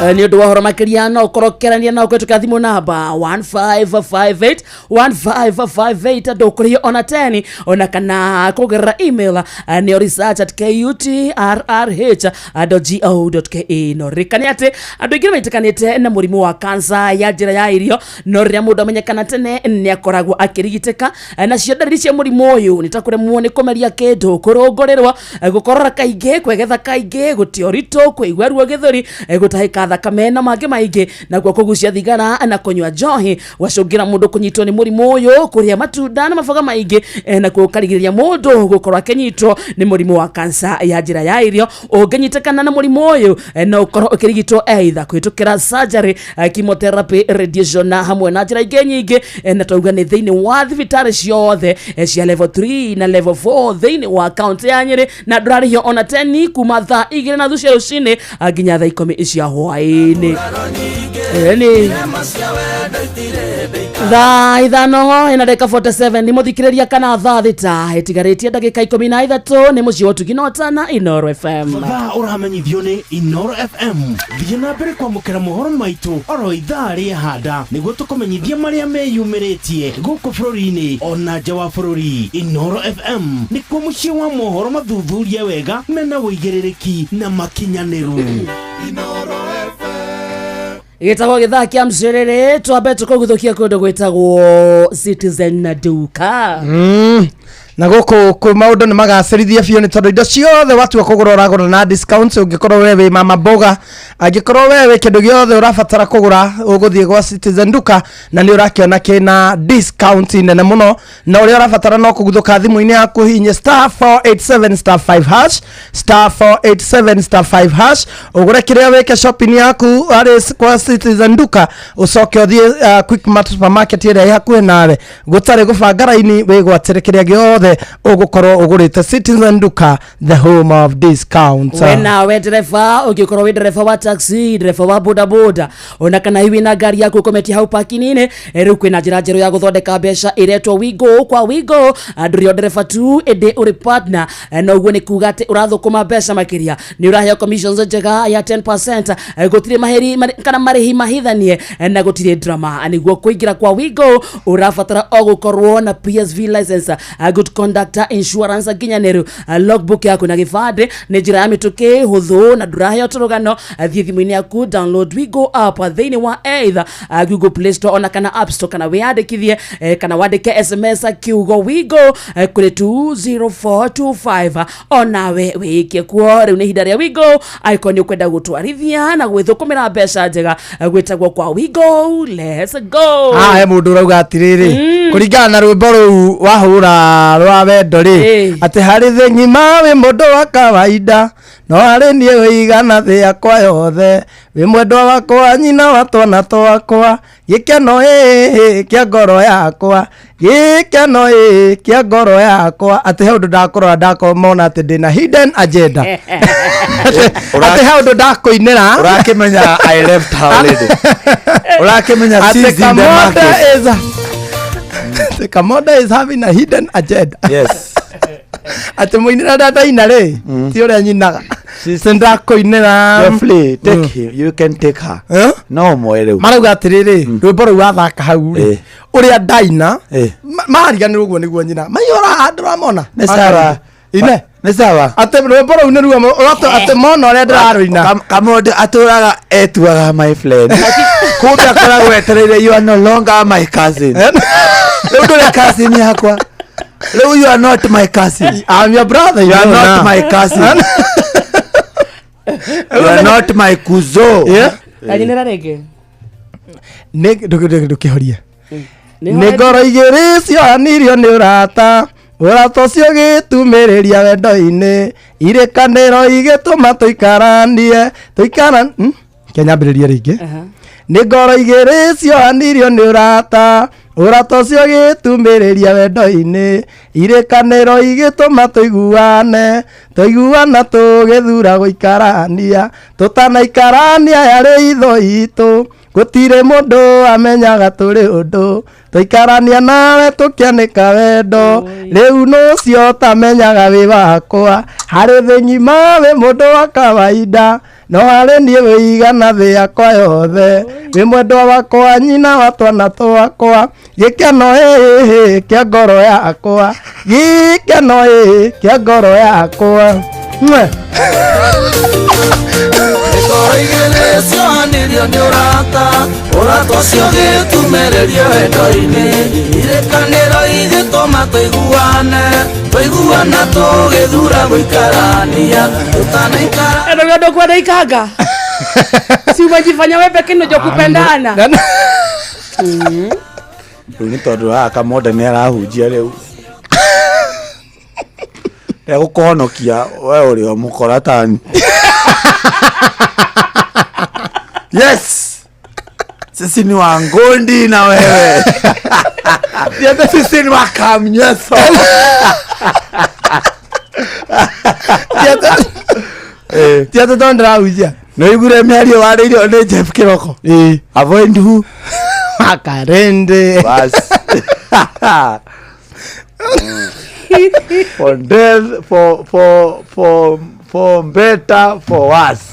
Nĩ ũndũ wa ũhoro makĩria no ũkorwo ũkĩaranĩria nao kũhĩtũkĩra thimũ namba 1558 1558, ndũkũrĩhio ona 10, ona kana kũgerera email, nĩyo research@kutrrh.go.ke. No ririkane atĩ andũ aingĩ nĩmaitĩkanĩte na mũrimũ wa kansa ya njĩra ya irio, no rĩrĩa mũndũ amenyekana tene nĩ akoragwo akĩrigitĩka. Nacio ndariri cia mũrimũ ũyũ nĩ ta kũremwo nĩ kũmeria kĩndũ, kũrũngũrĩrwo, gũkorora kaingĩ, kwegetha kaingĩ, gũte ũritũ, kũigua ruo gĩthũri, gũtahĩka thakame na mangĩ maingĩ. Nakuo kũgucia thigara na kũnyua njohi gwacũngĩra mũndũ kũnyitwo nĩ mũrimũ ũyũ. Kũrĩa matunda na maboga maingĩ nakuo gũkarigĩrĩria mũndũ gũkorwo akĩnyitwo nĩ mũrimũ wa kansa ya njĩra ya irio. Ũngĩnyitĩkana na mũrimũ ũyũ, no ũkorwo ũkĩrigitwo either kũhĩtũkĩra surgery, chemotherapy, radiation na hamwe na njĩra ingĩ nyingĩ. Na twauga nĩ thĩinĩ wa thibitarĩ ciothe cia level 3 na level 4 thĩinĩ wa kaunti ya Nyĩrĩ, na ndũrarĩhio ona 10 kuma thaa 2:30 cia rũcinĩ nginya thaa 10 cia hwaĩ-inĩ. Ĩni thaa 5:47 nĩ mũthikĩrĩria, kana thaa 6 ĩtigarĩtie ndagĩka 13. Nĩ mũciĩ wa ũtugi na ũtana, Inoro FM. Thaa ũramenyithio nĩ Inoro FM. Thiĩ na mbere kwamũkĩra mohoro maitũ oro ithaa rĩa handa nĩguo tũkũmenyithia marĩa meyumĩrĩtie gũkũ bũrũri-inĩ ona nja wa bũrũri. Inoro FM nĩkuo mũciĩ wa mohoro mathuthurie wega, mena ũigĩrĩrĩki na makinyanĩru. Gĩtagwo gĩthaa kĩa mcĩrĩrĩ. Twambe tũkũguthũkia kũndũ gwĩtagwo Citizen Duka. Na gũkũ kwĩ maũndũ nĩ magacĩrithia biũ, nĩ tondũ indo ciothe watua kũgũra ũragũra na discounts. Ũngĩkorwo we wĩ mama mboga, angĩkorwo we wĩ kĩndũ gĩothe ũrabatara kũgũra, ũgũthiĩ gwa Citizen Duka na nĩ ũrakĩona kĩna discount nene mũno. Na ũrĩa ũrabatara no kũguthũka thimũ-inĩ yaku, hihinye *487*5#, *487*5#, ũgũre kĩrĩa, wĩke shopping yaku harĩ kwa Citizen Duka, ũcoke ũthiĩ Quickmart supermarket ĩrĩa ĩ hakuhĩ nawe, gũtarĩ gũbanga raini, wĩgwatĩre kĩrĩa gĩothe ũgũkorwo ũgũrĩte. Citizen Duka, the home of discount. We nawe ndereba, ũngĩkorwo wĩ ndereba wa taxi, ndereba wa bodaboda, ona kana hihi wĩna ngari yaku ũkometie hau parking-inĩ, rĩu kwĩna njĩra njerũ ya gũthondeka mbeca ĩretwo Wigo. Kwa Wigo, ndũrĩ o ndereba tu, ĩndĩ ũrĩ partner. Na ũguo nĩ kuga atĩ ũrathũkũma mbeca makĩria, nĩ ũraheo commissions njega ya 10%, gũtirĩ mahĩri kana marĩhi mahithanie, na gũtirĩ drama. Nĩguo kũingĩra kwa Wigo ũrabatara o gũkorwo na PSV license, good conduct insurance nginyanĩru, logbook yaku na gĩbandĩ. Nĩ njĩra ya mĩtũkĩ, hũthũ na ndũraheo tũrũgano. Thiĩ thimũ-inĩ yaku, download Wigo app thĩinĩ wa either Google Play Store ona kana App Store, kana wĩyandĩkithie, kana wandĩke SMS kiugo Wigo kũrĩ 20425, onawe wĩikie kuo. Rĩu nĩ ihinda rĩa Wigo. Angĩkorwo nĩ ũkwenda gũtwarithia na gwĩthũkũmĩra mbeca njega, gwĩtagwo kwa Wigo. Let's go. Ah, he mũndũ ũrauga atĩrĩrĩ, kũringana na rwĩmbo rũu wahũra rwa wendo rĩ, atĩ harĩ thĩ ng'ima wĩ mũndũ wa kawaida, no harĩ niĩ wĩigana thĩ yakwa yothe, wĩ mwendwa wakwa, nyina wa twana twakwa, gĩkeno ĩĩ kĩa ngoro yakwa, gĩkeno ĩĩ kĩa ngoro yakwa. Atĩ he ũndũ ndakũrora ndakomona atĩ ndĩna hidden agenda, atĩ he ũndũ ndakũinĩra. Ũrakĩmenya I left her already. Ũrakĩmenya Atĩ she's in the Kamonda market. is atĩ Kamonda is having a hidden agenda. Yes. Atĩ mũinĩra ndandaina rĩ, ti ũrĩa nyinaga. Sindakũinĩra. Jeffrey, take him. You can take her. No moe rĩu. Marauga atĩrĩrĩ, rwĩmbo rũu wathaka hau rĩ, ũrĩa ndaina mariganĩrwo ũguo nĩguo nyina maihũra ndũramona. Nĩ sawa. Ine. Nĩ sawa. Atĩ rwĩmbo rũu nĩruo atĩ mona ũrĩa ndĩrarũina. Kamonde atũraga etuaga my friend. Kumbe akoragwo etereire you are no longer my cousin. Rĩu ndũrĩ cousin yakwa. Rĩu you are not my cousin. I'm your brother. You are know not now. my cousin. You are not my kuzo. Yeah. Kanyinĩra rĩngĩ. Nĩ ndũkĩhorie. Nĩ Nĩ ngoro igĩrĩ ciohanirio nĩ ũrata, ũrata ũcio ũgĩtumĩrĩria wendo-inĩ, irĩkanĩro igĩtũma tũikaranie tũikara. Kĩnyambĩrĩrie rĩngĩ. Nĩ ngoro igĩrĩ ciohanirio nĩ ũrata, ũrata ũcio ũgĩtumĩrĩria wendo-inĩ, irĩkanĩro igĩtũma tũiguane, tũiguana tũgĩthura gũikarania, tũtanaikarania yarĩ itho itũ, gũtirĩ mũndũ amenyaga tũrĩ ũndũ, tũikarania nawe tũkĩanĩka wendo, rĩu nũcio ũtamenyaga wĩ wakwa, harĩ thĩ ng'ima wĩ mũndũ wa kawaida, no harĩ niĩ wĩigana thĩ yakwa yothe, wĩ mwendwa wakwa nyina wa twana twakwa, gĩkeno ĩĩ kĩa ngoro yakwa, gĩkeno ĩĩ kĩa ngoro yakwa. Mwah. Ngoro igĩrĩ ciohanirio nĩ ũrata, ũrata ũcio ũgĩtumĩrĩrio wendo-inĩ, irĩkanĩro igĩtũma tũiguane, tũiguana tũgĩthura gũikarania, tũtanaikara. Endo ndio kwenda ikanga. Si umejifanya wewe pekee ndio kupendana. Rĩu nĩ tondũ haha Kamonde nĩ arahunjia rĩu. Egũkũhonokia we ũrĩ o mũkora tani. Yes. Sisi ni Wangondi na wewe. Sisi ni Wakamnyeso. Ti atĩ tondũ ndĩrahunjia. Nĩ ũiguire mĩario warĩirio nĩ Jeff Kĩroko? Avoid who? Makarende. Bas. For death, for better, for worse.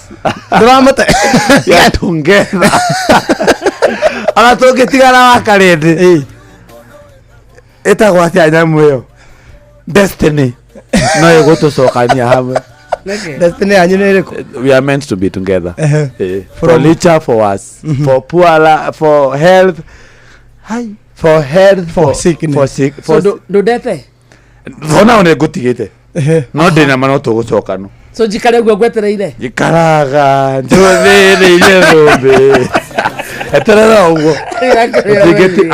Ndĩramũte. Ya together. Ona tũngĩtigana wa Karende. Ĩtagwo atĩa nyamũ ĩyo? Destiny. No ĩgũtũcokania hamwe. Destiny yanyu nĩ ĩrĩkũ? We are meant to be together. For richer, for worse. For poorer, for health. Hi. For health, for sickness. For sick, So for ndũndete. Ona nĩ ngũtigĩte. No ndĩna ma no tũgũcokano. So njikare ũguo ngwetereire. Njikaraga njũthĩrĩirie thũmbĩ. Eterera ũguo.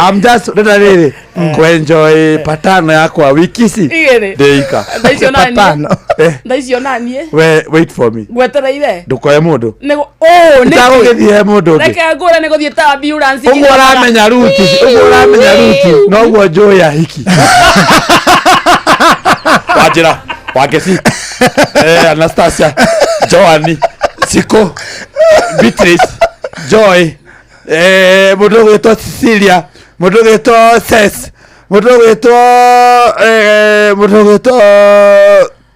I'm just ndĩna rĩrĩ kwenjoy patano yakwa wiki ici Igĩrĩ. ndĩika. Thaa icio naniĩ. Patano. Thaa icio naniĩ. We wait for me. Ngwetereire. Ndũkoe mũndũ. Nĩguo oh nĩkĩ? Itagũgĩthiĩ he mũndũ ũngĩ. Reke ngũre nĩ gũthiĩ ta ambulance. Ũguo ũramenya ruti, ũguo ũramenya ruti, noguo njũĩ ahiki. Wanjĩra, Wangeci, Anastasia, Joani, Siko, Beatrice, Joy, mũndũ ũgwĩtwo Cecilia, mũndũ ũgwĩtwo Ses, mũndũ ũgwĩtwo mũndũ ũgwĩtwo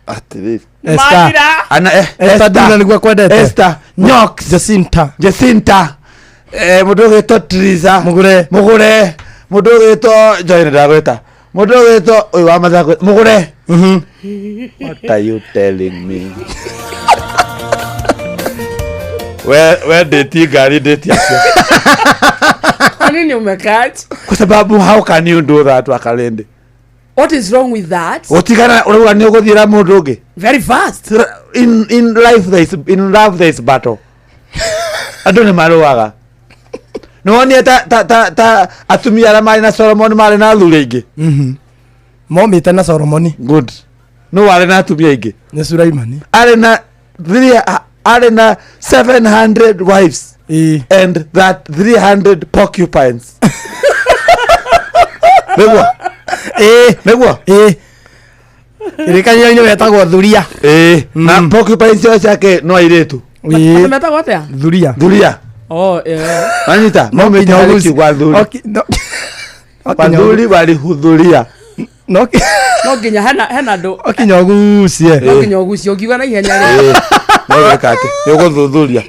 atĩrĩrĩ. Esther. Ana, Esther Dula nĩguo akwendete. Esther, Nyox, Jacinta. Jacinta, mũndũ ũgwĩtwo Teresa, Mũgũre. Mũgũre, mũndũ ũgwĩtwo Joy nĩ ndagwĩta, mũndũ ũgwĩtwo ũyũ wa Mathako, Mũgũre. What are you telling me? We ndĩti ngari ndĩti acio. Kwa nini umekach? Kwa sababu how can you do that Wakalende? What is wrong with that? Gũtigana ũrauga nĩ ũgũthiĩra mũndũ ũngĩ. Very fast. In life there is, in love there is battle. Andũ nĩ marũaga. Nĩ wonire ta atumia arĩa marĩ na Solomon marĩ na athuri aingĩ? Momĩte na Solomoni. Good. No warĩ na atumia aingĩ? Nĩ Sulaimani. Arĩ na three, arĩ na 700 wives and that 300 porcupines. Nĩguo? Nĩguo? Kĩrĩkanĩro-inĩ wetagwo thuria. Na porcupines cio ciake no airĩtu. Andũ metagwo atĩa? Thuria. Thuria. Oh, yeah. Wanyita? No nginya mĩte harĩ ũguci- kiugo athuri. Athuri walihudhuria. No No nginya hena andũ kinya ũgucie. no nginya ũgucie ũngiuga na ihenya rĩ. Nĩgwĩka atĩ nĩ ũgũthuthuria.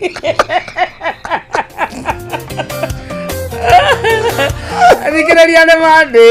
Thikĩrĩria nĩ mandĩ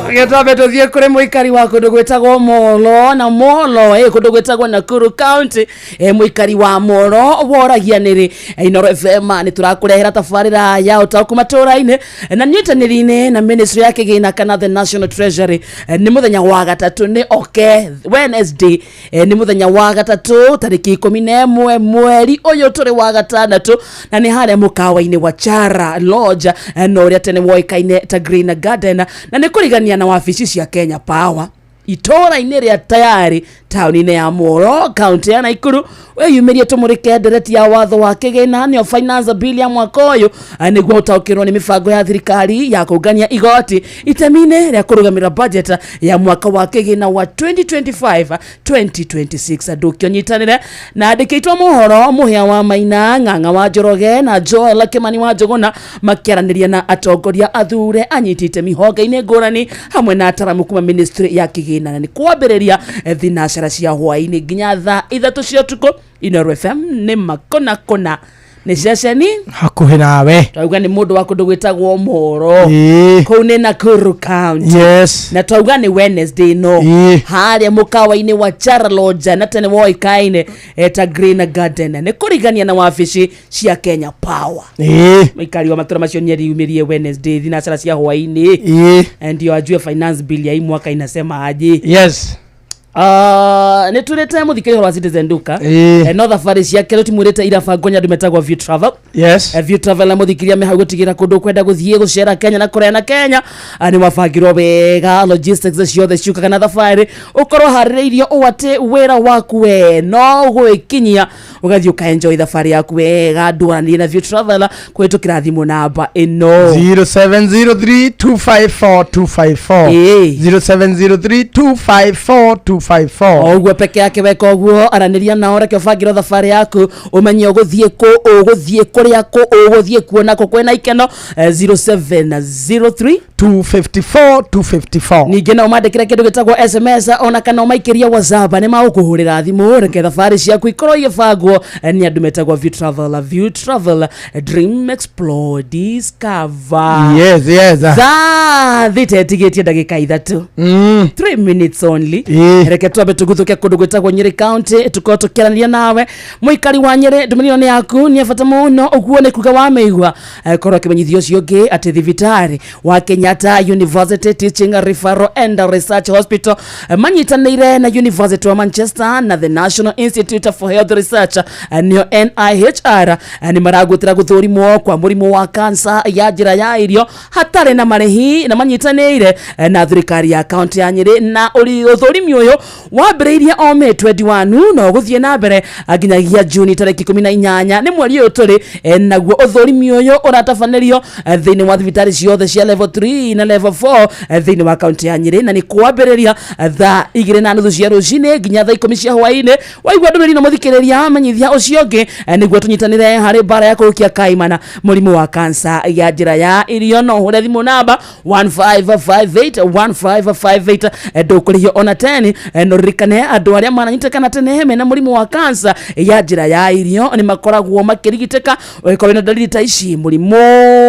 gĩtwambe tũthiĩ kũrĩ mũikari wa kũndũ gwĩtagwo Molo na Molo kũndũ gwĩtagwo Nakuru County. Mũikari wa Molo woragia nĩrĩ Inooro FM nĩ tũrakũrehera tabarĩra ya ũtaũku matũra-inĩ na nyitanĩri-inĩ na ministry ya kĩgĩna kana the National Treasury. Nĩ mũthenya wa gatatũ nĩ oke Wednesday, nĩ mũthenya wa gatatũ tarĩki 11 mweri ũyũ tũrĩ wa gatandatũ, na nĩ harĩa mũkawa-inĩ wa Chara Lodge, na ũrĩa tene woĩkaine ta Green Garden, na nĩ kũrigania na wabici cia Kenya Power itũra-inĩ rĩa Tayari taũni-inĩ ya Molo kaunti ya Nakuru. Wĩyumĩrie tũmũrĩke ndereti ya watho wa kĩgĩna nĩyo finance bill ya mwaka ũyũ, nĩguo ũtaũkĩrwo nĩ mĩbango ya thirikari ya kũngania igoti itemi-inĩ rĩa kũrũgamĩrĩra budget ya mwaka wa kĩgĩna wa 2025 2026. Ndũkĩonyitanĩre na andĩkĩtwo mohoro Mũhĩa wa Maina, Ng'ang'a wa Njoroge na Joel Kĩmani wa Njũgũna makĩaranĩria na atongoria athure anyiti itemi honge-inĩ ngũrani hamwe na ataramu kuma ministry ya kĩgĩna, na nĩ kwambĩrĩria thinacara cia hwaĩ-inĩ nginya thaa 3 cia ũtukũ. Inooro FM nĩ makona kona nĩ ceceni hakuhĩ nawe. Twauga nĩ mũndũ wa kũndũ gwĩtagwo Moro kũu nĩ Nakuru County. Yes. Na twauga nĩ Wednesday no harĩa mũkawa-inĩ wa Chara Lodge na tene woĩkaine ta Green Garden, nĩ kũrigania na wabici cia Kenya Power. Mũikari wa matũra macio nĩariumirie Wednesday thinacara cia hwaĩ-inĩ ndio ajue finance bill ya hii mwaka inasema aje. Yes. Nĩ tũrĩte mũthikĩrĩria ũhoro wa Citizen Duka. No thabarĩ ciake tũtimwĩrĩte irabangwo nĩ andũ metagwo View Travel. Yes. View Travel na mũthikĩrĩria me hau gũtigĩra kũndũ kwenda gũthiĩ gũcera Kenya na kũraya na Kenya. Nĩ wabangirwo wega logistics ciothe ciũkaga na thabarĩ ũkorwo harĩrĩirio ũũ atĩ wĩra waku we no gwĩkinyia ũgathiĩ ũkaenjoy thabarĩ yaku wega. Ndũranĩrie na View Travel kũhĩtũkĩra thimũ namba ĩno 0703 254 254 0703 254 254. O ũguo peke yake weka ũguo aranĩria nao reke ũbangĩrwo thabarĩ yaku ũmenye ũgũthiĩ kũ ũgũthiĩ kũrĩa kũ ũgũthiĩ kuona kũ kwĩna ikeno. 0703 254 254. Ningĩ no ũmandĩkĩre kĩndũ gĩtagwo SMS ona kana ũmaikĩrie WhatsApp nĩ magũkũhũrĩra thimũ reke thabarĩ ciaku ikorwo igĩbangwo nĩ andũ metagwo View Travel. View Travel, dream, explore, discover. Yes, yes. Thaa thita ĩtigĩtie ndagĩka 3 3 minutes only. Reke twambe tũguthũke kũndũ gwĩtagwo Nyĩrĩ County tũkorwo tũkĩaranĩria nawe mũikari wa Nyĩrĩ. Ndũmĩrĩri ĩno nĩ yaku nĩ ya bata mũno ũguo nĩ kuga wamĩigua korwo akĩmenyithia ũcio ũngĩ atĩ thibitarĩ wa Kenyatta University Teaching Referral and Research Hospital manyitanĩire na University wa Manchester na the National Institute for Health Research, nĩyo NIHR, nĩ maragũtĩra gũthũrimwo kwa mũrimũ wa kansa ya njĩra ya irio hatarĩ na marĩhi na manyitanĩire na thirikari ya kaunti ya Nyĩrĩ na ũthũrimi ũyũ wambĩrĩirie o May 21 na ũgũthiĩ na mbere nginyagia Juni tarĩki 18 nĩ mweri ũyũ tũrĩ. Naguo ũthũrimi ũyũ ũratabanĩrio thĩinĩ wa thibitarĩ ciothe cia level 3 na level 4 thĩinĩ wa kaunti ya Nyĩrĩ na nĩ kwambĩrĩria thaa 2:30 cia rũcinĩ nginya thaa 10 cia hwaĩ-inĩ. Waigua ndũmĩrĩri ĩno mũthikĩrĩria menyithia ũcio ũngĩ nĩguo tũnyitanĩre harĩ mbara ya kũhukia kaimana mũrimũ wa kansa ya njĩra ya irio. No ũhũre thimũ namba 1558 1558 ndũkũrĩhio ona 10. No ririkane andũ arĩa mananyitĩkana tene mena mũrimũ wa kansa ya njĩra ya irio nĩ makoragwo makĩrigitĩka ũngĩkorwo wĩna dalili ta ici: mũrimũ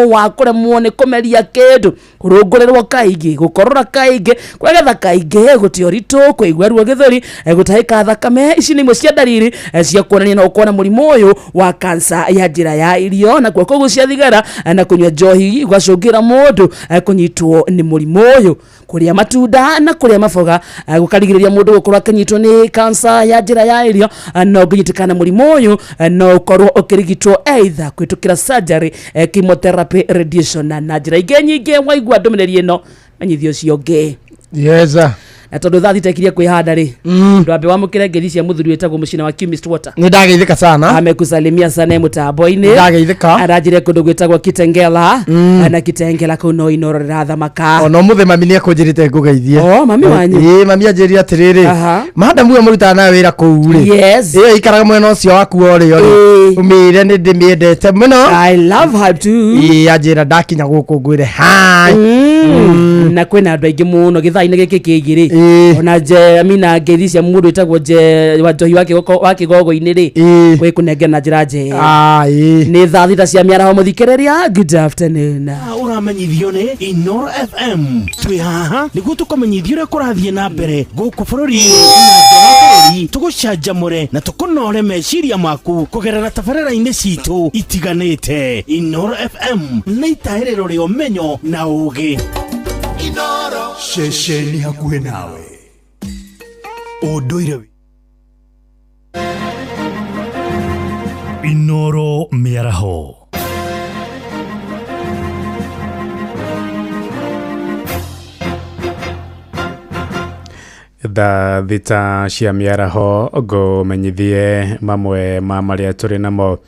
wa kũremwo nĩ kũmeria kĩndũ, kũrũngũrĩrwo kaingĩ, gũkorora kaingĩ, kwegetha kaingĩ, gũte ũritũ, kũigua ruo gĩthũri, gũtahĩka thakame. Ici nĩ imwe cia dalili cia kuonania no ũkorwo na mũrimũ ũyũ wa kansa ya njĩra ya irio. Na kuo kũgucia thigara na kũnyua njohi gũgacũngĩra mũndũ kũnyitwo nĩ mũrimũ ũyũ. Kũrĩa matunda na kũrĩa maboga gũkarigĩrĩria mũndũ gũkorwo akĩnyitwo nĩ kansa ya njĩra ya irio. Na ũngĩnyitĩkana na mũrimũ ũyũ no ũkorwo ũkĩrigitwo either kũhĩtũkĩra surgery, chemotherapy, radiation na njĩra ingĩ nyingĩ. Waigua ndũmĩrĩri ĩno menyithia ũcio ũngĩ. Yes. Na tondũ thaa thita ikirie kwĩhanda rĩ, ndwambe wamũkĩre ngeithi cia mũthuri wĩtagwo mũcina wa Chemist Water. Nĩ ndageithĩka sana. Amekusalimia sana e mũtambo-inĩ. Ndageithĩka. Aranjĩre kũndũ gwĩtagwo Kitengela na Kitengela kũu no Inooro rĩrathamaka. Ona ũmũthĩ mami nĩ ekũnjĩrĩte ngũgeithie. Oh, mami wanyu. Ĩĩ, mami anjĩrire atĩrĩrĩ, madamu ũyũ mũrutaga nawe wĩra kũu rĩ, Yes. ĩyo ĩikaraga mwena ũcio waku wa ũrĩo rĩ, ũmĩre nĩ ndĩmĩendete mũno. I love her too. Ĩĩ, anjĩra ndakinya gũkũ ngwĩre hi. Na kwĩna andũ aingĩ mũno gĩthaa-inĩ gĩkĩ kĩngĩ rĩ Ona je amina ngeithi cia mundu witagwo je wa njohi wa kigogo-inĩ rĩ gwĩkũnengera na njĩra njega. Nĩ thaa 6 cia mĩaraho mũthikĩrĩria, good afternoon. Ũramenyithio nĩ Inoro FM. Twĩ haha nĩguo tũkũmenyithia ũrĩa kũrathiĩ na mbere gũkũ bũrũri-inĩ na nja wa bũrũri, tũgũcanjamũre na tũkũnore meciria maku kũgerera tabarĩra-inĩ citũ itiganĩte. Inoro FM nĩ itahĩrĩro rĩa ũmenyo na ũũgĩ. Ceceni hakuhĩ nawe ũndũire. Inoro mĩaraho. Thaa 6 cia mĩaraho ngũmenyithie mamwe ma marĩa tũrĩ namo.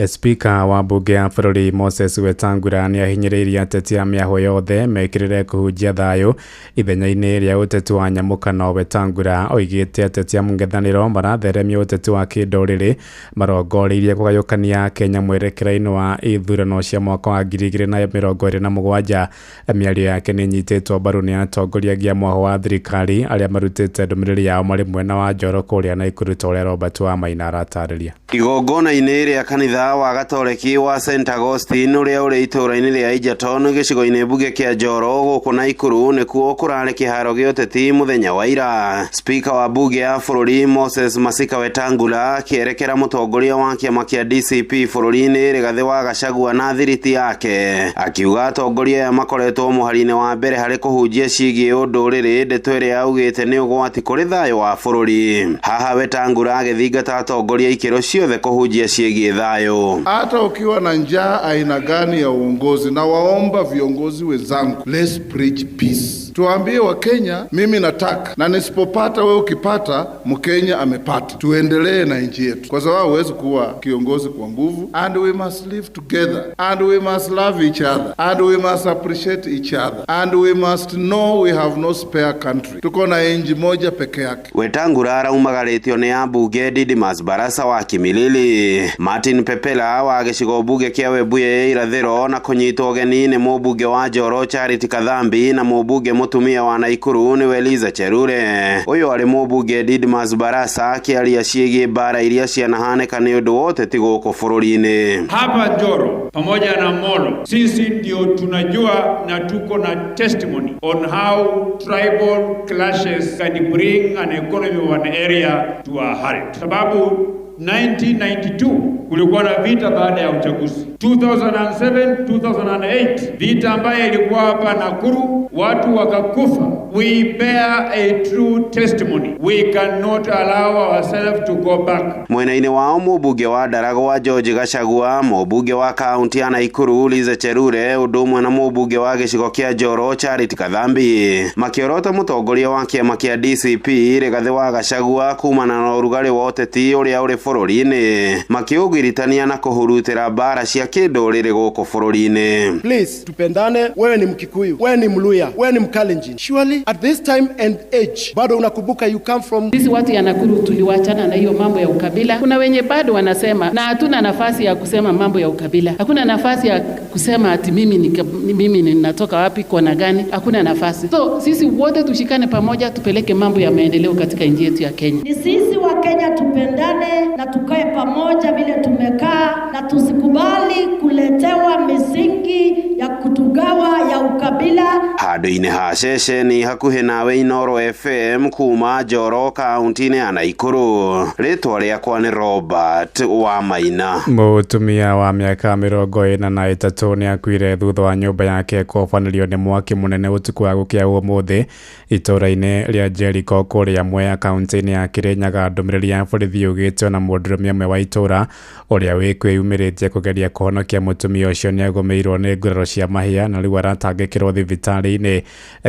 Spika wa mbunge ya bũrũri Moses Wetangula nĩ ahinyĩrĩirie ateti a mĩahũ yothe mekĩrĩre kũhunjia thayũ ithenya-inĩ rĩa ũteti wa nyamũkano. Wetangula oigĩte ateti a mũng'ethanĩro maratheremia ũteti wa kĩndũrĩrĩ marongoreirie kũgayũkania Kenya mwerekera-inĩ wa ithurano cia mwaka wa 2027. Mĩario yake nĩ ĩnyitĩtwo mbaru nĩ atongoria a mwahũ wa thirikari arĩa marutĩte ndũmĩrĩri yao marĩ mwena wa Njoro kũrĩa Naikuru ta ũrĩa Robert Wamaina aratarĩria. Igongona-inĩ rĩa kanitha wa Gatoreki wa St Augustine ũrĩa ũrĩ itũũra-inĩ rĩa Egerton gĩcigo-inĩ mbunge kĩa Njoro gũkũ Naikuru nĩkuo kũrarĩ kĩharo gĩa ũteti mũthenya wa ira. Spika wa mbunge ya bũrũri Moses Masika Wetangula akĩerekera mũtongoria wa kĩama kĩa DCP bũrũri-inĩ Rigathĩ wa Gachagua na thiriti yake, akiuga atongoria aya makoretwo mũhari-inĩ wa mbere harĩ kũhunjia ciĩgiĩ ũndũrĩrĩ, ndeto ĩrĩa augĩte nĩ ũgwati kũrĩ thayũ wa bũrũri. Haha Wetangula agĩthingata atongoria ikĩro ciothe kũhunjia ciĩgiĩ thayũ. Hata ukiwa na njaa aina gani ya uongozi, na waomba viongozi wenzangu, let's preach peace. Tuambie Wakenya, mimi nataka na nisipopata, wewe ukipata, Mkenya amepata. Tuendelee na nchi yetu, kwa sababu huwezi kuwa kiongozi kwa nguvu. And we must live together, and we must love each other, and we must appreciate each other, and we must know we have no spare country. Tuko na nchi moja peke yake. Wetangula araumagarĩtio nĩ ambunge Didmus Barasa wa Kimilili, Martin Pepela wa gĩcigo mbunge kĩa Webuye ya irathĩro, na kũnyitwo ũgeni nĩ mũmbunge wa Njoro Charity Kathambi na mũmbunge mũtumia wa Naikuru nĩwe Eliza Cherure. Ũyũ arĩ mũmbunge Didmus Barasa akĩaria ciĩgiĩ mbara iria cianahanĩka nĩ ũndũ wa ũteti gũkũ bũrũri-inĩ. Hapa Njoro pamoja na Molo, sisi ndio tunajua na tuko na testimony on how tribal clashes can bring an economy of an area to a halt. Sababu 1992 kulikuwa na vita baada ya uchaguzi. 2007, 2008 vita ambayo ilikuwa hapa Nakuru, watu wakakufa. We bear a true testimony. We cannot allow ourselves to go back. Mwena-inĩ wao mũmbunge wa Ndaragwa George Gachagua, mũmbunge wa kaunti ya Naikuru Liza Cherure, ũndũ ũmwe na mũmbunge wa gĩcigo kĩa Njoro Charity Kathambi makĩorota mũtongoria wa kĩama kĩa DCP Rigathĩ wa Gachagua kumana na ũrugarĩ wa ũteti ũrĩa ũrĩ bũrũri-inĩ, makĩũgiritania na kũhurutĩra mbara cia kĩndũrĩrĩ gũkũ bũrũri-inĩ. Please, tupendane. Wewe ni Mkikuyu, wewe ni Mluya, wewe ni Mkalenjin. Surely at this time and age bado unakumbuka you come from. Sisi watu ya Nakuru tuliwachana na hiyo mambo ya ukabila. Kuna wenye bado wanasema, na hatuna nafasi ya kusema mambo ya ukabila. Hakuna nafasi ya kusema ati mimi ninatoka wapi, kona gani. Hakuna nafasi. So sisi wote tushikane pamoja, tupeleke mambo ya maendeleo katika nchi yetu ya Kenya. Ni sisi wa Kenya tupendane na tukae pamoja vile tumekaa, na tusikubali kuletewa misingi ya kutugawa ya ukabila. Handũ-inĩ ha ceceni hakuhĩ nawe Inoro FM kuma Njoro kaunti-inĩ ya Naikuru, rĩtwa rĩakwa nĩ Robert Wamaina. Mũtumia wa mĩaka 43 nĩ akuire thutha wa nyũmba yake kũhobanĩrio nĩ mwaki mũnene ũtukũ wa gũkĩa ũmũthĩ itũũra-inĩ rĩa Jericho kũrĩa Mwea kaunti-inĩ ya Kirinyaga. Ndũmĩrĩri ya borithi yugĩte ona mũndũrũme ũmwe wa itũũra ũrĩa wĩkwĩyumĩrĩtie kũgeria kũhonokia mũtumia ũcio nĩagũmĩirwo nĩ nguraro cia mahĩa na rĩu aratangĩkĩrwo thibitarĩ-inĩ.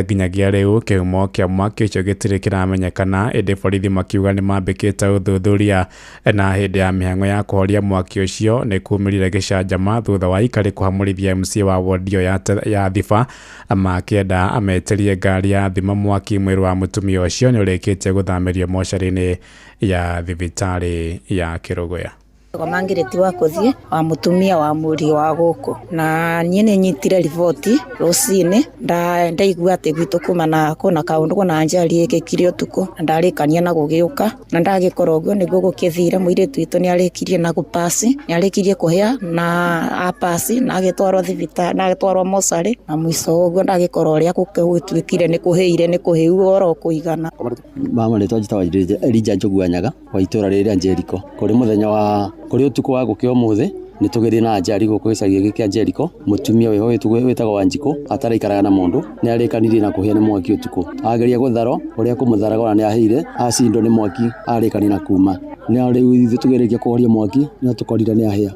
Nginyagia rĩu kĩhumo kĩa mwaki ũcio gĩtirĩ kĩramenyekana, ĩndĩ borithi makiuga nĩmambĩkĩte ũthuthuria. Na hĩndĩ ya mĩhang'o ya kũhoria mwaki ũcio nĩ kumĩrire gĩcanjama thutha wa aikari kũhamũrithia MC wa wodi ĩyo ya Thiba makĩenda ametĩrie ngari ya thima mwaki. Mwĩrĩ wa mũtumia ũcio nĩ ũrĩkĩtie gũthamĩrio mocarĩ-inĩ ya thibitarĩ ya Kĩrũgũya. Mangireti wa kuthie wa mutumia wa muri wa guku na nie ni nyitire riboti rucini ndaigua ati gwitu kuma na kuna kaundu kuna njari ikikire utuku na ndarikania na gugiuka na ndagikorwo uguo niguo gukithire muiritu witu ni arikirie na gupasi ni arikirie kuhia na apasi na agitwarwo thibitari na agitwarwo mocari na mwico uguo ndagikorwo uria gugituikire ni kuhiire ni kuhiu oro kuigana. Mama ritwa njitagwo Elijah Njogu Nyaga wa itura rĩrĩa Jericho kuri muthenya wa kuri utuku wa gukia umuthi nitugithie na njari guku gicagi giki kia Jericho mutumia wiho witagwo Wanjiku ataraikaraga na mundu ni arikanirie na kuhia ni mwaki utuku ageria gutharo uria kumutharaga ona ni ahire acindwo ni mwaki arikani na kuma ni riu ithuĩ tugeririe kuhoria mwaki no tukorire ni ahia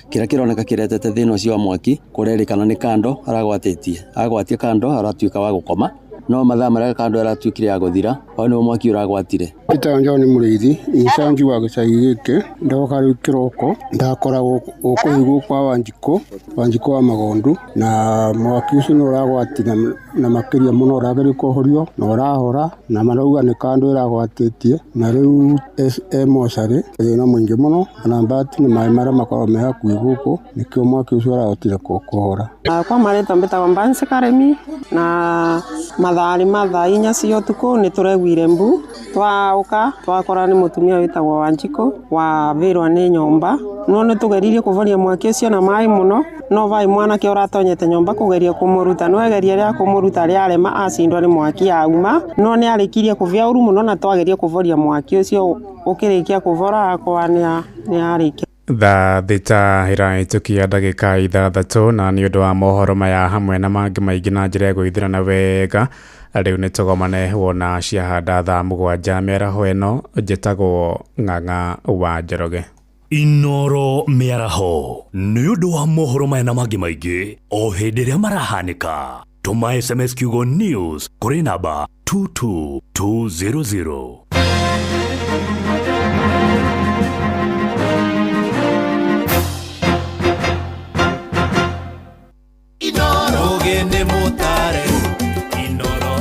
kira kironeka kiretete thina ucio wa mwaki kurerikana ni kando aragwatitie agwatie kando aratuika wa gukoma no mathaa maria kando aratuikire ya guthira hau nĩguo mwaki ũragwatire. Peter John Mũrĩithi incanji wa gĩcagi gĩkĩ ndoka rĩu kĩroko ndakora gũkũ kwa Wanjikũ Wanjikũ wa Magondu na mwaki ũcio nĩ ũragwatire na makĩria mũno ũrageria kũhorio na ũrahora na marauga nĩ kando ĩragwatĩtie na rĩu SM mocarĩ thĩna mũingĩ mũno na mbati nĩ maĩ marĩa makoragwo me hakuhĩ gũkũ nĩkĩo mwaki ũcio ũrahotire kũhora. Kwa marĩtwa mbĩtagwo Mbansi Karemi na mathaa ma thaa inya cia ũtukũ nĩ tũreguire mbu twauka twakora nĩ mũtumia wĩtagwo Wanjikũ wavĩrwa nĩ nyũmba no nĩ tũgeririe kũvoria mwaki ũcio na maĩ mũno no vai mwanake ũratonyete nyũmba kũgeria kũmũruta no egeria rĩa kũmũruta rĩarema acindwa nĩ mwaki auma no nĩ arĩkirie kũvĩa ũru mũno na twageria kũvoria mwaki ũcio ũkĩrĩkia kũvora akwa nĩ arĩkia. Thaa thita ĩrahĩtũkia ndagĩka ithathatũ na nĩ ũndũ wa mohoro maya hamwe na mangĩ maingĩ na njĩra ya gwĩthirana wega rĩu nĩ tũgomane wona ciahanda thaa mũgwanja mĩaraho ĩno njĩtagwo Ng'ang'a wa Njoroge. Inoro mĩaraho nĩ ũndũ wa mohoro maya na mangĩ maingĩ o hĩndĩ ĩrĩa marahanĩka tũma SMS kiugo news kũrĩ namba 22200. Ogene mutare Inoro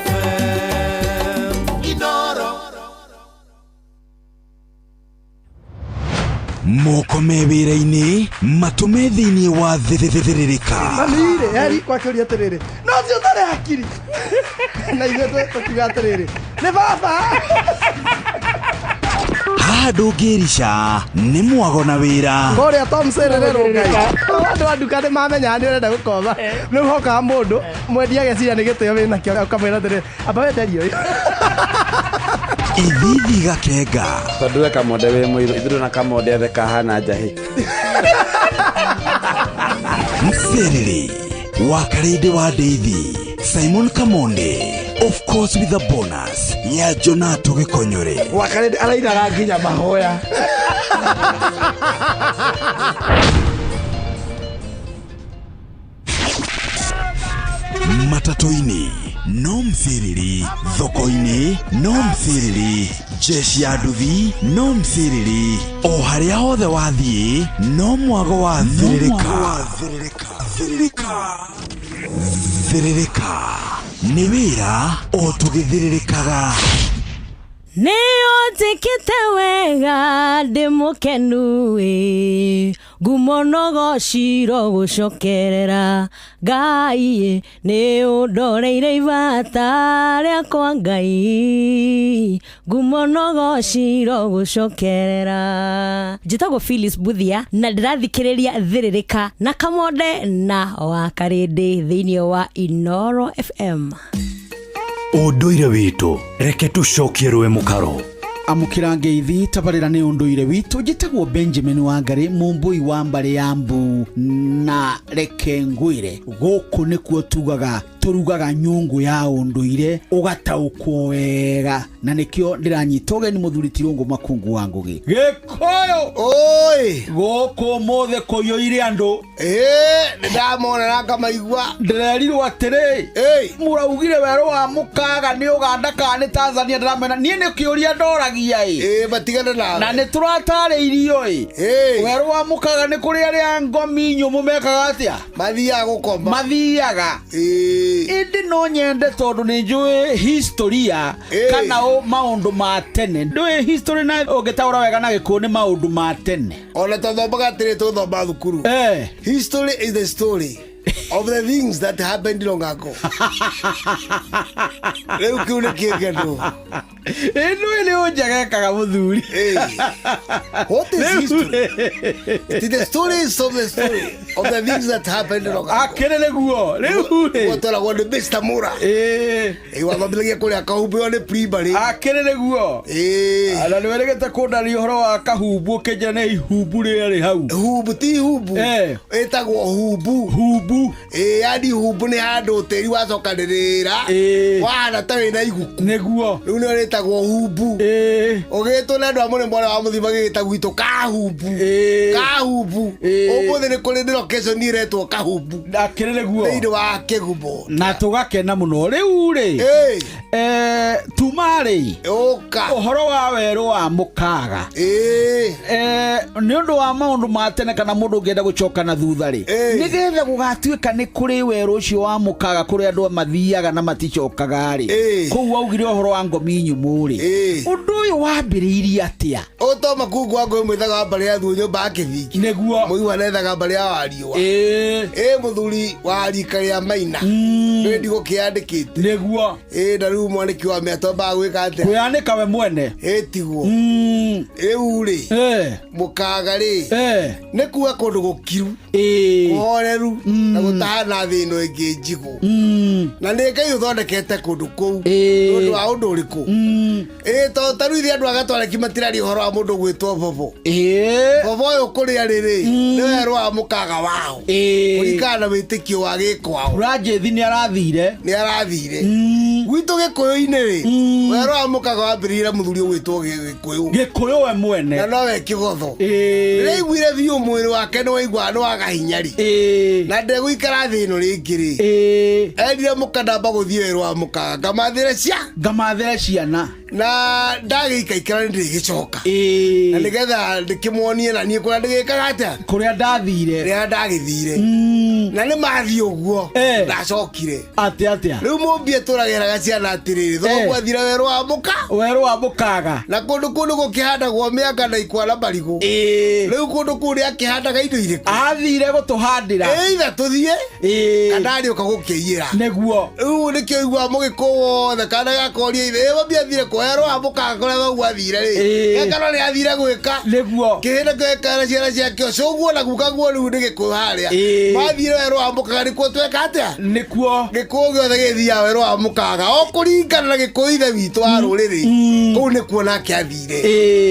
FM Inoro Moko me wĩra-inĩ matũme thĩinĩ wa thĩthĩthĩrĩrĩka Mamire yari kwakĩũria atĩrĩrĩ no ũcio ũtarĩ hakiri na ithuĩ tũkiuga atĩrĩrĩ nĩ baba haha ndũngĩrica nĩ mwago na wĩra kũrĩa Tom Sererero ngai andũ a nduka nĩ mamenyaga nĩ ũrenda gũkoma rĩu hokaga mũndũ mwendia ageciria nĩ gĩtĩo wĩnakĩo ũkamwĩra atĩrĩrĩ amba wenderie ũyũ ithithi gakenga tondũ we kamonde wĩ mũirũ ithuĩ na kamonde othe kahana njahĩ Mserere wa Karĩndĩ wa Ndeithi Simon Kamonde of course with a bonus ya Jonato Gĩkonyore wa Karĩndĩ arainaga nginya mahoya. Matatũ-inĩ no msiriri, thoko-inĩ no msiriri, jeshi ya nduthi no msiriri, o harĩa hothe wathiĩ no mwago wa thĩrĩrĩka. Thĩrĩrĩka nĩ wĩra o tũgĩthĩrĩrĩkaga. Nĩ ũnjĩkĩte wega ndĩ mũkenu ĩ ngumo no gociro gũcokerera Ngai nĩ ũndoreire ibata rĩakwa Ngai ngumo no gociro gũcokerera. Njĩtagwo Phyllis Buthia na ndĩrathikĩrĩria Thĩrĩrĩka na Kamonde na wa Karĩndĩ thĩinĩ wa Inoro FM. Ũndũire witũ reke tũcokie rũĩ mũkaro. Amũkĩra ngeithi tabarĩra nĩ ũndũire witũ njĩtagwo Benjamin Wangari mũmbũi wa mbarĩ ya mbu na reke ngwĩre gũkũ nĩkuo tugaga tũrugaga nyũngũ ya ũndũire ũgataũkwo wega na nĩkĩo ndĩranyita ũgeni mũthuri Tirũngũ Makungu wa Ngũgĩ Gĩkũyũ oi gũkũ ũmũthĩ kũiyũire andũ ĩĩ nĩndamona na ngamaigua ndĩrerirwo atĩrĩ mũraugire werũ wa mũkaga nĩ Ũganda kana nĩ Tanzania ndĩramena niĩ nĩ kĩũria ndoragia ĩ matigane nawe na nĩ tũratarĩirio ĩ werũ wa mũkaga nĩ kũrĩ arĩa ngomi nyũmũ mekaga atĩa mathiaga gũkoma mathiaga Ĩndĩ no nyende tondũ nĩ njũĩ historia kana maũndũ ma tene. Ndũĩ history na ũngĩtaũra wega na Gĩkũyũ nĩ maũndũ ma tene. Ona twathomaga atĩrĩ tũthoma thukuru. History is the story of the things that happened long ago. Rĩu kĩu nĩ kĩngeno. Ĩndũĩ nĩ ũnjegekaga mũthuri. What is history? It is the stories of the story of the things that happened long ago. Akĩrĩ nĩguo. Rĩu rĩ. Gwatwaragwo nĩ Mr. Mura. Ĩ wathomithagia kũrĩa Kahumbu ĩyo nĩ primary. Akĩrĩ nĩguo. Na nĩ werĩgĩte kũndaria ũhoro wa Kahumbu ũkĩnjĩra nĩ ihumbu rĩarĩ hau. Humbu ti humbu. Ĩtagwo humbu. Humbu. Ĩ yani humbu nĩ handũ tĩri wacokanĩrĩra. Wahana ta wĩna iguku. Nĩguo. Rĩu nĩyo rĩtagwo humbu. Ũgĩtwo nĩ andũ a mũrĩmo ũrĩa wa mũthima gĩgĩta gwitũ Kahumbu. Kahumbu. Ũmũthĩ nĩ kũrĩ nĩ location ĩretwo Kahumbu. Akĩrĩ nĩguo. Thĩinĩ wa Kĩgumo. Na tũgakena mũno. Rĩu rĩ. Tuma rĩ. Ũka. Ũhoro wa werũ wa mũkaga. Nĩ ũndũ wa maũndũ ma tene kana mũndũ ũngĩenda gũcoka na thutha rĩ. Nĩgetha gũgatuĩka nĩ kũrĩ werũ ũcio wa mũkaga kũrĩa andũ mathiaga na maticokaga rĩ. Kũu waugire ũhoro wa ngomi nyũmũ rĩ. Ũndũ ũyũ wambĩrĩirie atĩa? Ũto makungu wa ngũĩ mwĩthaga wa mbarĩ ya thuo nyũmba ya kĩthingi. Nĩguo. Mũigua nethaga mbarĩ ya wariũa. Ĩ mũthuri wa rika rĩa Maina. Nĩ ndigũkĩandĩkĩte. Nĩguo. Ĩ na rĩu mwanĩki wa mĩatũ ambaga gwĩka atĩa? Kwĩyanĩka we mwene. Ĩ tiguo. Rĩu rĩ. Mũkaga rĩ. Nĩ kuga kũndũ gũkiru. Kũhoreru na gũtahana thĩ ĩno ĩngĩ njigũ. Na nĩ Ngai ũthondekete kũndũ kũu. Nĩ ũndũ wa ũndũ ũrĩkũ? Ĩ to ta rĩu ithuĩ andũ a Gatwareki matiraria ũhoro wa mũndũ gwĩtwo Bobo. Bobo ũyũ kũrĩa rĩrĩ nĩ werũ wa mũkaga wao. Kũringana na wĩtĩkio wa gĩkwao. Ranjĩthi nĩ arathire. Nĩ arathire. Gwitũ Gĩkũyũ-inĩ rĩ, werũ wa mũkaga wambĩrĩirie na mũthuri ũgwĩtwo Gĩkũyũ. Gĩkũyũ we mwene. Na nowe Kĩgotho. Rĩraiguire biũ mwĩrĩ wake nĩ waigua nĩ waga hinya rĩ. Na ndegũikara thĩ ĩno rĩngĩ rĩ. Erire mũkandamba gũthiĩ werũ wa mũkaga ngamathĩre cia. Ngamathĩre ciana. Na ndagĩikaikara nĩ ndĩgĩcoka. Na nĩgetha ndĩkĩmuonie na niĩ kũrĩa ndĩgĩkaga atĩa? Kũrĩa ndathire. Rĩrĩa ndagĩthire. Na nĩ mathiĩ ũguo. Ndacokire. Atĩa atĩa? Rĩu mũmbie tũrageraga ciana atĩrĩrĩ, thoguo athire werũ wa mũka. Werũ wa mũkaga. Na kũndũ kũu nĩ gũkĩhandagwo mĩanga na ikwa na marigũ. Rĩu kũndũ kũu nĩ akĩhandaga indo irĩkũ? Athire gũtũhandĩra. Either tũthiĩ kana arĩũka gũkĩiyĩra. Nĩguo. Rĩu nĩkĩo iguaga mũgĩkũyũ wothe kana gakoria ithe, ĩ mami athire kwerũ wa mũkaga kũrĩa thoguo athire rĩ. Gekana nĩ athire gwĩka. Nĩguo. Kĩhĩ nakĩo gĩkera ciana ciakĩo cũguo na gukaguo rĩu nĩ gĩkũyũ harĩa. Mathire werũ wa mũkaga nĩkuo tweka atĩa? Nĩkuo. Gĩkũyũ gĩothe gĩthiaga werũ wa mũkaga o kũringana na gĩkũyũ ithe witũ wa rũrĩrĩ. Kũu nĩkuo nake athire.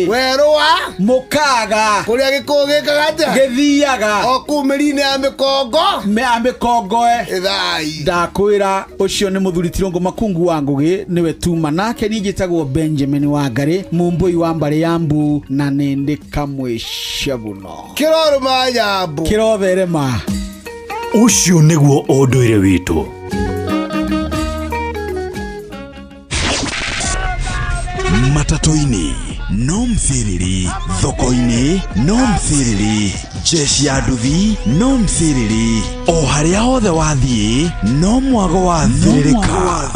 Werũ wa mũkaga. Kũrĩa gĩkũyũ gĩkaga atĩa? Gĩthiaga. O kũu mĩri-inĩ ya mĩkongo. Ya mĩkongoe. Ĩthai. Ndakwĩra ũcio nĩ mũthuri Tirũngũ Makungu wa Ngũgĩ nĩwe tuma nake niĩ njĩtagwo Benjamin Wangari mũmbũi wa mbarĩ ya Mbu na nĩndĩ kamwĩcabuno. Kĩrorũma nyambu. Kĩrotherema. Ũcio nĩguo ũndũire witũ. Matatũ-inĩ no mthiriri, thoko-inĩ no mthiriri, jeshi ya nduthi no mthiriri, o harĩa hothe wathiĩ no mwago wa thiririka.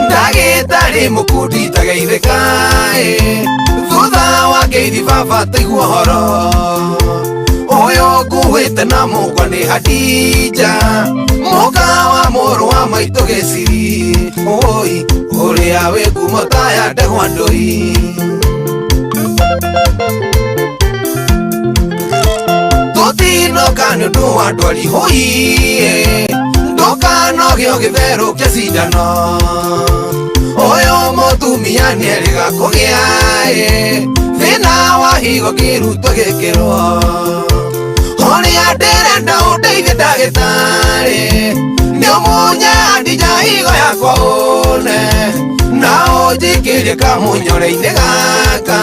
Ndagĩtarĩ mũkundi tageithĩka ĩ, thutha wa ngeithi baba taigua ũhoro ũyũ nguĩte na mũkwa nĩ Hadija mũka wa mũrũ wa maitũ Gĩciri oi ũrĩa wĩ ngumo ta ya ndegwa ndũi. Tũtinoka nĩ ũndũ wa ndwari hũi ndũkanogio gĩtherũkia cindano ũyũ mũtumia nĩerĩga kũgĩa ĩ thĩna wa higo kĩrutwo gĩkĩrwo ũrĩa ndĩrenda ũndeithie ndagĩtarĩ nĩ ũmunye Hadija higo yakwa ũne na ũnjikĩrie kamũnyore-inĩ gaka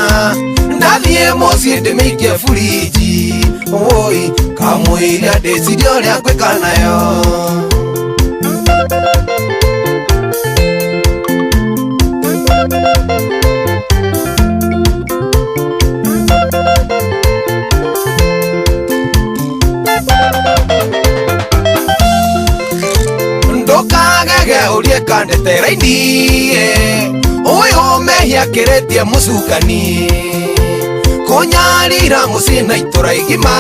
ndathiĩ mũciĩ ndĩmĩikie buriji oi kamũiria ndĩcirie ũrĩa ngwĩka nayo. Ũhingĩte raini ũyũ mehia kĩrĩtie mũcukani kũnyarira mũciĩ na itũra igima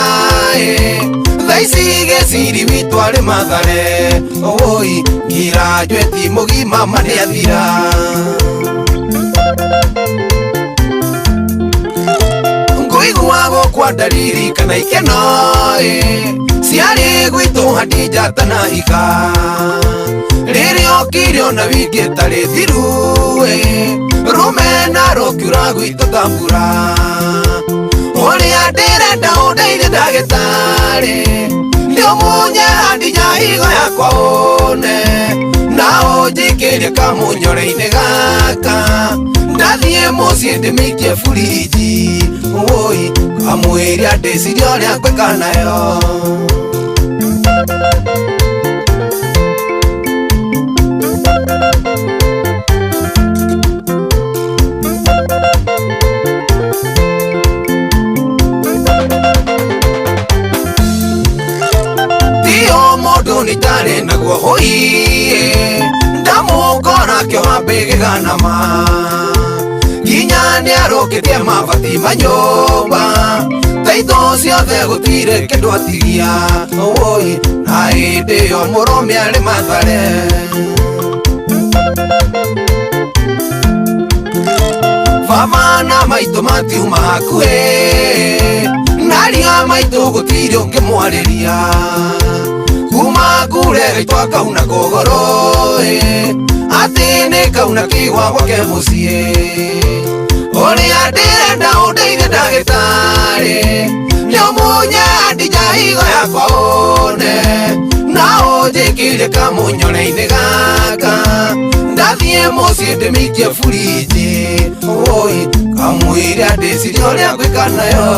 thaa ici gĩciri witũ arĩ Mathare ũi ngirajuĩti mũgima ma nĩathira. Ngũigua gũkwa ndariri kana ikeno ciarĩ gwitũ Hadija atanahika rĩrĩa okire ona wiki ĩtarĩ thiru rũmena rũkiura gwitũ ta mbura ũrĩa ndĩrenda ũndeithie ndagĩtarĩ nĩũmunye Hadija higo yakwa one na ũnjikĩrie kamũnyore-inĩ gaka ndathiĩ mũciĩ ndĩmĩikie buriji ũi kamwĩre ndĩcirie ũrĩa ngwĩka nayo. Nĩ ndarĩ naguo hũi ndamũkora kĩoha mbĩgĩganama nginya nĩarũkĩtie mabati ma nyũmba taitũ ciothe gũtirĩ kĩndũ atigia ũi na hĩndĩ ĩyo mũrũme arĩ Mathare. Baba na maitũ matiuma hakuhĩ naria maitũ gũtirĩ ũngĩmwarĩria kuma kure gaitũ akauna kũgũrũ atĩ nĩ kauna kĩgwa gwake mũciĩ ũrĩa ndĩrenda ũndeithie ndagĩtarĩ nĩũmunye Hadija higo yakwa one na ũnjĩkĩrie kamũnyore-inĩ gaka ndathiĩ mũciĩ ndĩmĩikie buriji ũi kamwĩre ndĩcirie ũrĩa ngwĩka nayo.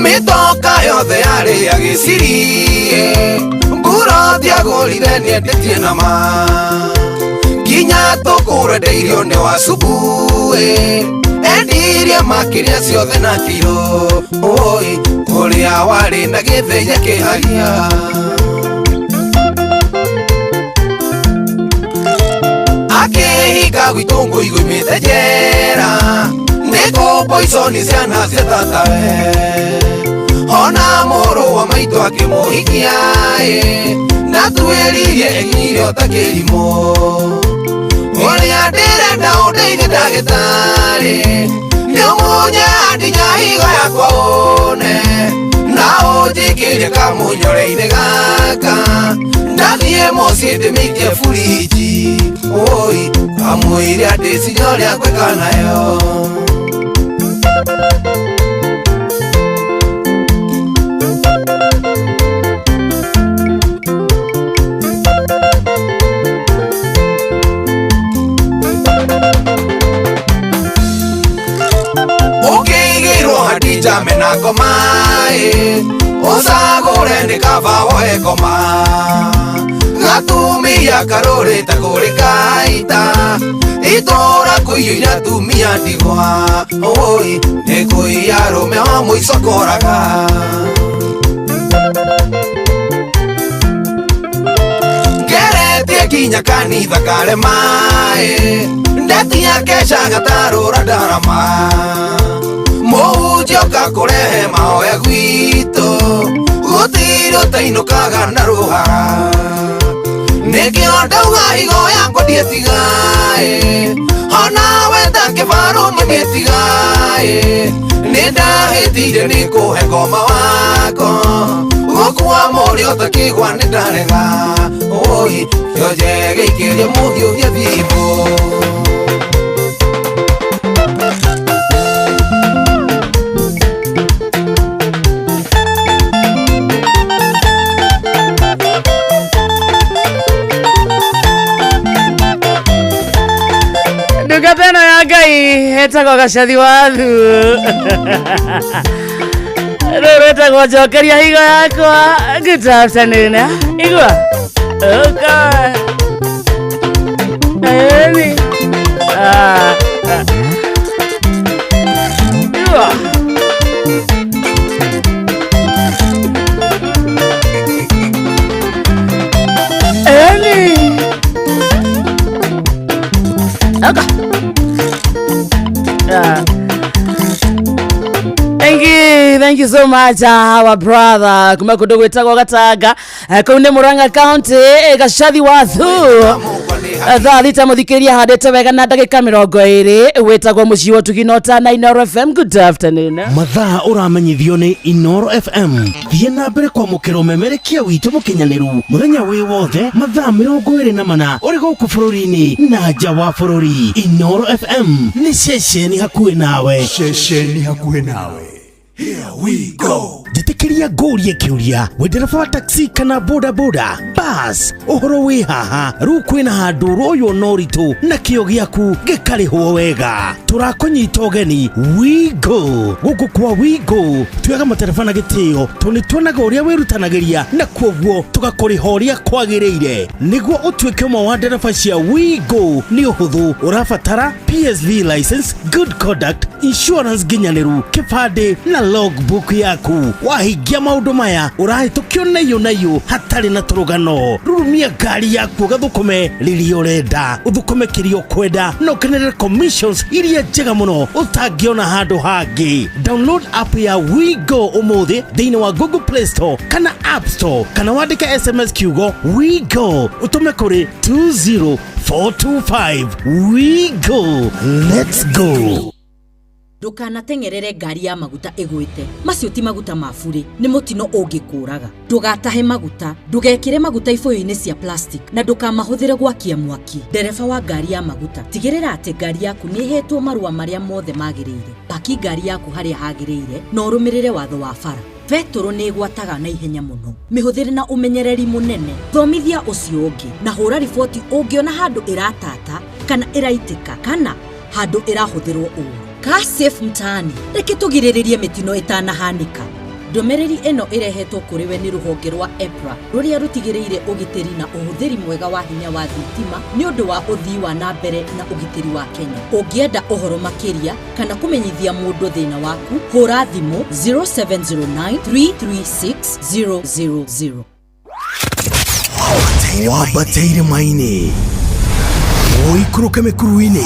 Mĩtoka yothe yarĩ ya gĩciri mburoti agũrire nĩendetie nama nginya tũkũrendeirio nĩ wa cubu endirie makĩria ciothe na kiro ũi ũrĩa warĩ na gĩthĩi akĩhagia. Akĩhika gwitũ ngũigũimĩte njera nĩ kũmboiconi ciana cia tatawe ona mũrũ wa maitũ akĩmũhikia ndatuĩririe enyire ota kĩrimũ ũrĩa ndĩrenda ũndeithie ndagĩtarĩ nĩũmunye Hadija higo yakwa one na ũnjĩkĩrie kamũnyore-inĩ gaka ndathiĩ mũciĩ ndĩmĩikie buriji ũi kamwĩre ndĩcirie ũrĩa ngwĩka nayo. Hadija mena ngoma ũcagũre nĩ kaba woe ngoma gatumia karũrĩte kũrĩ kaita itũra kũiyũire atumia ndigwa ũi nĩ kũiya arũme o mũico koraga. Ngeretie nginya kanitha karema ndetia keca gatarũra ndarama mũhunjia ũka kũrehe mahoya gwitũ gũtirĩ ũtainũkaga na rũhara nĩkĩo ndauga higo yakwa ndiĩtiga onawe ta kĩbarũ ndiĩtiga nĩ ndahĩtire nĩ kũhe ngoma wako gũkua mũrĩ ota kĩgwa nĩ ndarega ũi kĩonje gĩikĩrie mũhiũhie thimbũ. Ndungata ĩno ya Ngai ĩtagwo Gacathi wa Thu rũrũ rwĩtagwo njokeria higo yakwa. Good afternoon. Igua. Okay. Eni. Ah, ah. Yua. Eni. Aka. Ah. Thank you, thank you so much, our brother. Kuma kundu gwitagwo Gataga, kuu ni Murang'a County, Gacathi Wathu. Thaa thita muthikiria handite wega na ndagika 20, witagwo mucii wa Ũtugi na Ũtana Inooro FM. Good afternoon. Mathaa ũramenyithio nĩ Inooro FM. Thiĩ na mbere kwamũkĩra ũmemerekia witũ mũkinyanĩru mũthenya wĩ wothe mathaa 24 ũrĩ gũkũ bũrũri-inĩ na nja wa bũrũri. Inooro FM nĩ ceceni hakuhĩ nawe. Ceceni hakuhĩ nawe. Here we go. Njĩtĩkĩria ngũrie kĩũria, wĩ ndereba wa taxi kana boda boda bas, ũhoro wĩ haha rĩu kwĩna handũ ũroywo na ũritũ na kĩo gĩaku gĩkarĩhwo wega. Tũrakũnyita ũgeni Wigo. Gũkũ kwa Wigo tuoyaga matereba na gĩtĩo tondũ nĩ tuonaga ũrĩa wĩrutanagĩria na kuoguo tũgakũrĩha ũrĩa kwagĩrĩire. Nĩguo ũtuĩke ũmwe wa ndereba cia Wigo nĩ ũhũthũ, ũrabatara PSV license, good conduct, insurance nginyanĩru, kĩbandĩ na logbook yaku. Wahingia maũndũ maya ũrahĩtũkio naiyũ naiyũ hatarĩ na tũrũgano. Rurumia ngari yaku ũgathũkũme rĩrĩa ũrenda, ũthũkũme kĩrĩa ũkwenda na ũkenerere commissions iria njega mũno ũtangĩona handũ hangĩ. Download app ya Wigo ũmũthĩ thĩinĩ wa Google Play Store kana App Store, kana wandĩke SMS kiugo Wigo ũtũme kũrĩ 20425. Wigo, let's go. Ndũkanateng'erere ngari ya maguta ĩgwĩte. Macio ti maguta ma burĩ, nĩ mũtino ũngĩkũraga. Ndũgatahe maguta, ndũgekĩre maguta ibũyũ-inĩ cia plastic na ndũkamahũthĩre gwakia mwaki. Ndereba wa ngari ya maguta, tigĩrĩra atĩ ngari yaku nĩ ĩhetwo marũa marĩa mothe magĩrĩire. Paki ngari yaku harĩa hagĩrĩire na ũrũmĩrĩre watho wa bara. Betũrũ nĩ ĩgwataga na ihenya mũno. Mĩhũthĩre na ũmenyereri mũnene. Thomithia ũcio ũngĩ na hũra riboti ũngĩona handũ ĩratata kana ĩraitĩka kana handũ ĩrahũthĩrwo ũũru. Car Safe Mtaani, reke tũgirĩrĩrie mĩtino ĩtanahanĩka. Ndũmĩrĩri ĩno ĩrehetwo kũrĩ we nĩ rũhonge rwa EPRA rũrĩa rũtigĩrĩire ũgitĩri na ũhũthĩri mwega wa hinya wa thitima nĩ ũndũ wa ũthii wa na mbere na ũgitĩri wa Kenya. Ũngĩenda ũhoro makĩria kana kũmenyithia mũndũ thĩna waku, hũra thimũ 0709 336 000. Wambate irĩma-inĩ, ũikũrũke mĩkuru-inĩ,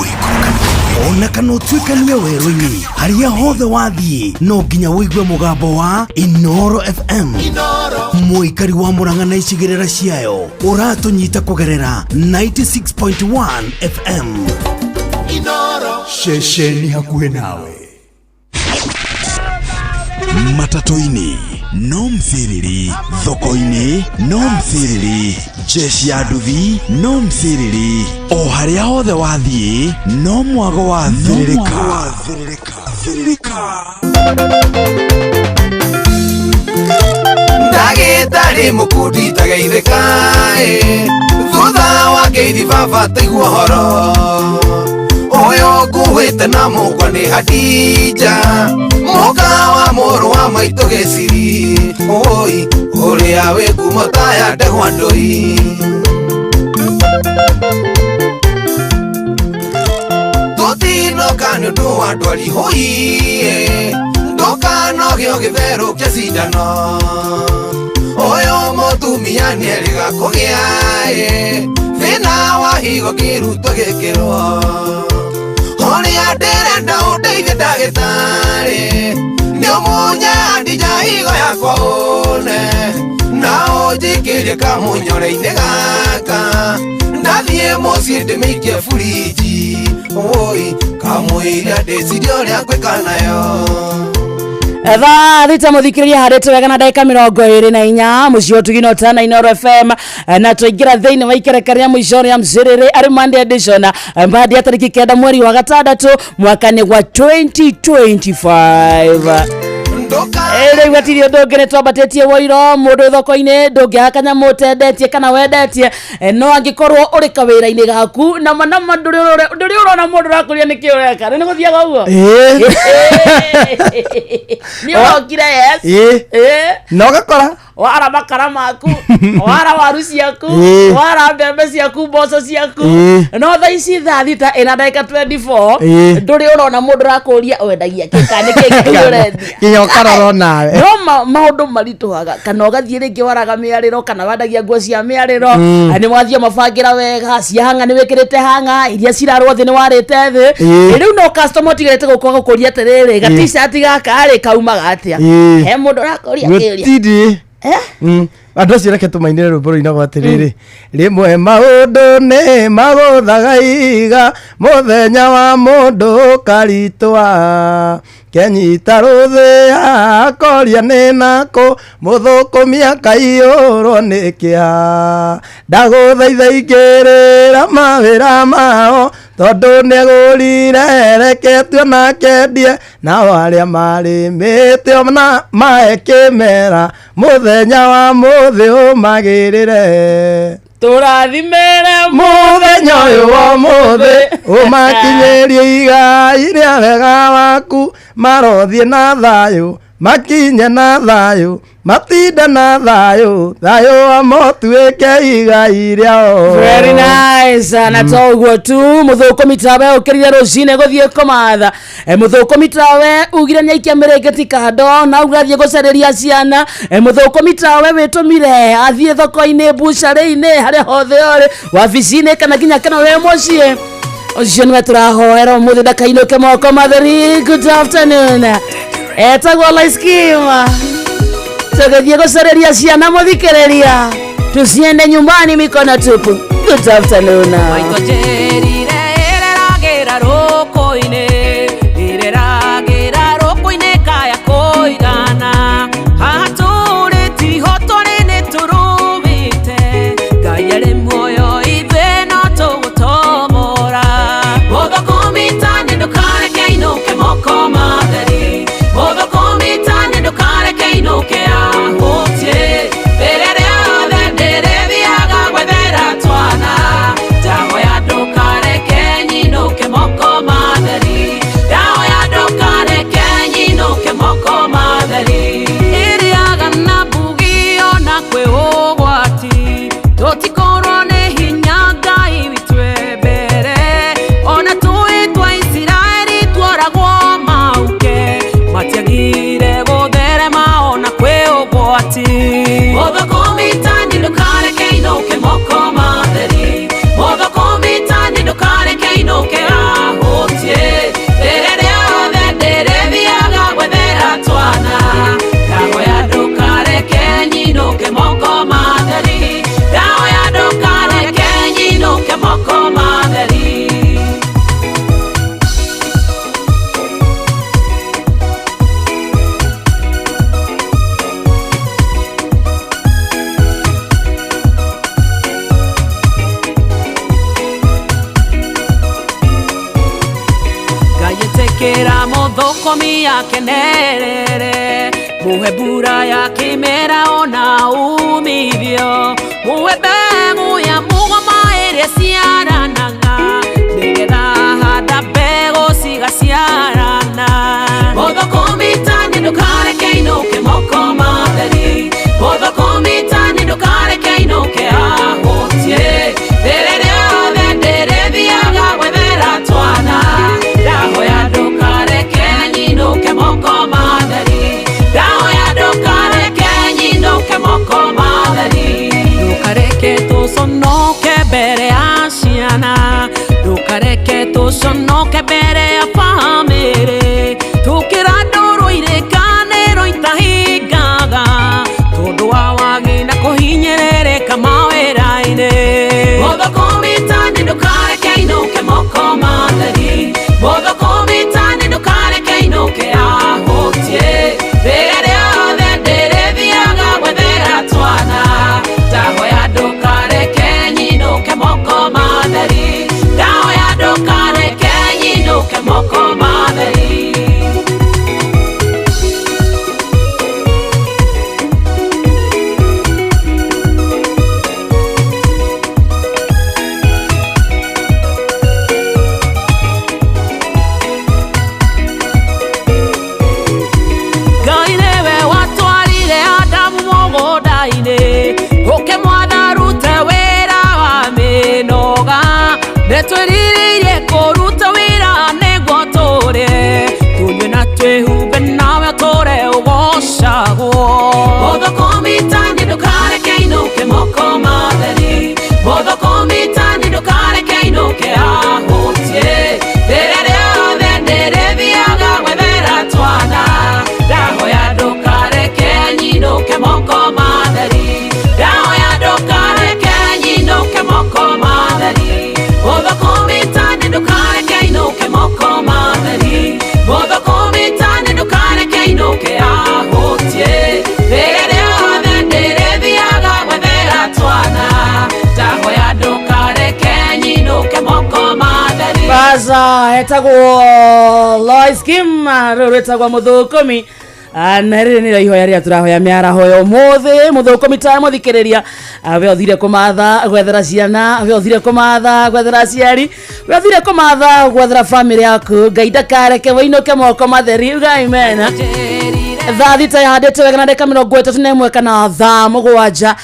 ona kana ũtuĩkanie werũ-inĩ, harĩa hothe wathiĩ no nginya ũigue mũgambo wa Inooro FM. Mũikari wa Murang'a na icigĩrĩra ciayo ũratũnyita kũgerera 96.1 FM. Ceceni hakuhĩ nawe. Matatũ-inĩ no mthiriri, thoko-inĩ no mthiriri, jeshi ya nduthi no mthiriri, o harĩa hothe wathiĩ no mwago wa thĩrĩrĩka. Ndagĩtarĩ mũkundi tageithĩka thutha wa ngeithi baba taigua ũhoro ũyũ nguĩte na mũkwa nĩ Hadija mũka wa mũrũ wa maitũ gĩciri oi ũrĩa wĩ ngumo ta ya ndegwa ndũi. Tũtinoka nĩ ũndũ wa ndwari hũi ndũkanogio gĩtherũkia cindano ũyũ mũtumia nĩerĩga kũgĩa thĩna wa higo kĩrutwo gĩkĩrwo ũrĩa ndĩrenda ũndeithie ndagĩtarĩ nĩ ũmunye Hadija higo yakwa ũne na ũnjikĩrie kamũnyore-inĩ gaka ndathiĩ mũciĩ ndĩmĩikie buriji oi kamũiria ndĩcirie ũrĩa ngwĩka nayo. Thaa thita mũthikĩrĩria handĩte wega na ndagĩka 24 mũciĩ Ũtugi na Ũtana Inooro FM, na twaingĩra thĩinĩ wa ikereka rĩa mũico rĩa mcĩrĩrĩ arĩ Monday edition, mbandi ya tarĩki 9 mweri wa gatandatũ mwaka nĩ wa 2025. Rĩu gũtirĩ ũndũ ũngĩ nĩ twambatĩtie woiro mũndũ thoko-inĩ ndũngĩaga kanyamũ ũtendetie kana wendetie, no angĩkorwo ũrĩ kawĩra-inĩ gaku na nama ndũrĩ ũrona mũndũ ũrakũria nĩkĩ ũreka nĩ gũthiaga ũguo. Nĩ ũrokire yes. Na ũgakora Wara makara maku, wara waru ciaku, wara mbembe ciaku, mboco ciaku. No thaa ici thaa thita ĩna ndagĩka 24, ndũrĩ ũrona mũndũ ũrakũria wendagia kĩ kana nĩ kĩ kĩu ũrendia. Nginya ũkarora nawe. No maũndũ maritũhaga, kana ũgathiĩ rĩngĩ waraga mĩarĩro kana wendagia nguo cia mĩarĩro, nĩ wathiĩ mabangĩra wega cia hanga, nĩ wĩkĩrĩte hanga iria cirarwo thĩ, nĩ warĩte thĩ. Rĩu no customer ũtigarĩte gũka gũkũria atĩrĩrĩ, ga-t-shirt gaka rĩ kaumaga atĩa? He mũndũ ũrakũria kĩũria? Gũtirĩ. Andũ acio reke tũmainĩre rwĩmbo rũinagwo atĩrĩrĩ, rĩmwe maũndũ nĩ magũthaga iga, mũthenya wa mũndũ karitwa kenyita rũthĩa akoria nĩ nakũ, mũthũkũmi akaiyũrwo nĩ kĩeha, ndagũthaitha ingĩrĩra mawĩra mao, tondũ nĩagũrire reke tuona kendie, nao arĩa marĩmĩte ona mae kĩmera, mũthenya wa mũthĩ ũmagĩrĩre. Tũrathimĩre mũthenya ũyũ wa ũmũthĩ, ũmakinyĩrie igai rĩa wega waku, marothiĩ na thayũ, makinye na thayũ, matinde na thayũ, thayũ wa motuĩke igai rĩao. Very nice. Na to ũguo tu, mũthũkũmi tawe ũkĩrire rũcinĩ gũthiĩ kũmatha. Mũthũkũmi tawe ugire nĩ aikia mĩrĩngĩti kando na ugathiĩ gũcarĩria ciana. Mũthũkũmi tawe wĩtũmire athiĩ thoko-inĩ, bucarĩ-inĩ, harĩa hothe ũrĩ, wabici-inĩ, kana nginya kana wĩ mũciĩ, ũcio nĩwe tũrahoera ũmũthĩ ndakainũke moko matheri. Good afternoon, etagwo Loiskim. Tũgĩthiĩ gũcarĩria ciana, mũthikĩrĩria, tusiende nyumbani mikono tupu. Good afternoon. Maitũ njĩrire ĩreragĩra rũkũ-inĩ, ĩreragĩra rũkũ-inĩ kaya kũigana, haha tũrĩ tiho tũrĩ nĩ tũrũmĩte, Ngai arĩ muoyo ithuĩ no tũgũtobora. Mũthũkũmitane ndũkareke inũke moko matheri, mũthũkũmitane ndũkareke inũke ahũtie, mbere rĩothe ndĩrĩthiaga gwethera twana, ndahoya ndũkareke nyinũke moko matheri, ndahoya ndũkareke nyinũke moko matheri. Ĩrĩaga na mbugi ona kwĩ ũgwati, tũtikorwo nĩ hinya Ngai witũ e mbere, ona tũĩ twa Isiraeli tuoragwo mauke, matiagire gũtherema ona kwĩ ũgwati. Mũthũkũmitani ndũkareke inũke moko matheri, mũthũkũmitani ndũkareke inũke ahũtie, rĩrĩa rĩothe ndĩrĩthiaga gwethera twana, ndahoya ndũkareke nyinũke moko matheri, ndahoya ndũkareke nyinũke moko matheri. Ngai mũthũkũmi akenerere, muhe mbura ya kĩmera ona umithio, muhe mbegũ ya mũgoma ĩrĩa ciaranaga, nĩgetha handa mbegũ cigaciarana. Mũthũkũmitani ndũkareke inũke moko matheri, mũthũkũmitani ndũkareke inũke ahũtie, rĩrĩa rĩothe ndĩrĩthiaga gwethera twana, ndahoya ndũkareke nyinũke moko matheri, ndahoya ndũkareke nyinũke moko matheri. Ndũkareke tũconoke mbere ya ciana. Brother etagwo Lois Kim rũrũ etagwo Mũthũkũmi. Na rĩrĩ nĩrĩo ihoya rĩrĩa tũrahoya mĩaraho ya ũmũthĩ. Mũthũkũmi ta mũthikĩrĩria, we ũthire kũmatha gwethera ciana, we ũthire kũmatha gwethera aciari, we ũthire kũmatha gwethera famĩlĩ yaku. Ngai ndakareke wĩinũke moko matheri, uga amen. Thaa 6 yahandĩte wega na ndagĩka 31 kana thaa 7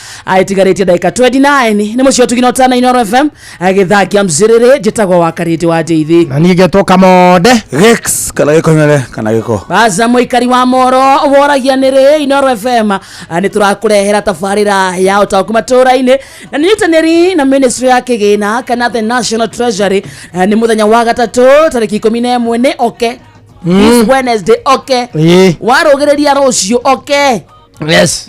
itigarĩtie ndagĩka 29. Nĩ mũciĩ ũtugino tana Inooro FM, gĩthaa kĩa mzĩrĩrĩ. Njĩtagwo wa Karĩndĩ wa Njeithi. Na niĩ ngetwo Kamonde Gex kana gĩkonyore kana gĩko. Baza mũikari wa Moro woragia nĩ rĩ Inooro FM nĩ tũrakũrehera tabarĩra ya ũtaũku matũũra-inĩ na nĩ nyitanĩri na ministry ya kĩgĩna kana the National Treasury. Nĩ mũthenya wa gatatũ tarĩki 11 nĩ oke. This Wednesday oke. Warũgĩrĩria rũciũ oke.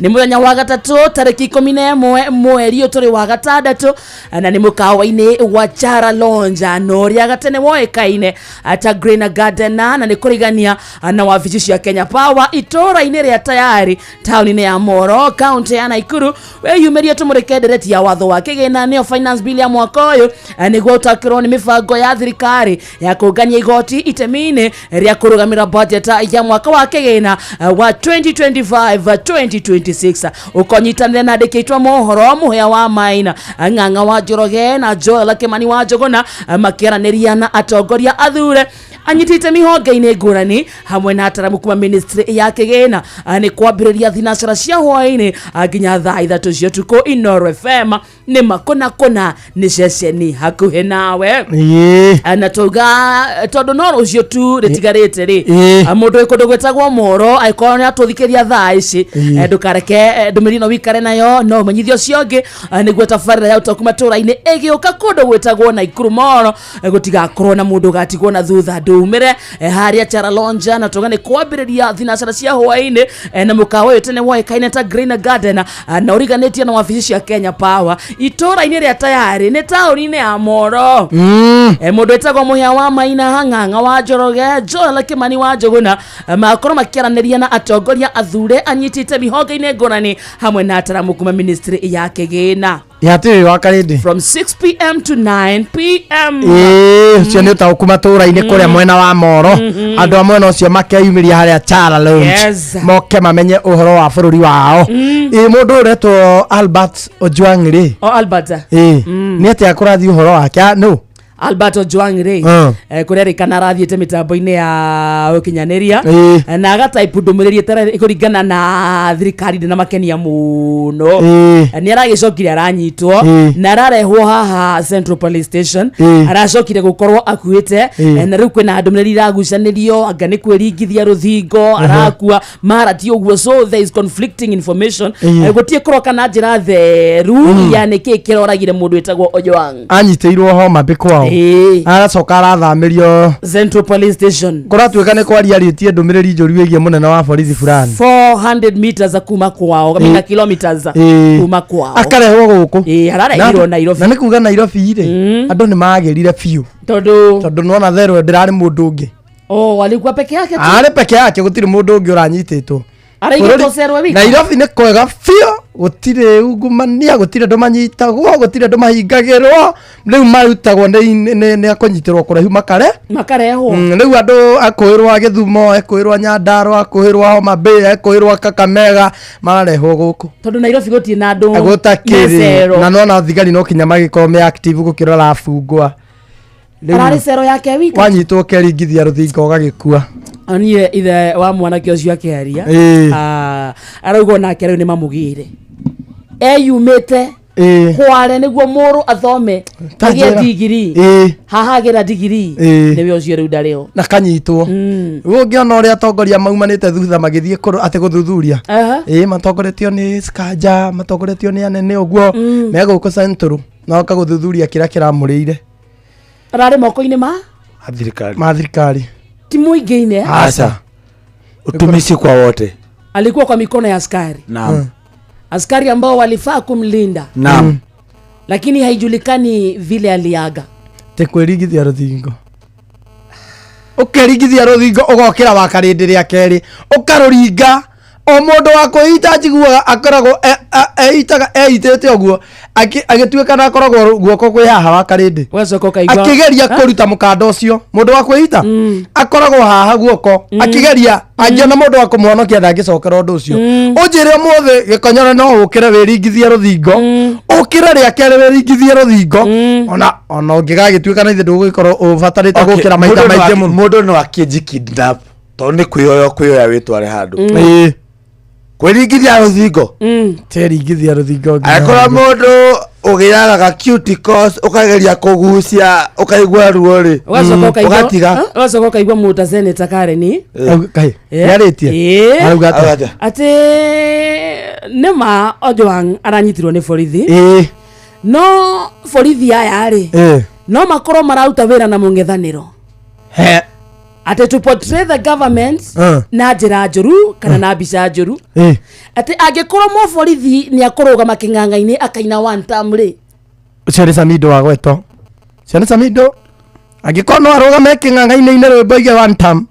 Nĩ mũthenya wa gatatũ tarĩki 11 mweri ũyũ tũrĩ wa gatandatũ, na nĩ mũkawa-inĩ wa Chara Lounge na ũrĩa gatene woĩkaine ta Green Garden, na nĩ kũrigania na wabici cia Kenya Power itũũra-inĩ rĩa Tayari taũni-inĩ ya Moro kaunti ya Nakuru. Wĩyumĩrie tũmũrĩke ndereti ya watho wa kĩgĩna nĩyo finance bill ya mwaka ũyũ, nĩguo ũtakĩrwo nĩ mĩbango ya thirikari ya kũngania igoti itemi-inĩ rĩa kũrũgamĩra budget ya mwaka wa kĩgĩna wa 2025 2026. Ũkonyitanĩra na andĩki aitũ a mohoro Mũhĩa wa Maina, Ng'ang'a wa Njoroge na Joel Kimani wa Njũgũna, makĩaranĩria na atongoria athure anyitĩte mĩhonge-inĩ ngũrani hamwe na ataramu kuma ministry ya kĩgĩna. Nĩ kwambĩrĩria thinacara cia hwaĩ-inĩ nginya thaa 3 cia ũtukũ. Inooro FM nĩ makũna kũna nĩ ceceni hakuhĩ nawe. Na tauga tondũ no rũciũ tu rĩtigarĩte rĩ, mũndũ wĩ kũndũ gwĩtagwo Moro angĩkorwo nĩ atũthikĩria thaa ici, ndũkareke ndũmĩrĩri ĩno wĩikare nayo, no ũmenyithie ũcio ũngĩ, nĩguo tabarĩra ya ũtaũku matũũra-inĩ ĩgĩũka kũndũ gwĩtagwo Nakuru Moro, gũtigakorwo na mũndũ ũgatigwo na thutha. Ndũmĩre harĩa Chara Lounge na tuga nĩ kwambĩrĩria thinacara cia hwaĩ-inĩ, na mũkawa ũyũ tene woĩkaine ta Green Garden, na ũriganĩtie na wabici cia Kenya Power itũũra-inĩ rĩa Tayari nĩ taũni-inĩ ya Moro. Mũndũ wĩtagwo Mũhĩa wa Maina, Ng'ang'a wa Njoroge, Joel Kimani wa Njũgũna, makorwo makĩaranĩria na atongoria athure anyitĩte mĩhonge-inĩ ngũrani hamwe na ataramu kuma ministry ya kĩgĩna. Yatĩrĩ wa Karĩndĩ from 6 p.m. to 9 p.m. Ĩĩ, ũcio nĩ ũtaũku matũũra-inĩ kũrĩa mwena wa Moro. Andũ a mwena ũcio makeyumĩria harĩa Chara Lounge. Moke mamenye ũhoro wa bũrũri wao. Ĩĩ, mũndũ ũretwo Albert Ojwang rĩ, O Albert. Ĩĩ, nĩ atĩa kũrathiĩ ũhoro wake? Ah, no Albert Ojwang rĩ, kũrerĩkana arathiĩte mĩtambo-inĩ ya ũkinyanĩria na agataipu ndũmĩrĩri ĩtarĩ kũringana na thirikari ndĩna makenia mũno. Nĩ aragĩcokire aranyitwo na ararehwo haha Central Police Station. Aracokire gũkorwo akuĩte, na rĩu kwĩna ndũmĩrĩri iragucanĩrio anga nĩ kwĩringithia rũthingo arakua mara ti ũguo, so there is conflicting information. Gũtirĩ kũroka na njĩra theru ya nĩkĩ kĩroragire mũndũ wĩtagwo Ojwang. Anyitĩirwo Homa Bay kwao, aracoka arathamĩrio Central Police Station. Kũratuĩka nĩ kwaria arĩtie ndũmĩrĩri njũru ĩgiĩ mũnene wa borithi fulani. 400 meters kuma kwao, mina kilometers kuma kwao. Akarehwo gũkũ. Ararehirwo Nairobi. Na nĩ kuga Nairobi rĩ, andũ nĩ magĩrire biũ tondũ nĩwona therũ ndĩrarĩ mũndũ ũngĩ. Oh, alikuwa peke yake tu. Arĩ peke yake, gũtirĩ mũndũ ũngĩ ũranyitĩtwo. Araigĩtwo Bũrũri- cerwe wika. Nairobi nĩ kwega biũ, gũtirĩ ungumania, gũtirĩ andũ manyitagwo, gũtirĩ andũ mahingagĩrwo. Rĩu marutagwo nĩ akũnyitĩrwo kũraihu makare makarehwo. Rĩu andũ akũĩrwo Gĩthumo, ekũĩrwo Nyandarua, akũĩrwo Homa Bay, ekũĩrwo Kakamega, mararehwo gũkũ tondũ Nairobi gũtirĩ na andũ gũtakĩrĩ mecero. Na nona thigari no kinya magĩkorwo me active gũkĩrora abungwa. Rĩu Ararĩ cero yake wika. wanyitwo ũkeringithia rũthingo ũgagĩkua. Niĩ ithe wa mwanake ũcio akĩaria, arauga onake rĩu nĩ mamũgĩre eyumĩte kware nĩguo mũrũ athome Ta agĩe njĩra. ndigiri haha agĩra ndigiri nĩwe ũcio rĩu ndarĩho. Na kanyitwo. Rĩu ũngĩona ũrĩa atongoria maumanĩte thutha magĩthiĩ atĩ gũthuthuria, ĩĩ, matongoretio nĩ Skanja, matongoretio nĩ anene ũguo me gũkũ Central na oka gũthuthuria kĩrĩa kĩramũrĩire. Ararĩ moko-inĩ ma thirikari. Ma thirikari. Ti mũingĩ-inĩ. Aca, utumishi kwa wote. Alikuwa kwa mikono ya askari. Naam. Askari ambao walifaa kumlinda. Naam. Lakini haijulikani vile aliaga. Te kwĩringithia rũthingo, ũkeringithia rũthingo ũgokĩra wakarĩndĩ rĩa kerĩ ũkarũringa O mũndũ wa kwĩita njiguaga akoragwo eitaga eitĩte ũguo agĩtuĩka na akoragwo guoko kwĩ haha wa karĩndĩ Ũgacoka ũkaigua akĩgeria kũruta mũkanda ũcio. Mũndũ wa kwĩita akoragwo haha guoko akĩgeria, angĩona mũndũ wa kũmũhonokia ndangĩcokera ũndũ ũcio. Ũnjĩre ũmũthĩ gĩkonyore no ũkĩre wĩringithie rũthingo, ũkĩre rĩa kerĩ wĩringithie rũthingo, ona ũngĩgagĩtuĩka na ithe ndũgũgĩkorwo ũbatarĩte gũkĩra maita maingĩ mũno. Mũndũ no akĩnji kidnap tondũ nĩ kwĩoya kwĩoya wĩtware handũ. Kwĩringithia rũthingo. Teringithia rũthingo nginya Angĩkorwo handũ. Mũndũ ũgĩaga ga cuticles ũkageria kũgucia ũkaigua ruo rĩ, Ũgacoka ũkaigua ũgatiga. Ũgacoka ũkaigua mũta Senator Karen. Kaĩ nĩarĩtie? Ĩĩ. Arauga atĩa? Atĩ nĩma Ojwang aranyitirwo nĩ borithi, no borithi aya rĩ, no makorwo mararuta wĩra na mũng'ethanĩro He. atĩ to portray the government na njĩra njũru kana na mbica njũru, atĩ angĩkorwo mũborithi nĩ akũrũgama kĩng'ang'a-inĩ akaina one term rĩ. Ũcio nĩ Samido wa gwetwo, ũcio nĩ Samido. Angĩkorwo no arũgame kĩng'ang'a-inĩ rwĩmbo aige one term.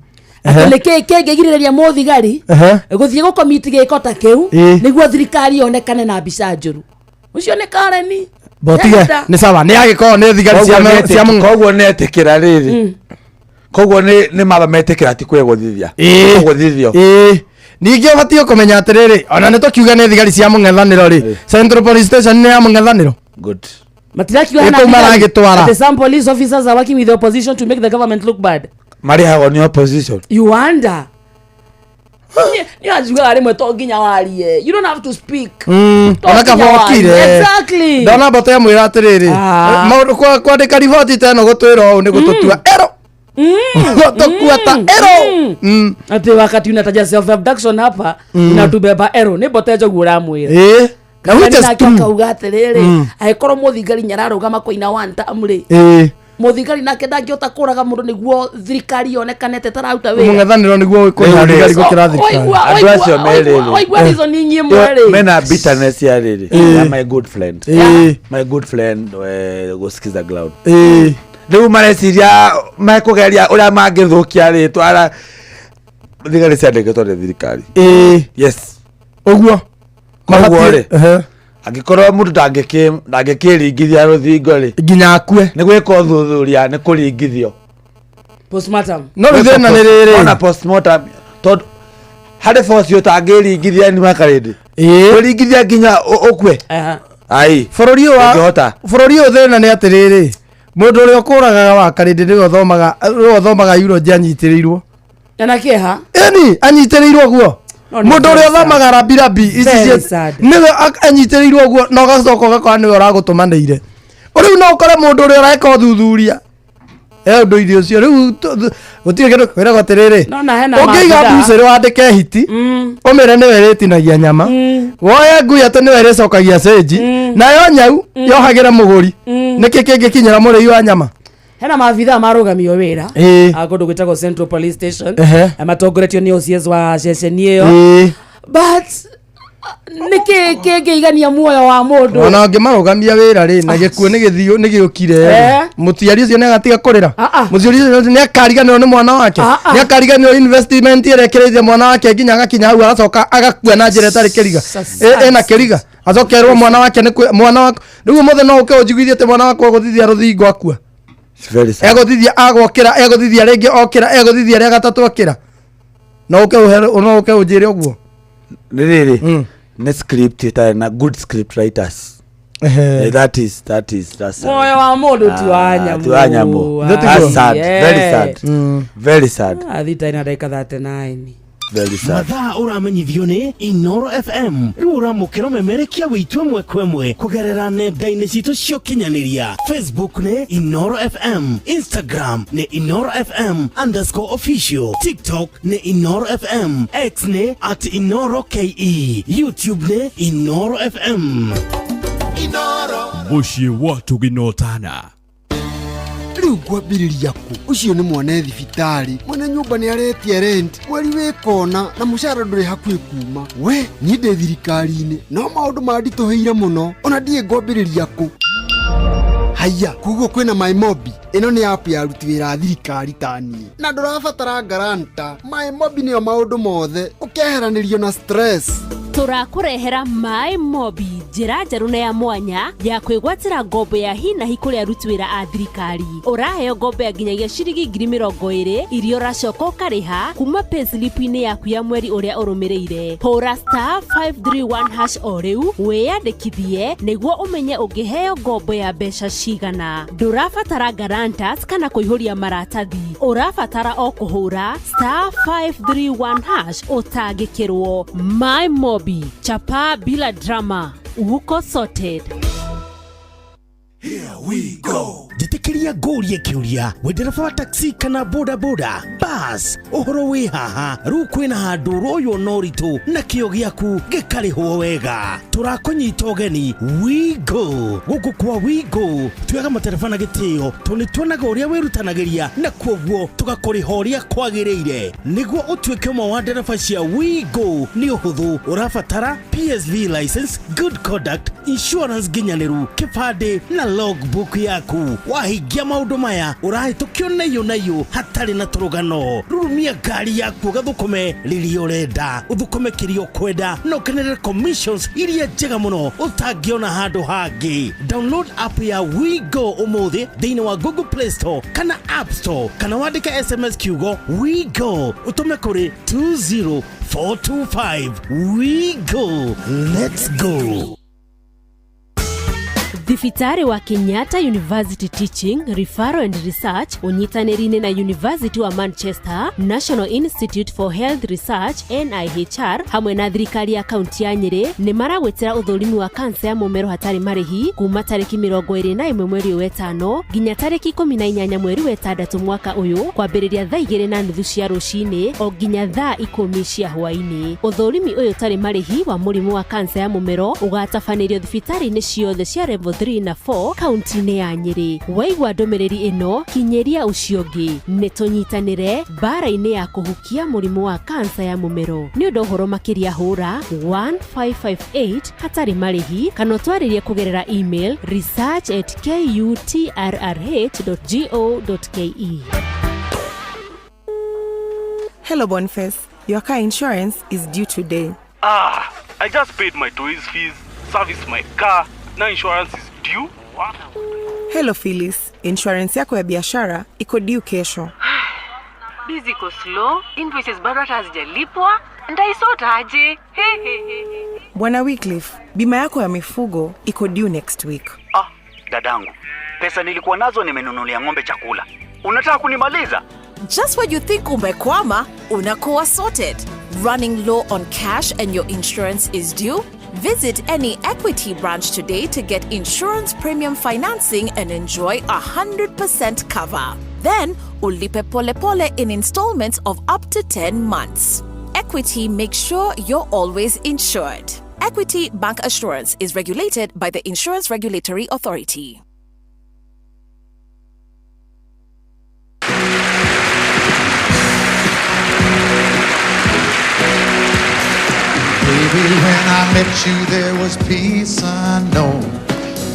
Atĩ nĩ kĩĩ kĩngĩgirĩrĩria mũthigari gũthiĩ gũkomiti gĩko ta kĩu nĩguo thirikari yonekane na mbica njũru? Ũcio nĩ Kareni. Botige. Senator. Nĩ sawa, nĩ agĩkorwo nĩ thigari cia Koguo nĩ etĩkĩra rĩrĩ, koguo nĩ maba metĩkĩra ti kwĩgũthithia kũgũthithio. Ĩĩ, ningĩ ũbatiĩ kũmenya atĩrĩrĩ, ona nĩ tũkiuga nĩ thigari cia mũng'ethanĩro rĩ, Central Police Station nĩ ya mũng'ethanĩro? Good. Matirakiuga Ĩ hena kũu thigari. maragĩtwara. Atĩ some police officers are working with the opposition to make the government look bad. Marĩhagwo nĩ opposition. You wonder, nĩ anjugaga rĩmwe to nginya warie, you don't have to speak. To Ona nginya kaba warie. okire. Exactly. Ndona mbote amwĩra atĩrĩrĩ, maũndũ kwandĩka riboti ta ĩno gũtwĩra ũũ nĩ gũtũtua ero, gũtũkua ta ero. Atĩ wakati unataja self abduction hapa, unatubeba ero nĩ mbote njogu ũramwĩra. Ĩĩ. Na which is nake true. akauga atĩrĩrĩ, angĩkorwo mũthigari nĩararũgama kũina one term rĩ, mũthigari nake ndangĩhota kũraga mũndũ nĩguo thirikari yonekane ta ĩtararuta wĩra. Mũng'ethanĩro nĩguo kwĩna thigari gũkĩra thirikari. Andũ acio me rĩrĩ. Waigua reason imwe rĩ. Mena bitterness ya rĩrĩ ya my good friend, my good friend, gũsikiza ground. Rĩu mareciria mekũgeria ũrĩa mangĩthũkia rĩtwa ara thigari ciandĩkĩtwo nĩ thirikari. Yes. Ũguo. Koguo rĩ, Ehe. angĩkorwo mũndũ ndangĩkĩringithia rũthingo rĩ nginya akue, nĩ gwĩka ũthuthuria nĩ kũringithio. Postmortem. No rĩu thĩna nĩ rĩrĩ. Ona postmortem, tondũ harĩ force ũtangĩringithia nĩ makarĩndĩ kũringithia nginya ũkue ai. Bũrũri ũyũ Ũngĩhota. Bũrũri ũyũ thĩna nĩ atĩrĩrĩ, mũndũ ũrĩa ũkũragaga wa karĩndĩ nĩwe ũthomaga eulogy anyitĩrĩirwo. Na kĩeha. Ĩni anyitĩrĩirwo ũguo. No, nĩ Mũndũ ũrĩa very sad. ũthomaga rabirabi ici Very sad. nĩwe anyitĩrĩirwo ũguo, na ũgacoka ũgakora nĩwe ũragũtũmanĩire. Rĩu no ũkore mũndũ ũrĩa ũreka ũthuthuria e ũndũ-inĩ ũcio rĩu gũtirĩ kĩndũ kwĩragwo atĩrĩrĩ, No, na hena ũngĩiga maabithaa. mbucĩrĩ wandĩke hiti ũmĩre nĩwe ĩrĩtinagia nyama, woye ngui atĩ nĩwe ĩrĩcokagia cĩnji, nayo nyau yohagĩre mũgũri, nĩkĩ kĩngĩkinyĩra mũrĩi wa nyama? Hena maabithaa marũgamio wĩra a kũndũ gwĩtagwo Central Police Station. Matongoretio nĩ OCS wa ceceni ĩyo. But nĩkĩ kĩngĩigania muoyo wa mũndũ? Ona ũngĩmarũgamia wĩra rĩ, na gĩkuũ nĩ gĩthiũ nĩ gĩũkire, mũciari ũcio nĩ agatiga kũrĩra? Mũciari ũcio nĩ akariganĩrwo nĩ mwana wake? Nĩ akariganĩrwo investment ĩrĩa ĩkĩrĩte mwana wake nginya agakinya hau, agacoka agakua na njĩra ĩtarĩ kĩriga, ĩna kĩriga, acokerwo mwana wake nĩ mwana waku rĩu ũmũthĩ no ũke ũnjiguithie atĩ mwana wakwa egũthithia rũthingo akua? Very sad. Egũthithia agokĩra, egũthithia rĩngĩ okĩra, egũthithia rĩa gatatũ okĩra, no ũke no ũke ũnjĩre ũguo? Nĩ rĩrĩ, nĩ script ĩtarĩ na good script writers. That is that's sad. Muoyo wa mũndũ ti wa Ah, nyamũ. ti wa nyamũ. That's sad, very sad, very sad. Thita ina ndagĩka 39. Very sad. Mathaa ũramenyithio nĩ Inoro FM. Rĩu ũramũkĩra ũmemerekia witũ ĩmwe kwa ĩmwe kũgerera nenda-inĩ citũ cia ũkinyanĩria. Facebook nĩ Inoro FM, Instagram nĩ Inoro FM_official, TikTok nĩ Inoro FM, X nĩ @InoroKE, YouTube nĩ Inoro FM. Mũciĩ wa tũginotana. Rĩu ngwambĩrĩria kũ? Ũcio nĩ mwana e thibitarĩ, mwene nyũmba nĩ aretia rent mweri wĩ kona, na mũcara ndũrĩ hakuhĩ kuma. We niĩ ndĩ thirikari-inĩ no maũndũ manditũhĩire mũno, ona ndiĩ ngwambĩrĩria kũ. Haiya, koguo kwĩna maĩ mobi. Ĩno nĩ app ya aruti wĩra a thirikari ta niĩ, na ndũrabatara guarantor. My Mobi nĩyo maũndũ mothe, ũkeheranĩrio na stress. Tũrakũrehera Maĩ Mobi, njĩra njerũ na ya mwanya ya kwĩgwatĩra ngombo ya hinahi kũrĩ aruti wĩra a thirikari. Ũraheo ngombo ya nginyagia ciringi 20,000 iria ũracoka ũkarĩha kuma payslip-inĩ yaku ya mweri ũrĩa ũrũmĩrĩire. Hũra *531# o rĩu wĩyandĩkithie nĩguo ũmenye ũngĩheo ngombo ya mbeca cigana. Ndũrabatara guarantors kana kũihũria maratathi, ũrabatara o kũhũra *531# ũtangĩkĩrwo. My Mobi, chapa bila drama, uko sorted. We go. Njĩtĩkĩria ngũrie kĩũria, wĩ ndereba wa taxi kana boda boda bas, ũhoro wĩ haha rĩu kwĩna handũ ũroywo na ũritũ na kĩo gĩaku gĩkarĩhwo wega. Tũrakũnyita ũgeni Wigo. Gũkũ kwa Wigo tuoyaga matereba na gĩtĩo tondũ nĩ tuonaga ũrĩa wĩrutanagĩria na kuoguo tũgakũrĩha ũrĩa kwagĩrĩire. Nĩguo ũtuĩke ũmwe wa ndereba cia Wigo nĩ ũhũthũ, ũrabatara PSV license, good conduct, insurance nginyanĩru, kĩbandĩ na logbook yaku. Wahingia maũndũ maya ũrahĩtũkio naiyũ naiyũ hatarĩ na tũrũgano. Rurumia ngari yaku ũgathũkũme rĩrĩa ũrenda, ũthũkũme kĩrĩa ũkwenda na ũkenerere commissions iria njega mũno ũtangĩona handũ hangĩ. Download app ya WeGo ũmũthĩ thĩinĩ wa Google Play Store kana App Store, kana wandĩke SMS kiugo WeGo ũtũme kũrĩ 20425. WeGo, let's go. Thibitarĩ wa Kenyatta University Teaching, Referral and Research ũnyitanĩri-inĩ na University wa Manchester, National Institute for Health Research NIHR hamwe na thirikari ya kaunti ya Nyĩrĩ nĩ maragwĩtĩra ũthũrimi wa kansa ya mũmero hatarĩ marĩhi kuma tarĩki 21 mweri ũyũ wetano nginya tarĩki 18 mweri wetandatũ mwaka ũyũ, kwambĩrĩria thaa 2:30 cia rũcinĩ o nginya thaa 10 cia hwaĩ-inĩ. Ũthũrimi ũyũ ũtarĩ marĩhi wa mũrimũ wa kansa ya mũmero ũgatabanĩrio thibitarĩ-inĩ ciothe cia level 3 na 4 kaunti-inĩ ya Nyĩrĩ. Waigua ndũmĩrĩri ĩno, kinyĩria ũcio ũngĩ. Nĩ tũnyitanĩre mbara-inĩ ya kũhukia mũrimũ wa kansa ya mũmero. Nĩ ũndũ ũhoro makĩria hũra 1558 hatarĩ marĩhi kana ũtwarĩrie kũgerera email research@kutrrh.go.ke. Hello, Boniface. Your car insurance is due today. Ah, I just paid my toys fees, serviced my car, now insurance is due. Wow. Hello, Phyllis. Insurance yako ya biashara iko due kesho. Biz iko slow, invoices bado hata hazijalipwa, nitaisort aje? He he he. Bwana Wycliffe, bima yako ya mifugo iko due next week. Ah, dadangu, pesa nilikuwa nazo nimenunulia ng'ombe chakula. Unataka kunimaliza? Just when you think umekwama, unakuwa sorted. Running low on cash and your insurance is due? Visit any Equity branch today to get insurance premium financing and enjoy 100% cover. Then, ulipe pole pole in installments of up to 10 months. Equity makes sure you're always insured. Equity Bank Assurance is regulated by the Insurance Regulatory Authority. Baby, when I met you, there was peace unknown.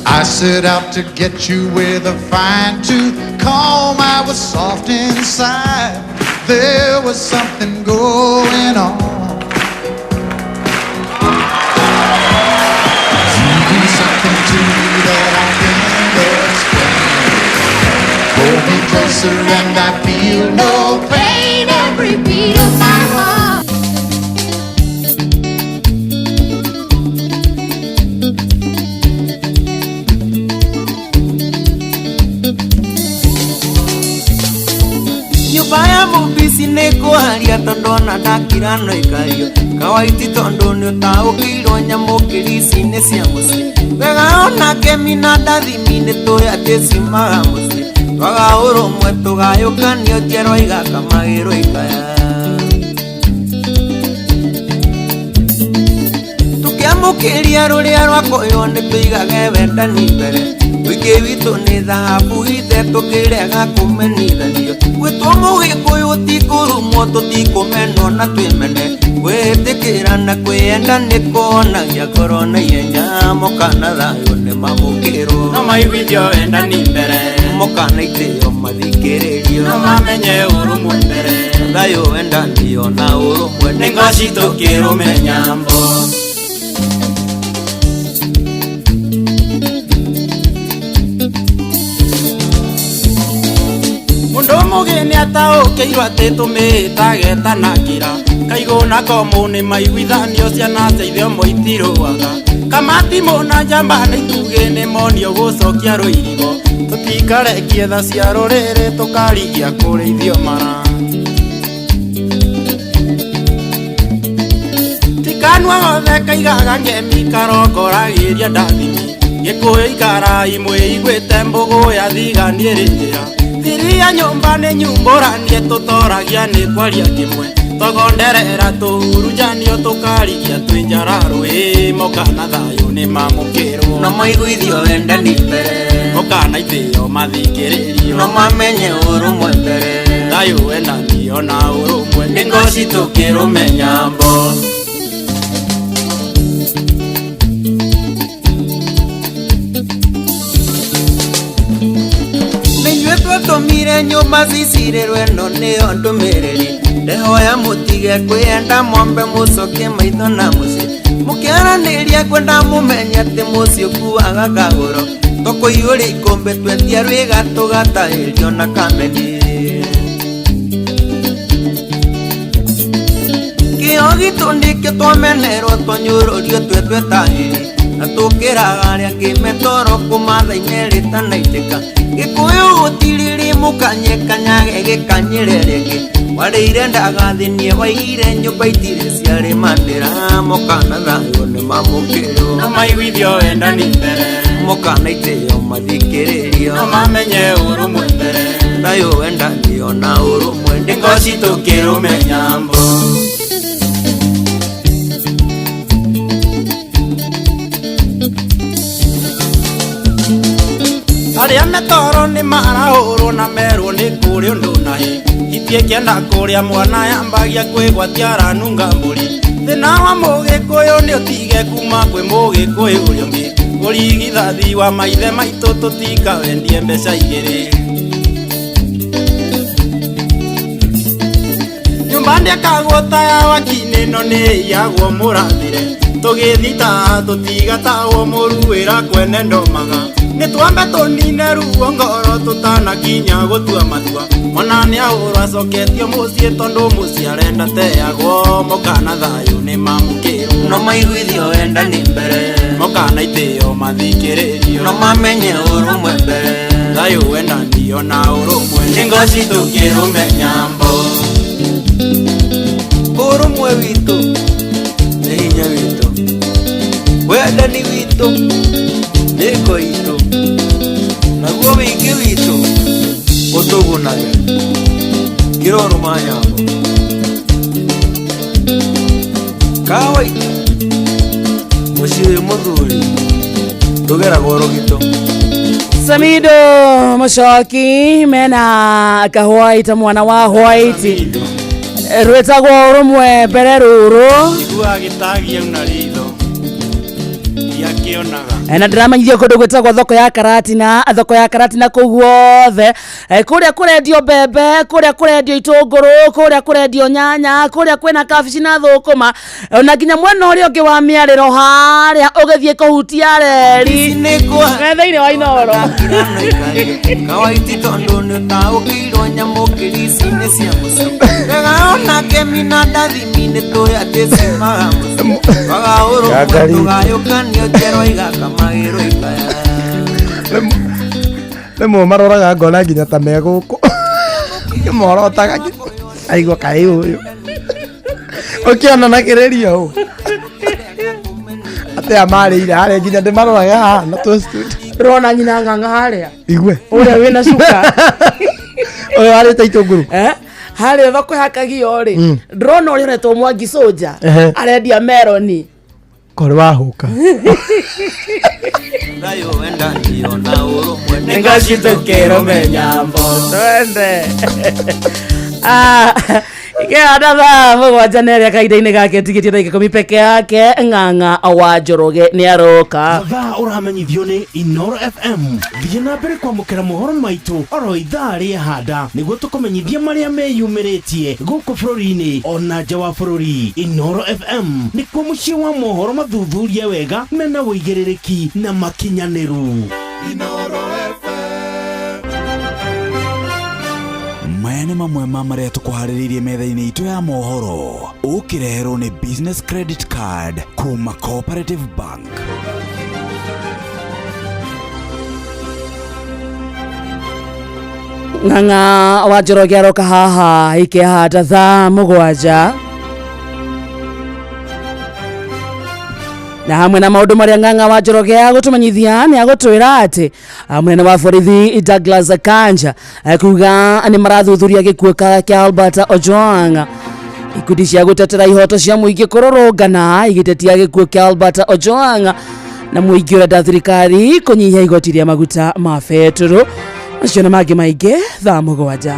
I set out to get you with a fine-tooth comb. I was soft inside. There was something going on. You do something to me that I can't explain. Hold me closer and I feel no pain. Every beat of my heart. Nyũmba ya mũmbici nĩ kũharia tondũ ona ndakira no ikario kawaiti tondũ nĩ ũtaũkĩirwo nyamũkĩri ici nĩ cia mũciĩ wega ona kemi na ndathimi nĩ tũĩ atĩ ciumaga mũciĩ twaga ũrũmwe tũgayũkanio njerwa igakamagĩrwo ikaya tũkĩamũkĩria rũrĩa rwakoywo nĩ tũigage wendani mbere wiki witũ nĩ thahabu ithe tũkĩrega kũmenithanio gwĩtwo mũgĩkũyũ ti kũrumwo tũtikũmenwo na twĩmene gwĩtĩkĩra na kwĩyenda nĩ kuonagia ngoro na ihenya moka na thayũ nĩ mamũkĩrwo no maiguithio wendani mbere Mokana itĩo mathikĩrĩrio. No mamenye ũrũmwe mbere. Thayũ wendanio na ũrũmwe. Nĩ ngoci tũkĩrũme nyambo. Mundu mũgĩ nĩ ataũkĩirwo atĩ tũmĩtagetanakĩra kaigũ na komũ nĩ maiguithanio ciana cia ithe ũmwe itirũaga kamatimũ na njamba nĩ itugĩ nĩ monio gũcokia rũirigo tũtikarekie tha cia rũrĩrĩ tũkarigia kũrĩithio mara tikanua gothe kaigaga ngemi karongoragĩria ndathimi gĩkũyũ ikara imwe iguĩte mbũgũ ya thigani ĩrĩ njĩra thiria nyũmba nĩ nyumbũranie tũtoragia nĩ kwaria kĩmwe togonderera tũhurunjanio tũkarigia twĩ njara rũĩ mokana thayũ nĩ mamũkĩrwo No maiguithio wendani mbere. Mokana itĩo mathikĩrĩrio. No mamenye ũrũmwe mbere. Thayũ wendanio na ũrũmwe nĩ ngoci tũkĩrũme nyambo. Twatũmire nyũmba cicirĩrwo ĩno nĩyo ndũmĩrĩri ndehoya mũtige kwĩyenda mwambe mũcokie maitho na mũciĩ mũkĩaranĩria kwenda mũmenye atĩ mũciĩ ũkuaga kagũro tũkũiyũria ikũmbĩ twetia rwĩga tũgatahĩrio na kameni kĩo gitũ nĩkĩo twamenerwo twanyũrũrio twetwetahĩri na tũkĩraga arĩa angĩ metoro kũmatha-inĩ rĩtanaitĩka gĩkũyũ gũtirĩrĩ mũkanye kanyage gĩkanyĩre rĩngĩ warĩire ndagathĩnie waigire nyũmba itirĩ ciarĩmanĩra mokana thayũ nĩ mamũkĩrwo No maiguithio wendani mbere. Mokana itĩo mathikĩrĩrio. No mamenye ũrũmwe mbere. Thayũ wendanio na ũrũmwe nĩ ngoci tũkĩrũme nyambo. Arĩa metoro nĩ marahũrwo na merwo nĩ kũrĩ ũndũ naĩ itiĩkĩenda kũrĩa mwana yambagia kwĩgwatia aranunga mbũri thĩna wa mũgĩkũyũ nĩ ũtige kuma kwĩ mũgĩkũyũ ũrĩa ũngĩ ũrigithathi wa maithe maitũ tũtikawendie mbeca igĩrĩ nyũmba ndĩakagwo ta ya wakinĩ no nĩ iyagwo mũrathire tũgĩthita tũtigatahwo mũruĩra kwene ndomaga nĩ twambe tũnine ruo ngoro tũtanakinya gũtua matua mwana nĩ ahũrwo acoketio mũciĩ tondũ mũciĩ arenda teagwo mokana thayũ nĩ mamũkĩrwo No maiguithio wendani mbere. Mokana itĩo mathikĩrĩrio. No mamenye ũrũmwe mbere. Thayũ wendanio na ũrũmwe nĩ ngoci tũkĩrũme nyambo. Ũrũmwe witũ nĩ hinya witũ wendani witũ nĩ ngo itũ naguo wĩingĩ witũ ũtũgunage kĩrorũma nyambo kawaitũ mũciĩ wĩ mũthuri tũgeragwo rũgito. Samido Muchoki mena kahwaita mwana wa white rwĩtagwo ũrũmwe mbere rũrũ Iguaga gĩtagia una ritho ndiakĩonaga na ndĩramenyithio kũndũ gwĩtagwo thoko ya Karatina thoko ya Karatina kũu guothe kũrĩa kũrendio mbembe kũrĩa kũrendio itũngũrũ kũrĩa kũrendio nyanya kũrĩa kwĩna kabici na thũkũma ona nginya mwena ũrĩa ũngĩ wa mĩarĩro harĩa ũgĩthiĩ kũhutia reri me thĩinĩ wa Inooro kawaiti tondũ nĩ ũtaũkĩirwo nyamũkĩri ici nĩ cia mũciĩ wega ona ngemi na ndathimi nĩ tũĩ atĩ ciumaga mũciĩ twaga ũrũmwe tũgayũkanio njerwa igakamagĩrwo ikaya rĩmwe maroraga ngona nginya ta me gũkũ morotaga aigua kaĩ ũyũ ũkĩonanagĩrĩria ũũ atĩa marĩire harĩa nginya ndĩmaroraga haha na tũ studio ndĩrona nyina ng'ang'a harĩa igue ũrĩa wĩna cuka ũyũ warĩte itũngũrũ harĩa thoko ya Kagio rĩ ndĩrona ũrĩa ũretwo Mwangi Soldier arendia meroni korĩ wahũka Thayũ wendanio na ũrũmwe nĩ ngoci tũkĩrũme nyambo twende Kĩanda thaa 7 na ĩrĩa kahinda-inĩ gake tigĩtie ndagĩka 10 peke yake Ng'ang'a wa Njoroge nĩ aroka. Mathaa ũramenyithio nĩ Inoro FM. Thiĩ na mbere kwamũkĩra mohoro maitũ oro ithaa rĩa handa nĩguo tũkũmenyithie marĩa meyumĩrĩtie gũkũ bũrũri-inĩ ona nja wa bũrũri. Inoro FM nĩkuo mũciĩ wa mohoro mathuthurie wega mena ũigĩrĩrĩki na makinyanĩru. Maya nĩ mamwe ma marĩa tũkũharĩrĩirie metha-inĩ itũ ya mohoro ũkĩreherwo nĩ business credit card kuma Cooperative Bank. Ng'ang'a wa Njoroge aroka haha ikĩhanda thaa 7 na hamwe na maũndũ marĩa Ng'ang'a wa Njoroge agũtũmenyithia nĩ agũtwĩra atĩ mũnene wa borithi Douglas Kanja kuga nĩ marathuthuria gĩkuũ kĩa Albert Ojwang. Ikundi cia gũtetera ihoto cia mũingĩ kũrũrũngana igĩtetia gĩkuũ kĩa Albert Ojwang na mũingĩ ũrenda thirikari kũnyihia igoti rĩa maguta ma betũrũ. Macio na mangĩ maingĩ thaa 7.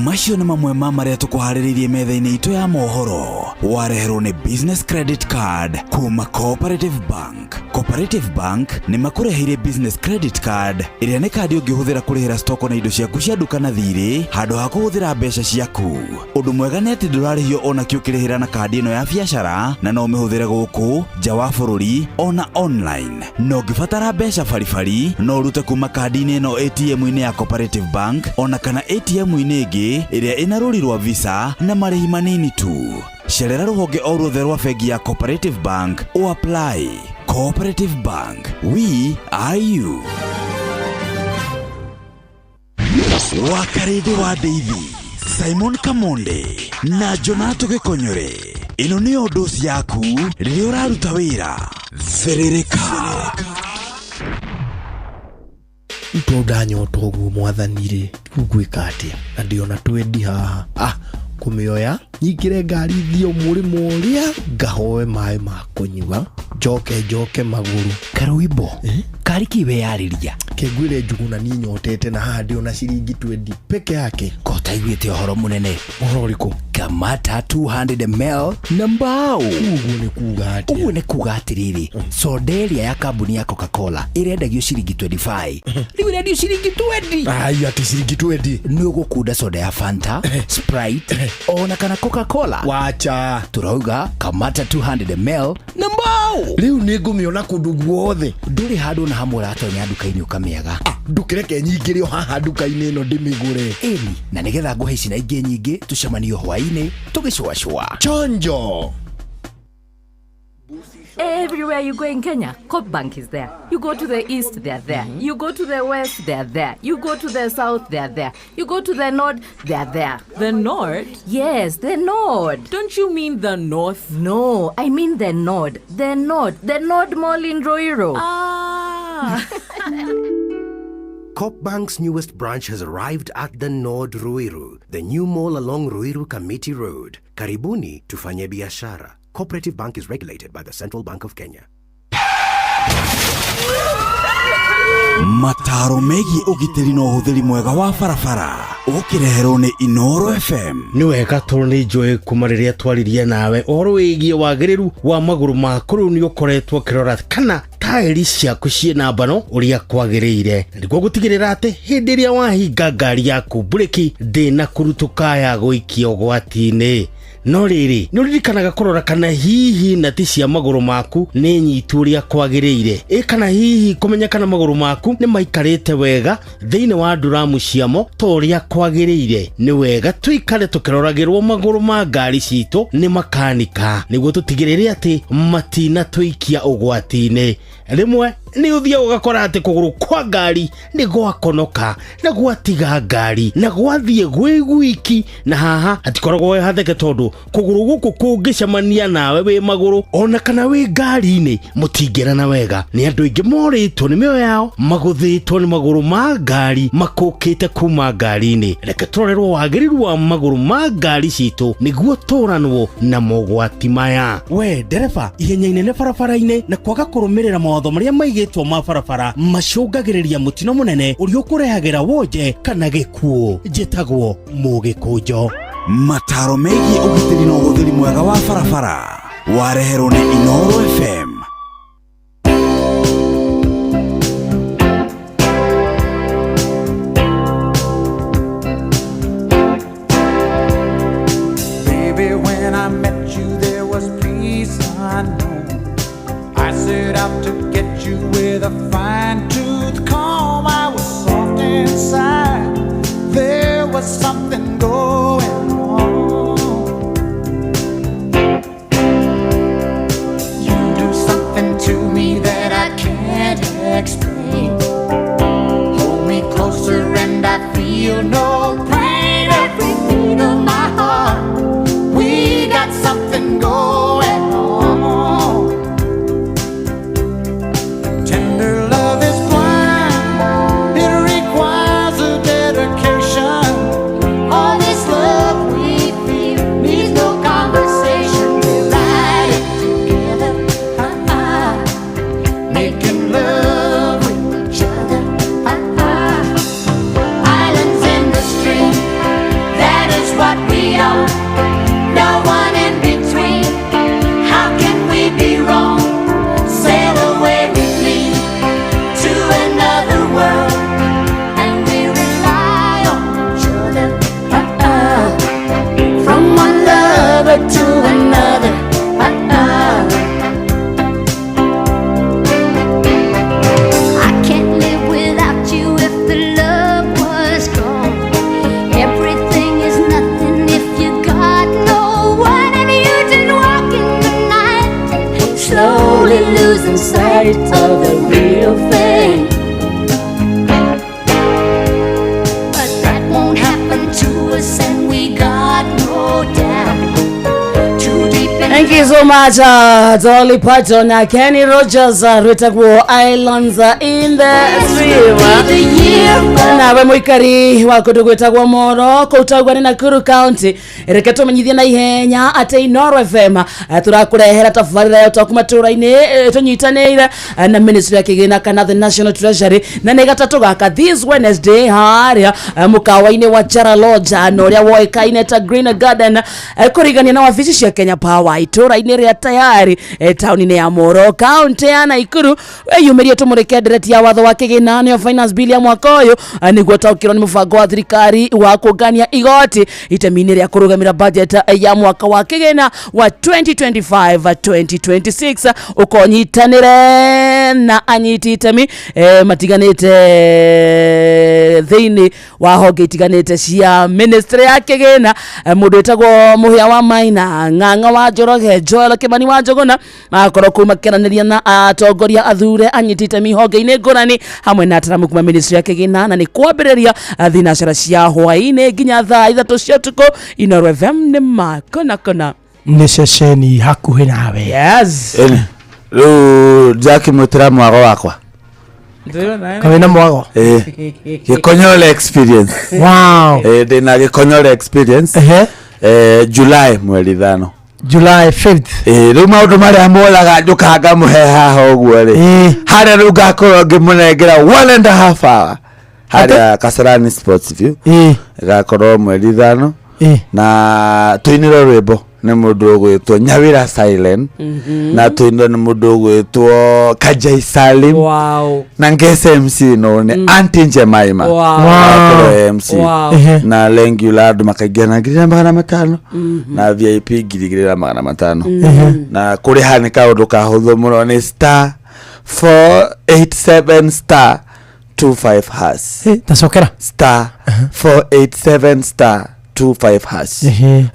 Macio nĩ mamwe ma marĩa tũkũharĩrĩirie metha-inĩ itũ ya mohoro wareherwo nĩ business credit card kuma Cooperative Bank. Cooperative Bank nĩ makũreheire business credit card ĩrĩa nĩ kandi ũngĩhũthĩra kũrĩhĩra stoko na indo ciaku cia nduka na thirĩ handũ ha kũhũthĩra mbeca ciaku. Ũndũ mwega nĩ atĩ ndũrarĩhio ona kĩ ũkĩrĩhĩra na kandi ĩno ya biacara na no ũmĩhũthĩre gũkũ nja wa bũrũri ona online. Na ũngĩbatara mbeca baribari no ũrute kuma kandi-inĩ ĩno ATM-inĩ ya Cooperative Bank ona kana ATM-inĩ ĩngĩ ĩrĩa ĩna rũri rwa Visa na marĩhi manini tu. Cerera rũhonge o ruothe rwa bengi ya Cooperative Bank o apply. Cooperative Bank, we are you. Wakarĩndĩ wa Ndeithi, Simon Kamonde na Jonato Gĩkonyore. Ĩno nĩyo ndoci yaku rĩrĩa ũraruta wĩra. Thĩrĩrĩka. Tondũ ndanyota ũguo mwathani rĩ, rĩu ngwĩka atĩa? Na ndĩona twendi haha. Kũmĩoya nyingĩre ngari thiĩ mũrĩmo ũrĩa ngahoe maĩ ma kũnyua njoke njoke magũrũ. Karũimbo kari kĩ weyarĩria? Kĩngwĩre Njuguna niĩ nyotete na haha ndĩona ciringi 20 peke yake. Ko taiguĩte ũhoro mũnene? Ũhoro ũrĩkũ? Kamata 200 ml na mbao. Ũguo nĩ kuga atĩa? Ũguo nĩ kuga atĩrĩrĩ, soda ĩrĩa ya kambuni ya Coca-Cola ĩrendagio ciringi 25. Rĩu ĩrendio ciringi 20. Ai, atĩ ciringi 20. Nĩ ũgũkunda soda ya Fanta, Sprite ona kana Coca-Cola. Wacha. Turauga Kamata 200 ml na mbao. Rĩu nĩ ngũmĩona kũndũ guothe. Ndũrĩ handũ na hamwe ũratonya nduka-inĩ ũkamĩaga. Ndũkĩreke nyingĩre o haha nduka-inĩ ĩno ndĩmĩgũre. Ĩni, na nĩgetha ngũhe ici na ingĩ nyingĩ tũcemanio hwaĩ-inĩ tũgĩcũacũa. Chonjo. Everywhere you go in Kenya, Coop Bank is there. You go to the east, they're there. You go to the west, they're there. You go to the south, they're there. You go to the north, they're there. The north? Yes, the north. Don't you mean the north? No, I mean the north. The north. The North Mall in Ruiru. Ah. Coop Bank's newest branch has arrived at the Nord Ruiru, the new mall along Ruiru Committee Road. Karibuni tufanye biashara. Cooperative Bank is regulated by the Central Bank of Kenya. Mataro megiĩ ũgitĩri na ũhũthĩri mwega wa barabara ũkĩreherwo nĩ Inoro FM. Nĩ wega tondũ nĩ njũĩ kuma rĩrĩa twaririe nawe ũhoro wĩgiĩ wagĩrĩru wa magũrũ maku rĩu nĩ ũkoretwo ũkĩrora kana taĩri ciaku ciĩna mbano ũrĩa kwagĩrĩire nĩguo gũtigĩrĩra atĩ hĩndĩ ĩrĩa wahinga ngari yaku mburĩki ndĩna kũrutũka ya gũikia ũgwati-inĩ. No rĩrĩ nĩ ũririkanaga kũrora kana hihi nati cia magũrũ maku nĩ nyitu ũrĩa kwagĩrĩire, ĩ kana hihi kũmenya kana magũrũ maku nĩ maikarĩte wega thĩinĩ wa nduramu ciamo ta ũrĩa kwagĩrĩire. Nĩ wega tũikare tũkĩroragĩrwo magũrũ ma ngari citũ nĩ makanika nĩguo tũtigĩrĩre atĩ matinatũikia ũgwati-inĩ. Rĩmwe nĩ ũthiaga ũgakora atĩ kũgũrũ kwa ngari nĩ gwakonoka na gwatiga ngari na gwathiĩ gwĩ gwiki, na haha hatikoragwo he hatheke tondũ kũgũrũ gũkũ kũngĩcemania nawe wĩ magũrũ ona kana wĩ ngari-inĩ mũtingĩrana wega. Nĩ andũ aingĩ morĩtwo nĩ mĩoyo yao magũthĩtwo nĩ magũrũ ma ngari makũkĩte kuma ngari-inĩ. Reke tũrorerwo wagĩrĩru wa magũrũ ma ngari citũ nĩguo tũranwo na mogwati maya. We ndereba ihenya inene barabara-inĩ na kwaga kũrũmĩrĩra Mawatho marĩa maigĩtwo ma barabara macũngagĩrĩria mũtino mũnene ũrĩa ũkũrehagĩra wonje kana gĩkuũ. Njĩtagwo Mũgĩkũnjo. Mataro megiĩ ũgitĩri na ũhũthĩri mwega wa barabara wareherwo nĩ Inooro FM. Baby, when I met you, there was peace unknown. I set out to get you with a fine tooth comb. I was soft inside. There was something going on. You do something to me that I can't explain. Hold me closer and I feel no pain. Every beat of my heart, we got something going on. Tender love is blind, it requires a dedication. All this love we feel needs no conversation. We ride it together, ah-ah. Making love with each other, ah-ah. Islands in the stream, that is what we are. No one in between. How can we be wrong? Sail away with me to another world, and we rely on each other. Uh-uh. From one lover to another. Uh-uh. I can't live without you if the love was gone. Everything is nothing if you got no one, and you just walk in the night, Slowly losing sight of the real thing. But that won't happen to us, and we got no doubt. Too deep in Thank you so much, Dolly Parton, Kenny Rogers, rwĩtagwo Islands in the Stream. Nawe mũikari wa kũndũ gwĩtagwo Moro kũu taugua nĩ Nakuru County, reke tũmenyithie na ihenya atĩ Inooro FM tũrakũrehera tabarĩra ya ũtaũku matũũra-inĩ, tũnyitanĩire na Ministry ya Kĩgĩna kana the National Treasury, na nĩ gatatũ gaka this Wednesday harĩa mũkawa-inĩ wa Jara Lodge na ũrĩa woĩkaine ta Green Garden, kũrigania na wabici cia Kenya Power itũũra-inĩ rĩa Tayari, taũni-inĩ ya Moro, kaunti ya Nakuru. Wĩyumĩrie tũmũrĩke ndereti ya watho wa kĩgĩna nĩyo finance bill ya mwaka ũyũ, nĩguo taũkĩrwo nĩ mũbango wa thirikari wa kũngania igoti itemi-inĩ rĩa kũrũgamĩra budget ya mwaka wa kĩgĩna wa 2025 2026. Ũkonyitanĩre na anyiti itemi matiganĩte thĩinĩ wa honge itiganĩte cia ministry ya kĩgĩna, mũndũ wĩtagwo Mũhĩa wa Maina, Ng'ang'a wa Njoroge, Joel Kimani wa Njũgũna, magakorwo kũu makĩaranĩria na atongoria athure anyiti itemi honge-inĩ ngũrani hamwe na ataramu kuma ministry ya kĩgĩna, na nĩ kwambĩrĩria thinacara cia hwaĩ-inĩ nginya thaa 3 cia ũtukũ. Inooro FM nĩ makona kona. Nĩ ceceni hakuhĩ nawe. Yes. Ĩni rĩu njakĩmwĩtĩra mwago wakwa. Kawĩna mwago. Ĩ, Gĩkonyore experience. Wow. Ĩ, ndĩna Gĩkonyore experience. July mweri 5. July 5th. Ĩ, rĩu maũndũ marĩa moraga njũkaga ngamũhe haha ũguo rĩ, harĩa rĩu ngakorwo ngĩmũnengera 1.5 hour harĩa Kasarani Sports View, ĩgakorwo mweri 5, na tũinĩrwo rwĩmbo nĩ mũndũ ũgwĩtwo Nyawĩra Silent, na tũinĩrwo nĩ mũndũ ũgwĩtwo Kajai Salim. Wow. Na ngece MC no nĩ Aunty Jemima. Wow. Agakorwo MC. Wow. Na regular andũ makaingĩra na 1500, na VIP 2500. Na kũrĩha nĩ kaũndũ kahũthũ mũno, nĩ *487*25#. Tacokera. *487*25#.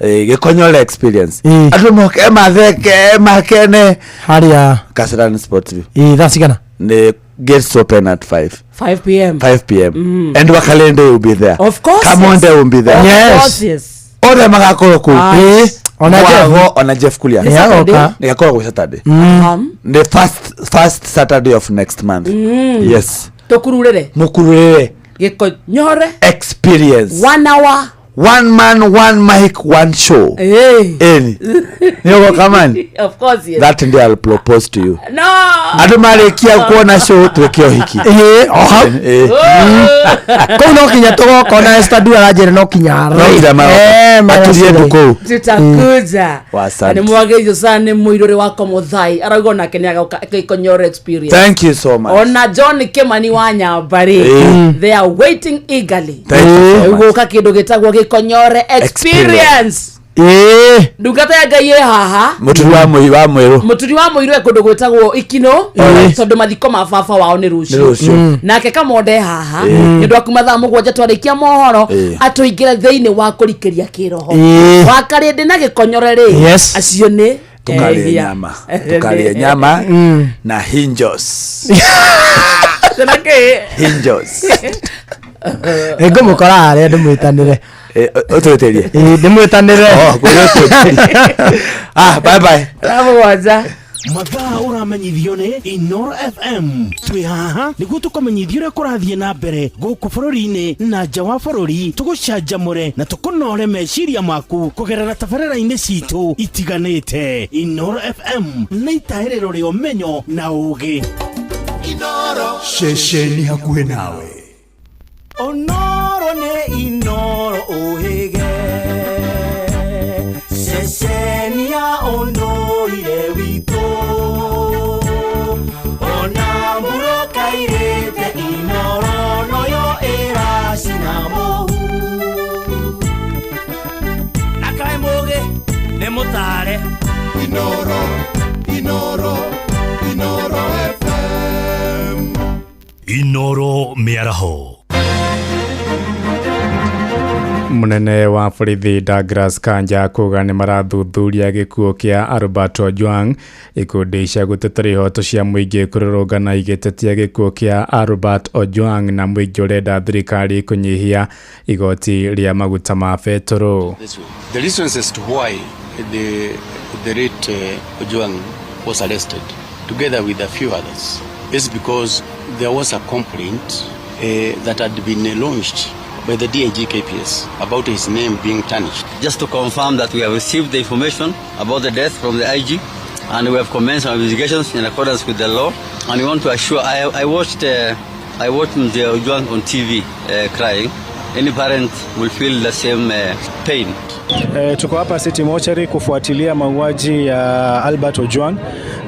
Gĩkonyore experience, Ĩ. andũ moke matheke makene harĩa Kasarani Sports View. Ĩ, thaa cigana? Nĩ gates open at 5. 5 p.m. 5 p.m. And Wakalende will be there. Of course. Kamonde Yes. will be there. Of Yes. course, yes. Othe magakorwo kũu. Ah. Ĩ, Ona Jeff. Mwago, ona Jeff Kulia. Nĩ Saturday? Nĩgakorwo gwĩ Saturday. The first Saturday of next month. Yes. Tũkururĩre. Mũkururĩre. Gĩkonyore experience. 1 hour. One man, one mic, one show. Hey. Eni nä å goka mani. Of course, yes. That day I'll propose to you. No. Andå marä kia kuona show twä ke å hiki. Ĩĩ, o hau. Kũu no kinya tũgoka ona Esther Dua aranjĩra no kinya No nginya magoka. Aturie ndũ kũu. Tutakuja. Wasante. Nä mwagä sana nä må irå rä wa komothai arauga onake nä agoka Gĩkonyore experience. Thank you so much. Ona John Kimani wa Nyambarĩ, they are waiting eagerly. Thank you so much. Gũka kĩndũ gĩtagwo Gĩkonyore experience. Ndungata ya Ngai ĩ haha. Mũturi wa mwä wa mwä rå. Mũturi wa mũirũ e kũndũ gwĩtagwo Ikino tondũ mathiko ma baba wao nĩ Nĩ rũciũ. rũciũ. Nake Kamonde haha nĩ ũndũ wa kuma thaa 7 twarĩkia mohoro atũingĩre thĩinĩ wa kũrikĩria kĩroho wa Karĩndĩ na Gĩkonyore rĩ. Acio nĩ Tukarĩe ehia. nyama, tukarĩe nyama na hinjos. Tena kĩ? Hinjos. Ngũmũkora harĩa ndĩmwĩtanĩre. Ũtwĩtĩrie. Ĩĩ, ndĩmwĩtanĩre. Ah, bye bye. Thaa 7. Mathaa ũramenyithio nĩ Inoro FM. Twĩ haha nĩguo tũkũmenyithia ũrĩa kũrathiĩ na mbere gũkũ bũrũri-inĩ na nja wa bũrũri, tũgũcanjamũre na tũkũnore meciria maku kũgerera tabarĩra-inĩ citũ itiganĩte. Inoro FM nĩ itaĩrĩro rĩa ũmenyo na ũũgĩ. Ceceni hakuhĩ nawe. Onoro nĩ Inoro ũhĩge ceceni ya ũndũire witũ ona mbura kairĩte Inoro noyo ĩracina mũhu na kaĩ mũgĩ nĩ mũtare. Inoro, Inoro, Inoro FM. Inoro mĩaraho. Munene wa borithi Douglas Kanja kuga nĩ marathuthuria gĩkuũ kĩa Albert Ojwang. Ikundi cia gũtetera ihoto cia mũingĩ kũrũrũngana igĩtetia gĩkuũ kĩa Albert Ojwang na mũingĩ ũrenda thirikari kũnyihia igoti rĩa maguta ma betũrũ. The reasons as to why the late Ojwang was arrested, together with a few others, is because there was a complaint that had been launched by the DIG KPS about his name being tarnished. Just to confirm that we have received the information about the death from the IG, and we have commenced our investigations in accordance with the law. And we want to assure, I watched Mzee Ojwang on TV crying. Any parent will feel the same pain. Tuko hapa City Mortuary kufuatilia mauaji ya Albert Ojwang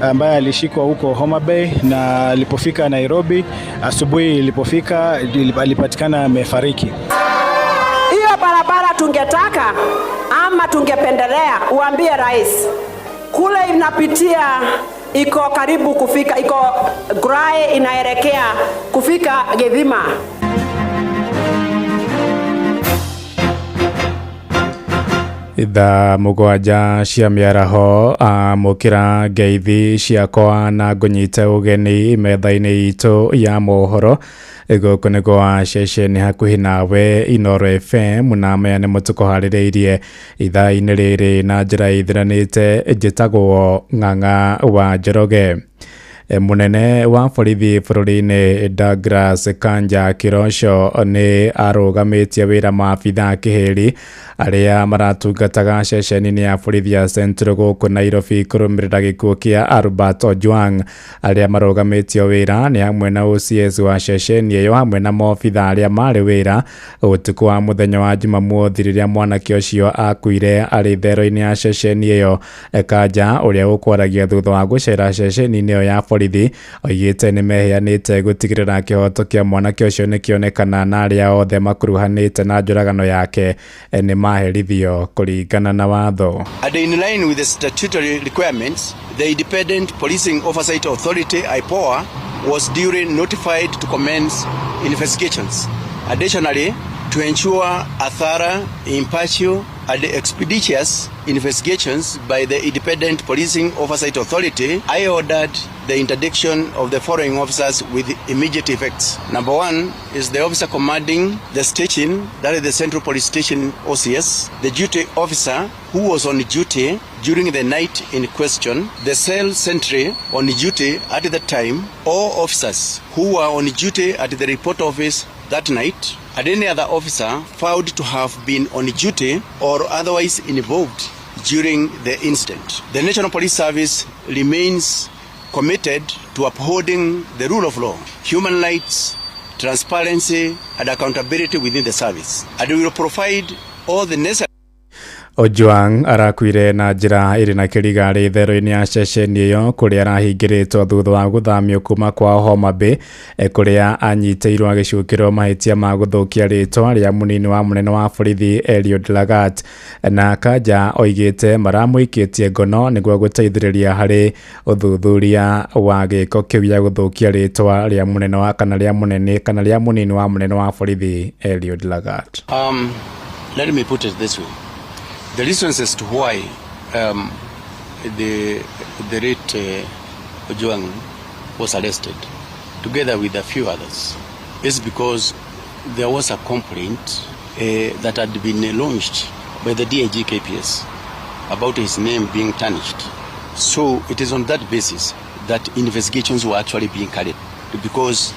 ambaye alishikwa huko Homa Bay, na alipofika Nairobi asubuhi ilipofika alipatikana amefariki. Hiyo barabara tungetaka ama tungependelea uambie rais kule inapitia iko karibu kufika, iko Grai inaelekea kufika Githima. Ithaa 7 cia mĩaraho amũkĩra ngeithi ciakwa na ngũnyite ũgeni metha-inĩ itũ ya mohoro. Gũkũ nĩ gwa ceceni hakuhĩ nawe Inoro FM, na maya nĩ mũtũkũharĩrĩirie ithaa-inĩ rĩrĩ na njĩra ĩthiranĩte. Njĩtagwo Ng'ang'a wa Njoroge. Munene wa borithi bũrũri-inĩ Douglas Kanja Kiroco nĩ arũgamĩtie wĩra maabithaa kĩhĩri arĩa maratungataga ceceni-inĩ ya borithi ya Central gũkũ Nairobi kũrũmĩrĩra gĩkuũ kĩa Albert Ojwang. Arĩa marũgamĩtio wĩra nĩ hamwe na OCS wa ceceni ĩyo hamwe na maobithaa arĩa marĩ wĩra ũtukũ wa mũthenya wa Jumamothi rĩrĩa mwanake ũcio akuire arĩ thero-inĩ ya ceceni ĩyo. Kanja ũrĩa ũkwaragia thutha wa gũcera ceceni-inĩ ĩyo ya borithi oigĩte nĩ meheanĩte gũtigĩrĩra kĩhoto kĩa mwanake ũcio nĩkĩonekana na arĩa othe makuruhanĩte na njũragano yake nĩ maherithio kũringana na watho. And in line with the statutory requirements, the Independent Policing Oversight Authority IPOA was duly notified to commence investigations. Additionally, to ensure a thorough, impartial and expeditious investigations by the Independent Policing Oversight Authority, I ordered the interdiction of the following officers with immediate effects. Number one is the officer commanding the station, that is the Central Police Station OCS, the duty officer who was on duty during the night in question, the cell sentry on duty at the time, all officers who were on duty at the report office that night, and any other officer found to have been on duty or otherwise involved during the incident. The National Police Service remains committed to upholding the rule of law, human rights, transparency, and accountability within the service, and we will provide all the necessary Ojwang arakuire na njĩra ĩrĩ na kĩrigarĩ therũ-inĩ ya ceceni ĩyo kũrĩa arahingĩrĩtwo thutha wa gũthamio kuma kwao Homa Bay kũrĩa anyitĩirwo agĩcukĩrwo mahĩtia ma gũthũkia rĩtwa rĩa mũnini wa mũnene wa borithi Eliud Lagat. Na Kanja oigĩte maramũikĩtie ngono nĩguo gũteithĩrĩria harĩ ũthuthuria wa gĩko kĩu gĩa gũthũkia rĩtwa rĩa mũnene wa kana rĩa mũnene kana rĩa mũnini wa mũnene wa borithi Eliud Lagat. Let me put it this way. The reasons as to why the late Ojwang was arrested, together with a few others, is because there was a complaint that had been launched by the DIG KPS about his name being tarnished. So it is on that basis that investigations were actually being carried, because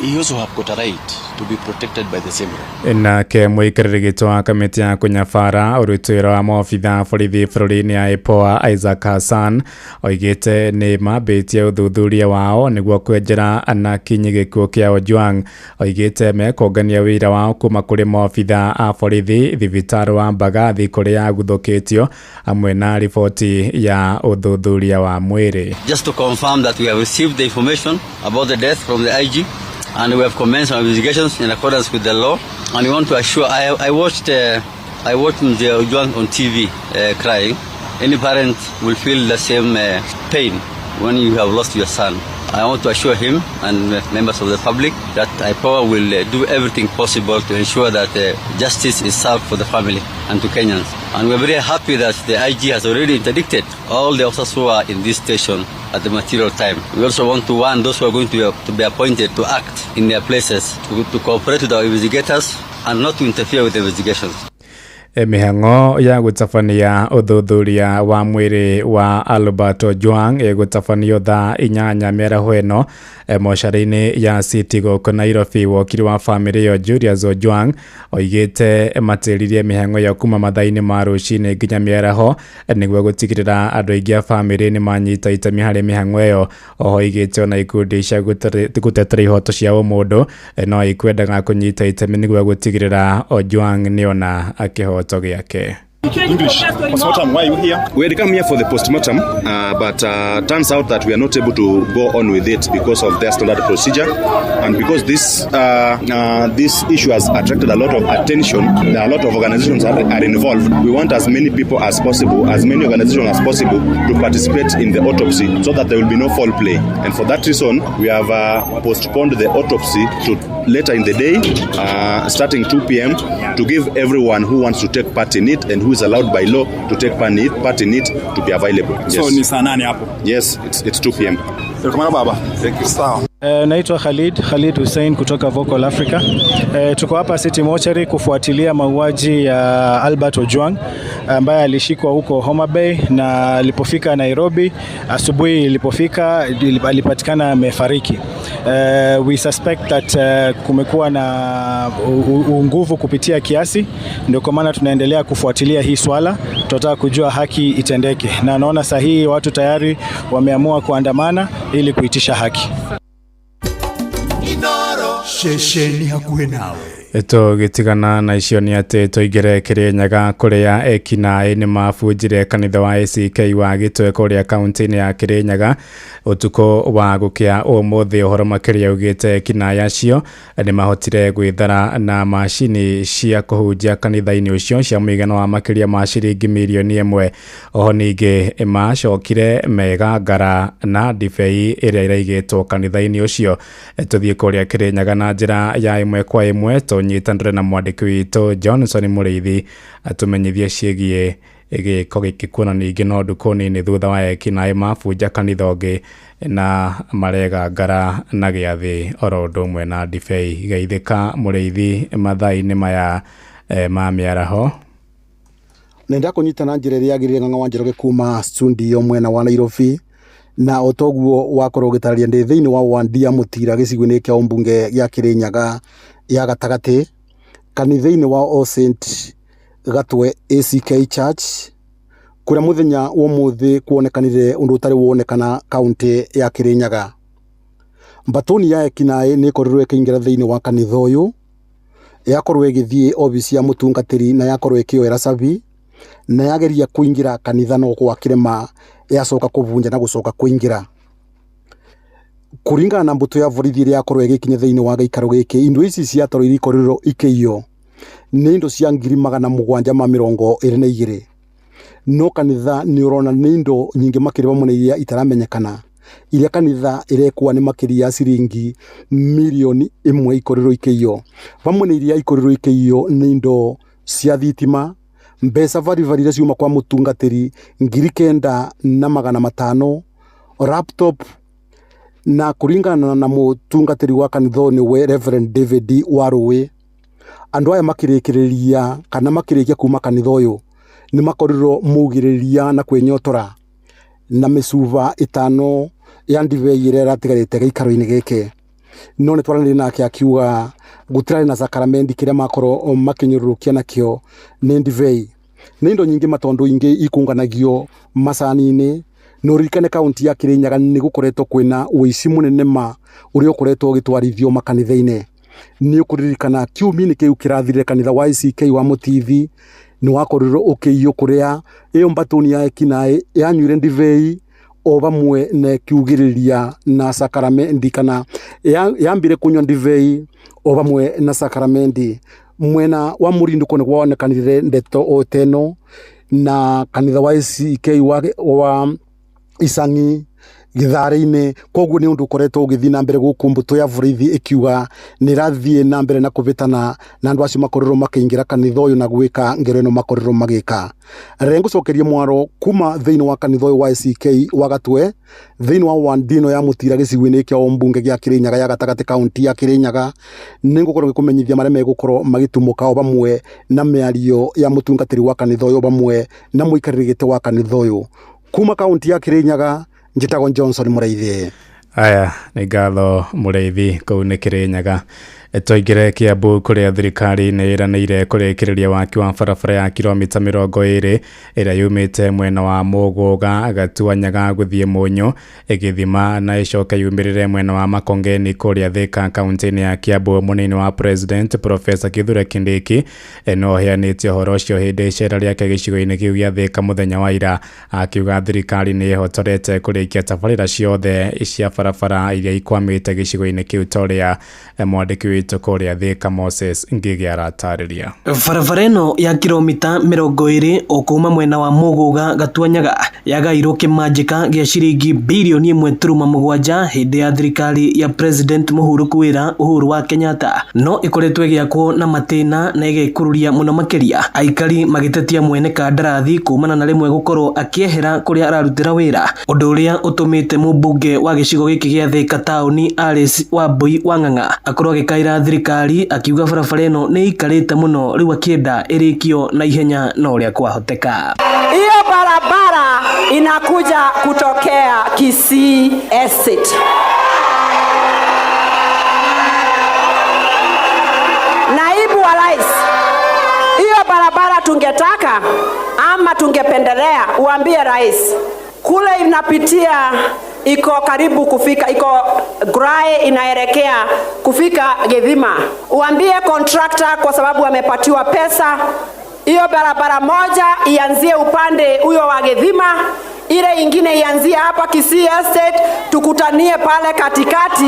he also have got a right to be protected by the same law. Nake mũikarĩri gĩtĩ wa kamĩtĩ ya kũnyabara ũruti wĩra wa maobitha borithi bũrũri-inĩ ya IPOA Isaac Hassan oigĩte nĩ mambĩtie ũthuthuria wao nĩguo kwenjera na kinyi gĩkuũ kĩa Ojwang. Oigĩte mekũngania wĩra wao kuma kũrĩ maobitha a borithi thibitarĩ wa Mbagathi kũrĩa aguthũkĩtio hamwe na riboti ya ũthuthuria wa mwĩrĩ. Just to confirm that we have received the information about the death from the IG, and we have commenced our investigations in accordance with the law. And we want to assure, I watched Mzee Ojwang on TV crying. Any parent will feel the same pain when you have lost your son. I want to assure him and members of the public that IPOA will do everything possible to ensure that justice is served for the family and to Kenyans. And we're very happy that the IG has already interdicted all the officers who are in this station at the material time. We also want to warn those who are going to be appointed to act in their places, to cooperate with our investigators and not to interfere with the investigations. Mĩhang'o ya gũtabania ũthuthuria wa mwĩrĩ wa Albert Ojwang ĩgũtabanio thaa 8 mĩaraho ĩno mocarĩ-inĩ ya City gũkũ Nairobi. Wokiri wa bamĩrĩ ĩyo Julius Ojwang oigĩte matĩririe mĩhang'o ĩyo kuma mathaa-inĩ ma rũcinĩ nginya mĩaraho nĩguo gũtigĩrĩra andũ aingĩ a bamĩrĩ nĩ manyita itemi harĩ mĩhang'o ĩyo. Oho oigĩte ona ikundi cia gũtetera ihoto cia ũmũndũ no ikwendaga kũnyita itemi nĩguo gũtigĩrĩra Ojwang nĩona akĩhoto gĩake. English. Postmortem, why are you here? We had come here for the postmortem, but turns out that we are not able to go on with it because of their standard procedure, and because this this issue has attracted a lot of attention. There are a lot of organizations are involved. We want as many people as possible, as many organizations as possible, to participate in the autopsy, so that there will be no foul play. And for that reason, we have postponed the autopsy to later in the day, starting 2 p.m., to give everyone who wants to take part in it and who is allowed by law to take part in it to be available. Yes. So ni saa nane hapo? Yes, it's 2 p.m. Baba. Thank you. Sawa. Naitwa Khalid Hussein kutoka Vocal Africa. Tuko hapa City Mortuary kufuatilia mauaji ya Albert Ojwang ambaye alishikwa huko Homa Bay, na alipofika Nairobi asubuhi ilipofika alipatikana amefariki. We suspect that kumekuwa na nguvu kupitia kiasi, ndio kwa maana tunaendelea kufuatilia hii swala. Tunataka kujua haki itendeke, na naona sahihi watu tayari wameamua kuandamana ili kuitisha haki. Ceceni hakuhĩ nawe. Tũgĩtigana na icio nĩ atĩ tũingĩre Kĩrĩnyaga kũrĩa ekinaĩ nĩ mabunjire kanitha wa ACK wa Gĩtwe kũrĩa kaunti-inĩ ya Kĩrĩnyaga ũtukũ wa gũkĩa ũmũthĩ. Ũhoro makĩria ugĩte ekinaĩ acio nĩ mahotire gwĩthara na macini cia kũhunjia kanitha-inĩ ũcio cia mũigana wa makĩria ma ciringi mirioni 1. Oho ningĩ macokire megangara na ndibei ĩrĩa ĩraigĩtwo kanitha-inĩ ũcio. Tũthiĩ kũrĩa Kĩrĩnyaga na njĩra ya ĩmwe kwa ĩmwe tũnyitanĩre na mwandĩki witũ Johnson Mũrĩithi atũmenyithie ciĩgiĩ gĩko gĩkĩ kuona ningĩ no ndukũ nini thutha wa ekinaĩ mabunja kanitha ũngĩ na maregangara na gĩathĩ oro ũndũ ũmwe na ndibei. Geithĩka Mũrĩithi mathaa-inĩ maya ma mĩaraho. Nenda kũnyita na njĩra ĩrĩa yagĩrĩire Ng'ang'a wa Njoroge kuma studio mwena wa Nairobi, na otoguo wakorwo ũgĩtarĩria ndĩ thĩinĩ wa Wandia Mũtira gĩcigo-inĩ kĩa ũmbunge gĩa Kĩrĩnyaga. Ya gatagatĩ kanitha-inĩ wa All Saint Gatwe ACK Church kũrĩa mũthenya wa ũmũthĩ kuonekanire ũndũ ũtarĩ wonekana kaunti ya Kirinyaga. Mbatũni ya ekinaĩ nĩ ĩkorirwo ĩkĩingĩra thĩinĩ wa kanitha ũyũ, yakorwo ĩgĩthiĩ obici ya mũtungatĩri na yakorwo ĩkĩoera cabi na yageria kũingĩra kanitha no gwakĩrema yacoka kũbunja na gũcoka kũingĩra. Kũringana na mbũtũ ya borithi ĩrĩa yakorwo ĩgĩkinya thĩinĩ wa gĩikaro gĩkĩ, indo ici ciatorwo iria ikorirwo ikĩiywo nĩ indo cia 722,000, no kanitha nĩ ũrona nĩ indo nyingĩ makĩria vamwe na iria itaramenyekana, iria kanitha ĩrekua nĩ makĩria ya ciringi 1 mirioni ikorirwo ikĩiywo. Vamwe na iria ikorirwo ikĩiywo nĩ indo cia thitima, mbeca baribari iria ciuma kwa mũtungatĩri 9,500, laptop, na kũringana na mũtungatĩri wa kanitha ũyũ nĩwe Reverend David Warũĩ, andũ aya makĩrĩkĩrĩria kana makĩrĩkia kuma kanitha ũyũ nĩ makorirwo maugĩrĩria na kwĩnyotora na mĩcuba 5 ya ndibei ĩrĩa ĩratigarĩte gĩikaro-inĩ gĩkĩ. No nĩ twaranĩrie nake akiuga gũtirarĩ na sakaramendi, kĩrĩa makorwo makĩnyũrũrũkia nakĩo nĩ ndibei. Nĩ indo nyingĩ matondũ ingĩ ikunganagio macani-inĩ. Na ũririkane kaunti ya Kirinyaga nĩ gũkoretwo kwĩna ũici mũnene ma ũrĩa ũkoretwo ũgĩtwarithio makanitha-inĩ. Nĩ ũkũririkana kiumia-inĩ kĩu kĩrathirire kanitha wa ACK wa Mũtithi nĩ wakorirwo ũkĩiywo, kũrĩa ĩyo mbatũni ya ekinaĩ yanyuire ndibei o vamwe na ĩkiugĩrĩria na sakaramendi, kana yambire kunyua ndibei o vamwe na sakaramendi. Mwena wa Mũrindũko nĩ wonekanire ndeto o teno na kanitha wa ACK wa Icang'i gĩtharĩ-inĩ. Koguo nĩ ũndũ ũkoretwo ũgĩthiĩ na mbere gũkũ, mbũtũ ya borithi ĩkiuga nĩ ĩrathiĩ na mbere na kũbĩtana na andũ acio makorirwo makĩingĩra kanitha ũyũ na gwĩka ngero ĩno makorirwo magĩka. Reke ngũcokerie mwaro kuma thĩinĩ wa kanitha ũyũ wa ACK wa Gatwe thĩinĩ wa wandi ĩno ya Mũtira gĩcigo-inĩ kĩa ũmbunge gĩa Kirinyaga ya gatagatĩ kaunti ya Kirinyaga. Nĩ ngũkorwo ngĩkũmenyithia marĩa megũkorwo magĩtumũka o vamwe na mĩario ya mũtungatĩri wa kanitha ũyũ vamwe na mũikarĩri gĩtĩ wa kanitha ũyũ. Kuma kaunti ya Kirinyaga, njĩtagwo Johnson Mũraithi. Aya nĩ ngatho Mũrĩithi kũu nĩ Kĩrĩnyaga. Twaingĩre Kĩambu kũrĩa thirikari nĩ ĩranĩire kũrĩkĩrĩria waki wa barabara ya kilomita 20 ĩrĩa yumĩte mwena wa Mũgũga Gatuanyaga gũthiĩ Mũnyũ ĩgĩthima na ĩcoke yumĩrĩre mwena wa Makongeni kũrĩa Thika kaunti-inĩ ya Kiambu. Mũnini wa President Professor Kithure Kindiki no aheanĩte ũhoro ũcio hĩndĩ icera rĩake gĩcigo-inĩ kĩu gĩa Thika mũthenya wa ira, akiuga thirikari nĩ ĩhotorete kũrĩkia tabarĩra ciothe cia barabara iria ikwamĩte gĩcigo-inĩ kĩu, ta ũrĩa mwandĩki witũ kũrĩa Thika Moses Ngigĩ aratarĩria. Barabara ĩno ya kilomita 20 o kuma mwena wa Mũgũga Gatuanyaga yagairwo kĩmanjĩka gĩa ciringi 1.7 bilioni hĩndĩ ya thirikari ya President mũhurũku wĩra Uhuru wa Kenyatta, no ĩkoretwo ĩgĩakwo na matĩna na ĩgekururia mũno makĩria, aikari magĩtetia mwene kandarathi kumana na rĩmwe gũkorwo akĩehera kũrĩa ararutĩra wĩra, ũndũ ũrĩa ũtũmĩte mũmbunge wa gĩcigo gĩkĩ gĩa Thika taũni Alice Wambui Wang'ang'a akorwo agĩkaĩra thirikari akiuga barabara ĩno nĩ ĩikarĩte mũno, rĩu akĩenda ĩrĩkio na ihenya na ũrĩa kwahoteka. Hiyo barabara inakuja kutokea Kisii Estate. Naibu wa Rais, hiyo barabara tungetaka ama tungependelea uambie rais kule inapitia iko karibu kufika, iko Grai inaelekea kufika Githima. Uambie contractor kwa sababu amepatiwa pesa, hiyo barabara moja ianzie upande huyo wa Githima, ile ingine ianzie hapa Kisii Estate, tukutanie pale katikati,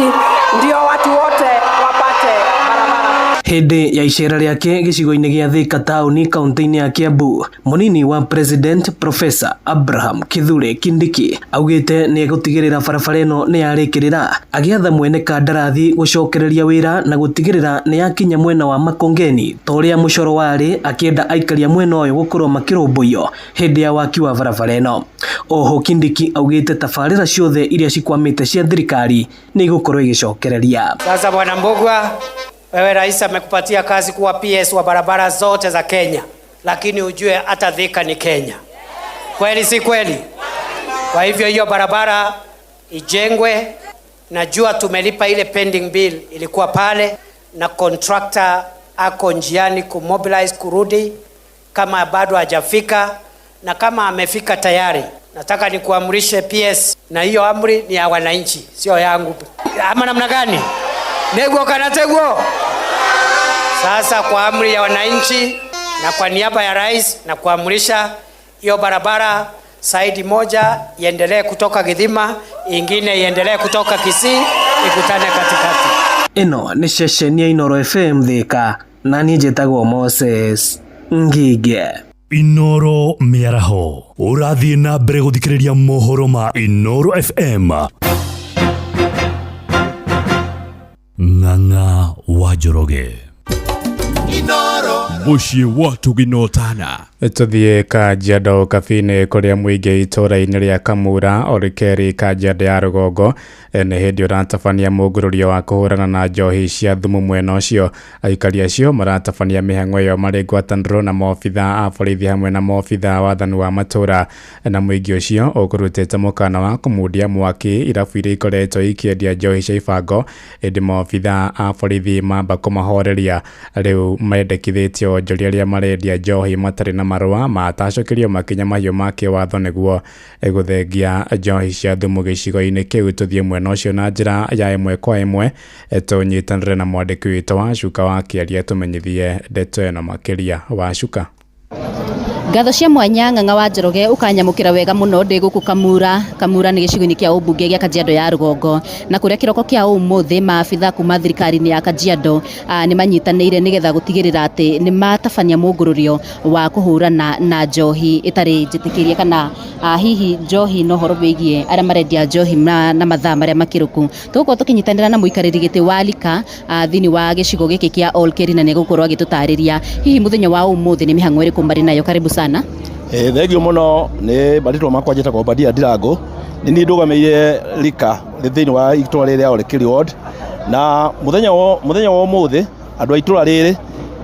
ndio watu wote wapate barabara. Hĩndĩ ya icera rĩake gĩcigo-inĩ gĩa Thika taũni kaunti-inĩ ya Kiambu, mũnini wa President Professor Abraham Kithure Kindiki augĩte nĩ egũtigĩrĩra barabara ĩno nĩ yarĩkĩrĩra, agĩatha mwene kandarathi gũcokereria wĩra na gũtigĩrĩra nĩ yakinya mwena wa Makongeni ta ũrĩa mũcoro warĩ, akĩenda aikari a mwena ũyũ gũkorwo makĩrũmbũiyo hĩndĩ ya waki wa barabara ĩno. Oho Kindiki augĩte tabarĩra ciothe iria cikwamĩte cia thirikari nĩ igũkorwo igĩcokereria. Sasa Bwana Mbugua, wewe rais amekupatia kazi kuwa PS wa barabara zote za Kenya, lakini ujue hata Thika ni Kenya. Kweli si kweli? Kwa hivyo hiyo barabara ijengwe. Najua tumelipa ile pending bill ilikuwa pale. na contractor ako njiani kumobilize kurudi, kama bado hajafika na kama amefika tayari, nataka nikuamrishe PS, na hiyo amri ni ya wananchi, sio yangu. Ama namna gani? Neguo kana teguo. Sasa kwa amri ya wananchi na kwa niaba ya rais, na kuamrisha hiyo barabara saidi moja iendelee kutoka Githima, ingine iendelee kutoka Kisii, ikutane katikati. Ĩno nĩ ceceni ya Inooro FM Thika na niĩ njĩtagwo Moses Ngige. Inoro mĩaraho ũrathiĩ na mbere gũthikĩrĩria mohoro ma Inoro FM. Ng'ang'a wa Njoroge. Mũciĩ wa Tũginotana. Tũthiĩ Kajiado Kabini kũrĩa mũingĩ itũũra-inĩ rĩa Kamura Olkeri Kajiado ya rũgongo nĩ hĩndĩ ũratabania mũngũrũrio wa kũhũrana na njohi cia thumu mwena ũcio. Aikari acio maratabania mĩhang'o ĩyo marĩ ngwatanĩro na maobitha a borithi hamwe na maobitha a wathani wa matũũra, na mũingĩ ũcio ũkũrutĩte mũkana wa kũmundia mwaki irabu iria ikoretwo ikĩendia njohi cia ibango, ĩndĩ maobitha a borithi mamba kũmahoreria. Rĩu mendekithĩtie onjoria arĩa marendia njohi matarĩ na marũa matacũkĩrio makinya mahiũ ma kĩwatho nĩguo gũthengia njohi cia thumu gĩcigo-inĩ kĩu. Tũthiĩ mwena ũcio na njĩra ya ĩmwe kwa ĩmwe tũnyitanĩre na mwandĩki witũ wa Cuka wa Kĩaria tũmenyithie ndeto ĩno makĩria. Wa Cuka. Ngatho cia mwanya Ng'ang'a wa Njoroge ukanyamũkĩra wega mũno ndĩ gũkũ Kamura. Kamura nĩ gĩcigo-inĩ kĩa ũmbunge gĩa Kajiado ya rũgongo, na kũrĩa kĩroko kĩa ũmũthĩ maabitha kuma thirikari-inĩ ya Kajiado nĩ manyitanĩire nĩgetha gũtigĩrĩra atĩ nĩ matabania mũngũrũrio wa kũhũrana na njohi ĩtarĩ njĩtĩkĩrie kana hihi njohi na ũhoro wĩgiĩ arĩa marendia njohi na mathaa marĩa makĩrũku. Tũgũkorwo tũkĩnyitanĩra na mũikarĩri gĩtĩ wa Lika thĩinĩ wa gĩcigo gĩkĩ kĩa Olkeri, na nĩegũkorwo agĩtũtarĩria hihi mũthenya wa ũmũthĩ nĩ mĩhang'o ĩrĩkũ marĩ nayo. Karibu sana. Thengio muno nĩ marĩtwa makwa njĩtagwo Obadia Ndirango, nĩ niĩ ndũgamĩire Lika thĩinĩ wa itũra rĩrĩ rĩa Olkeri Ward, na mũthenya wa ũmũthĩ andũ a itũra rĩrĩ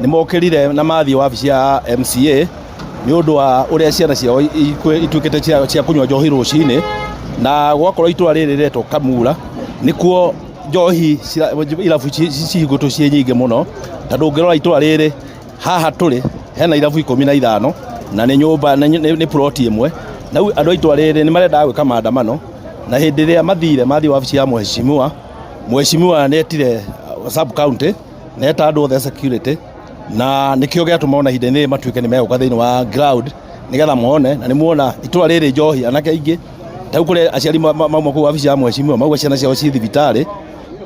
nĩ mokĩrire na mathiĩ wabici ya MCA nĩ ũndũ wa ũrĩa ciana ciao ituĩkĩte cia kũnyua njohi rũcinĩ, na gwakorwo itũra rĩrĩ rĩretwo Kamura nĩkuo njohi irabu cihingũtwo ciĩ nyingĩ mũno, tondũ ũngĩrora itũra rĩrĩ haha tũrĩ hena irabu 15 na nĩ nyũmba nĩ ploti ĩmwe, na andũ a itũra rĩrĩ nĩ marendaga gwĩka maandamano, na hĩndĩ ĩrĩa mathire mathiĩ wabici ya mheshimiwa, mheshimiwa nĩetire sub county neta andũ othe security, na nĩkĩo gĩatũma ona ihinda-inĩ rĩrĩ matuĩke nĩ megũka thĩinĩ wa ground nĩgetha mone, na nĩ muona itũra rĩrĩ njohi anake aingĩ ta rĩu kũrĩ aciari mauma kũu wabici ya mheshimiwa mauga ciana ciao ciĩ thibitarĩ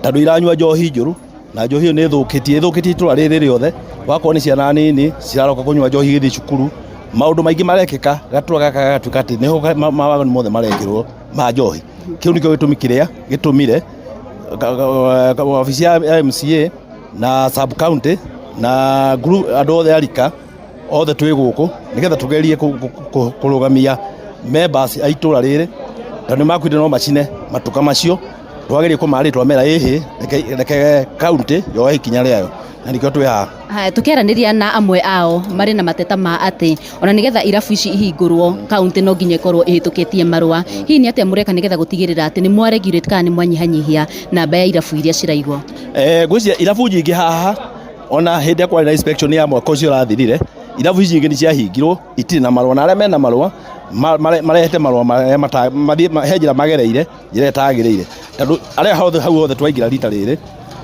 tondũ iranyua njohi njũru, na njohi ĩyo nĩ ĩthũkĩtie itũra rĩrĩ rĩothe. Wakorwo nĩ ciana nini ciraroka kũnyua njohi igĩthiĩ cukuru, maũndũ maingĩ marekĩka gatura gaka gagatuĩka atĩ nĩho mawaganu mothe marekĩrwo ma njohi. Kĩu nĩkĩo gĩtũmi kĩrĩa gĩtũmire wabici ya MCA na sub county na andũ othe a Lika othe twĩ gũkũ nĩgetha tũgerie kũrũgamia members a itũra rĩrĩ, tondũ nĩmakuire no macine matuka macio, twagerie kũmarĩ twamera ĩhĩ reke county yoe ikinya rĩayo, na nĩkĩo twĩ haha. Tukiaranĩria na amwe ao marĩ na mateta ma atĩ ona nĩgetha irabu ici ihingũrwo kaunti no nginya ĩkorwo ĩhĩtũkĩtie marũa. Hihi nĩ atĩa mũreka nĩgetha gũtigĩrĩra atĩ nĩ mwaregulate kana nĩ mwanyihanyihia namba ya irabu iria ciraigwo? Ngwĩciria irabu nyingĩ haha ona hĩndĩ ĩrĩa kwarĩ na inspection ya mwaka ũcio ũrathirire, irabu ici nyingĩ nĩ ciahingirwo itirĩ na marũa, na arĩa mena marũa marehete marũa marĩa he njĩra magereire njĩra ĩtagĩrĩire, tondũ arĩa hothe hau hothe twaingĩra rita rĩrĩ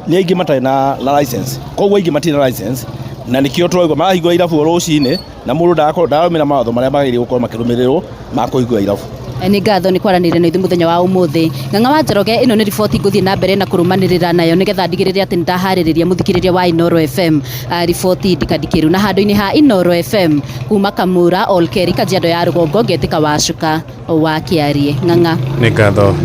nĩ aingĩ matarĩ na license, koguo aingĩ matirĩ na license, na nĩkĩo tũraigua marahingũra irabu o rũcinĩ, na mũndũ ndagakorwo ndararũmĩrĩra mawatho marĩa magĩrĩire gũkorwo makĩrũmĩrĩrwo ma kũhingũra irabu. Nĩ ngatho nĩ kwaranĩria na ithuĩ mũthenya wa ũmũthĩ. Ng'ang'a wa Njoroge, ĩno nĩ riboti ngũthiĩ na mbere na kũrũmanĩrĩra nayo nĩgetha ndigĩrĩre atĩ nĩndaharĩrĩria mũthikĩrĩria wa Inooro FM riboti ndikandikĩru, na handũ-inĩ ha Inooro FM kuma Kamura Olkeri Kajiado ya rũgongo ngetĩka Wacuka wa Kĩarie. Ng'ang'a. Nĩ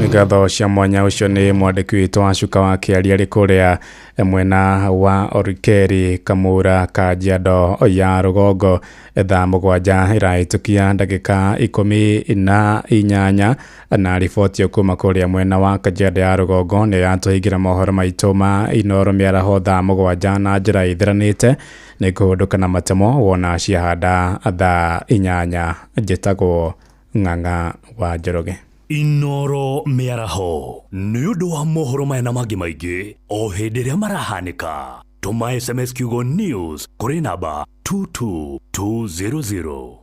ngatho cia mwanya. Ũcio nĩ mwandĩki witũ wa Cuka wa Kĩarie arĩ kũrĩa mwena wa Olkeri Kamura Kajiado ya rũgongo. Thaa 7 ĩrahĩtũkia ndagĩka 18, na riboti kuma kũrĩa mwena wa Kajiado ya rũgongo nĩ yatũhingĩra mohoro maitũ ma Inooro mĩaraho thaa 7 na njĩra ĩtheranĩte. Nĩ kũhũndũka na matemo wona ciahanda thaa 8. Njĩtagwo Ng'ang'a wa Njoroge. Inooro mĩaraho nĩ ũndũ wa mohoro maya na mangĩ maingĩ o hĩndĩ ĩrĩa marahanĩka. Tũma SMS kiugo news kũrĩ namba 22200.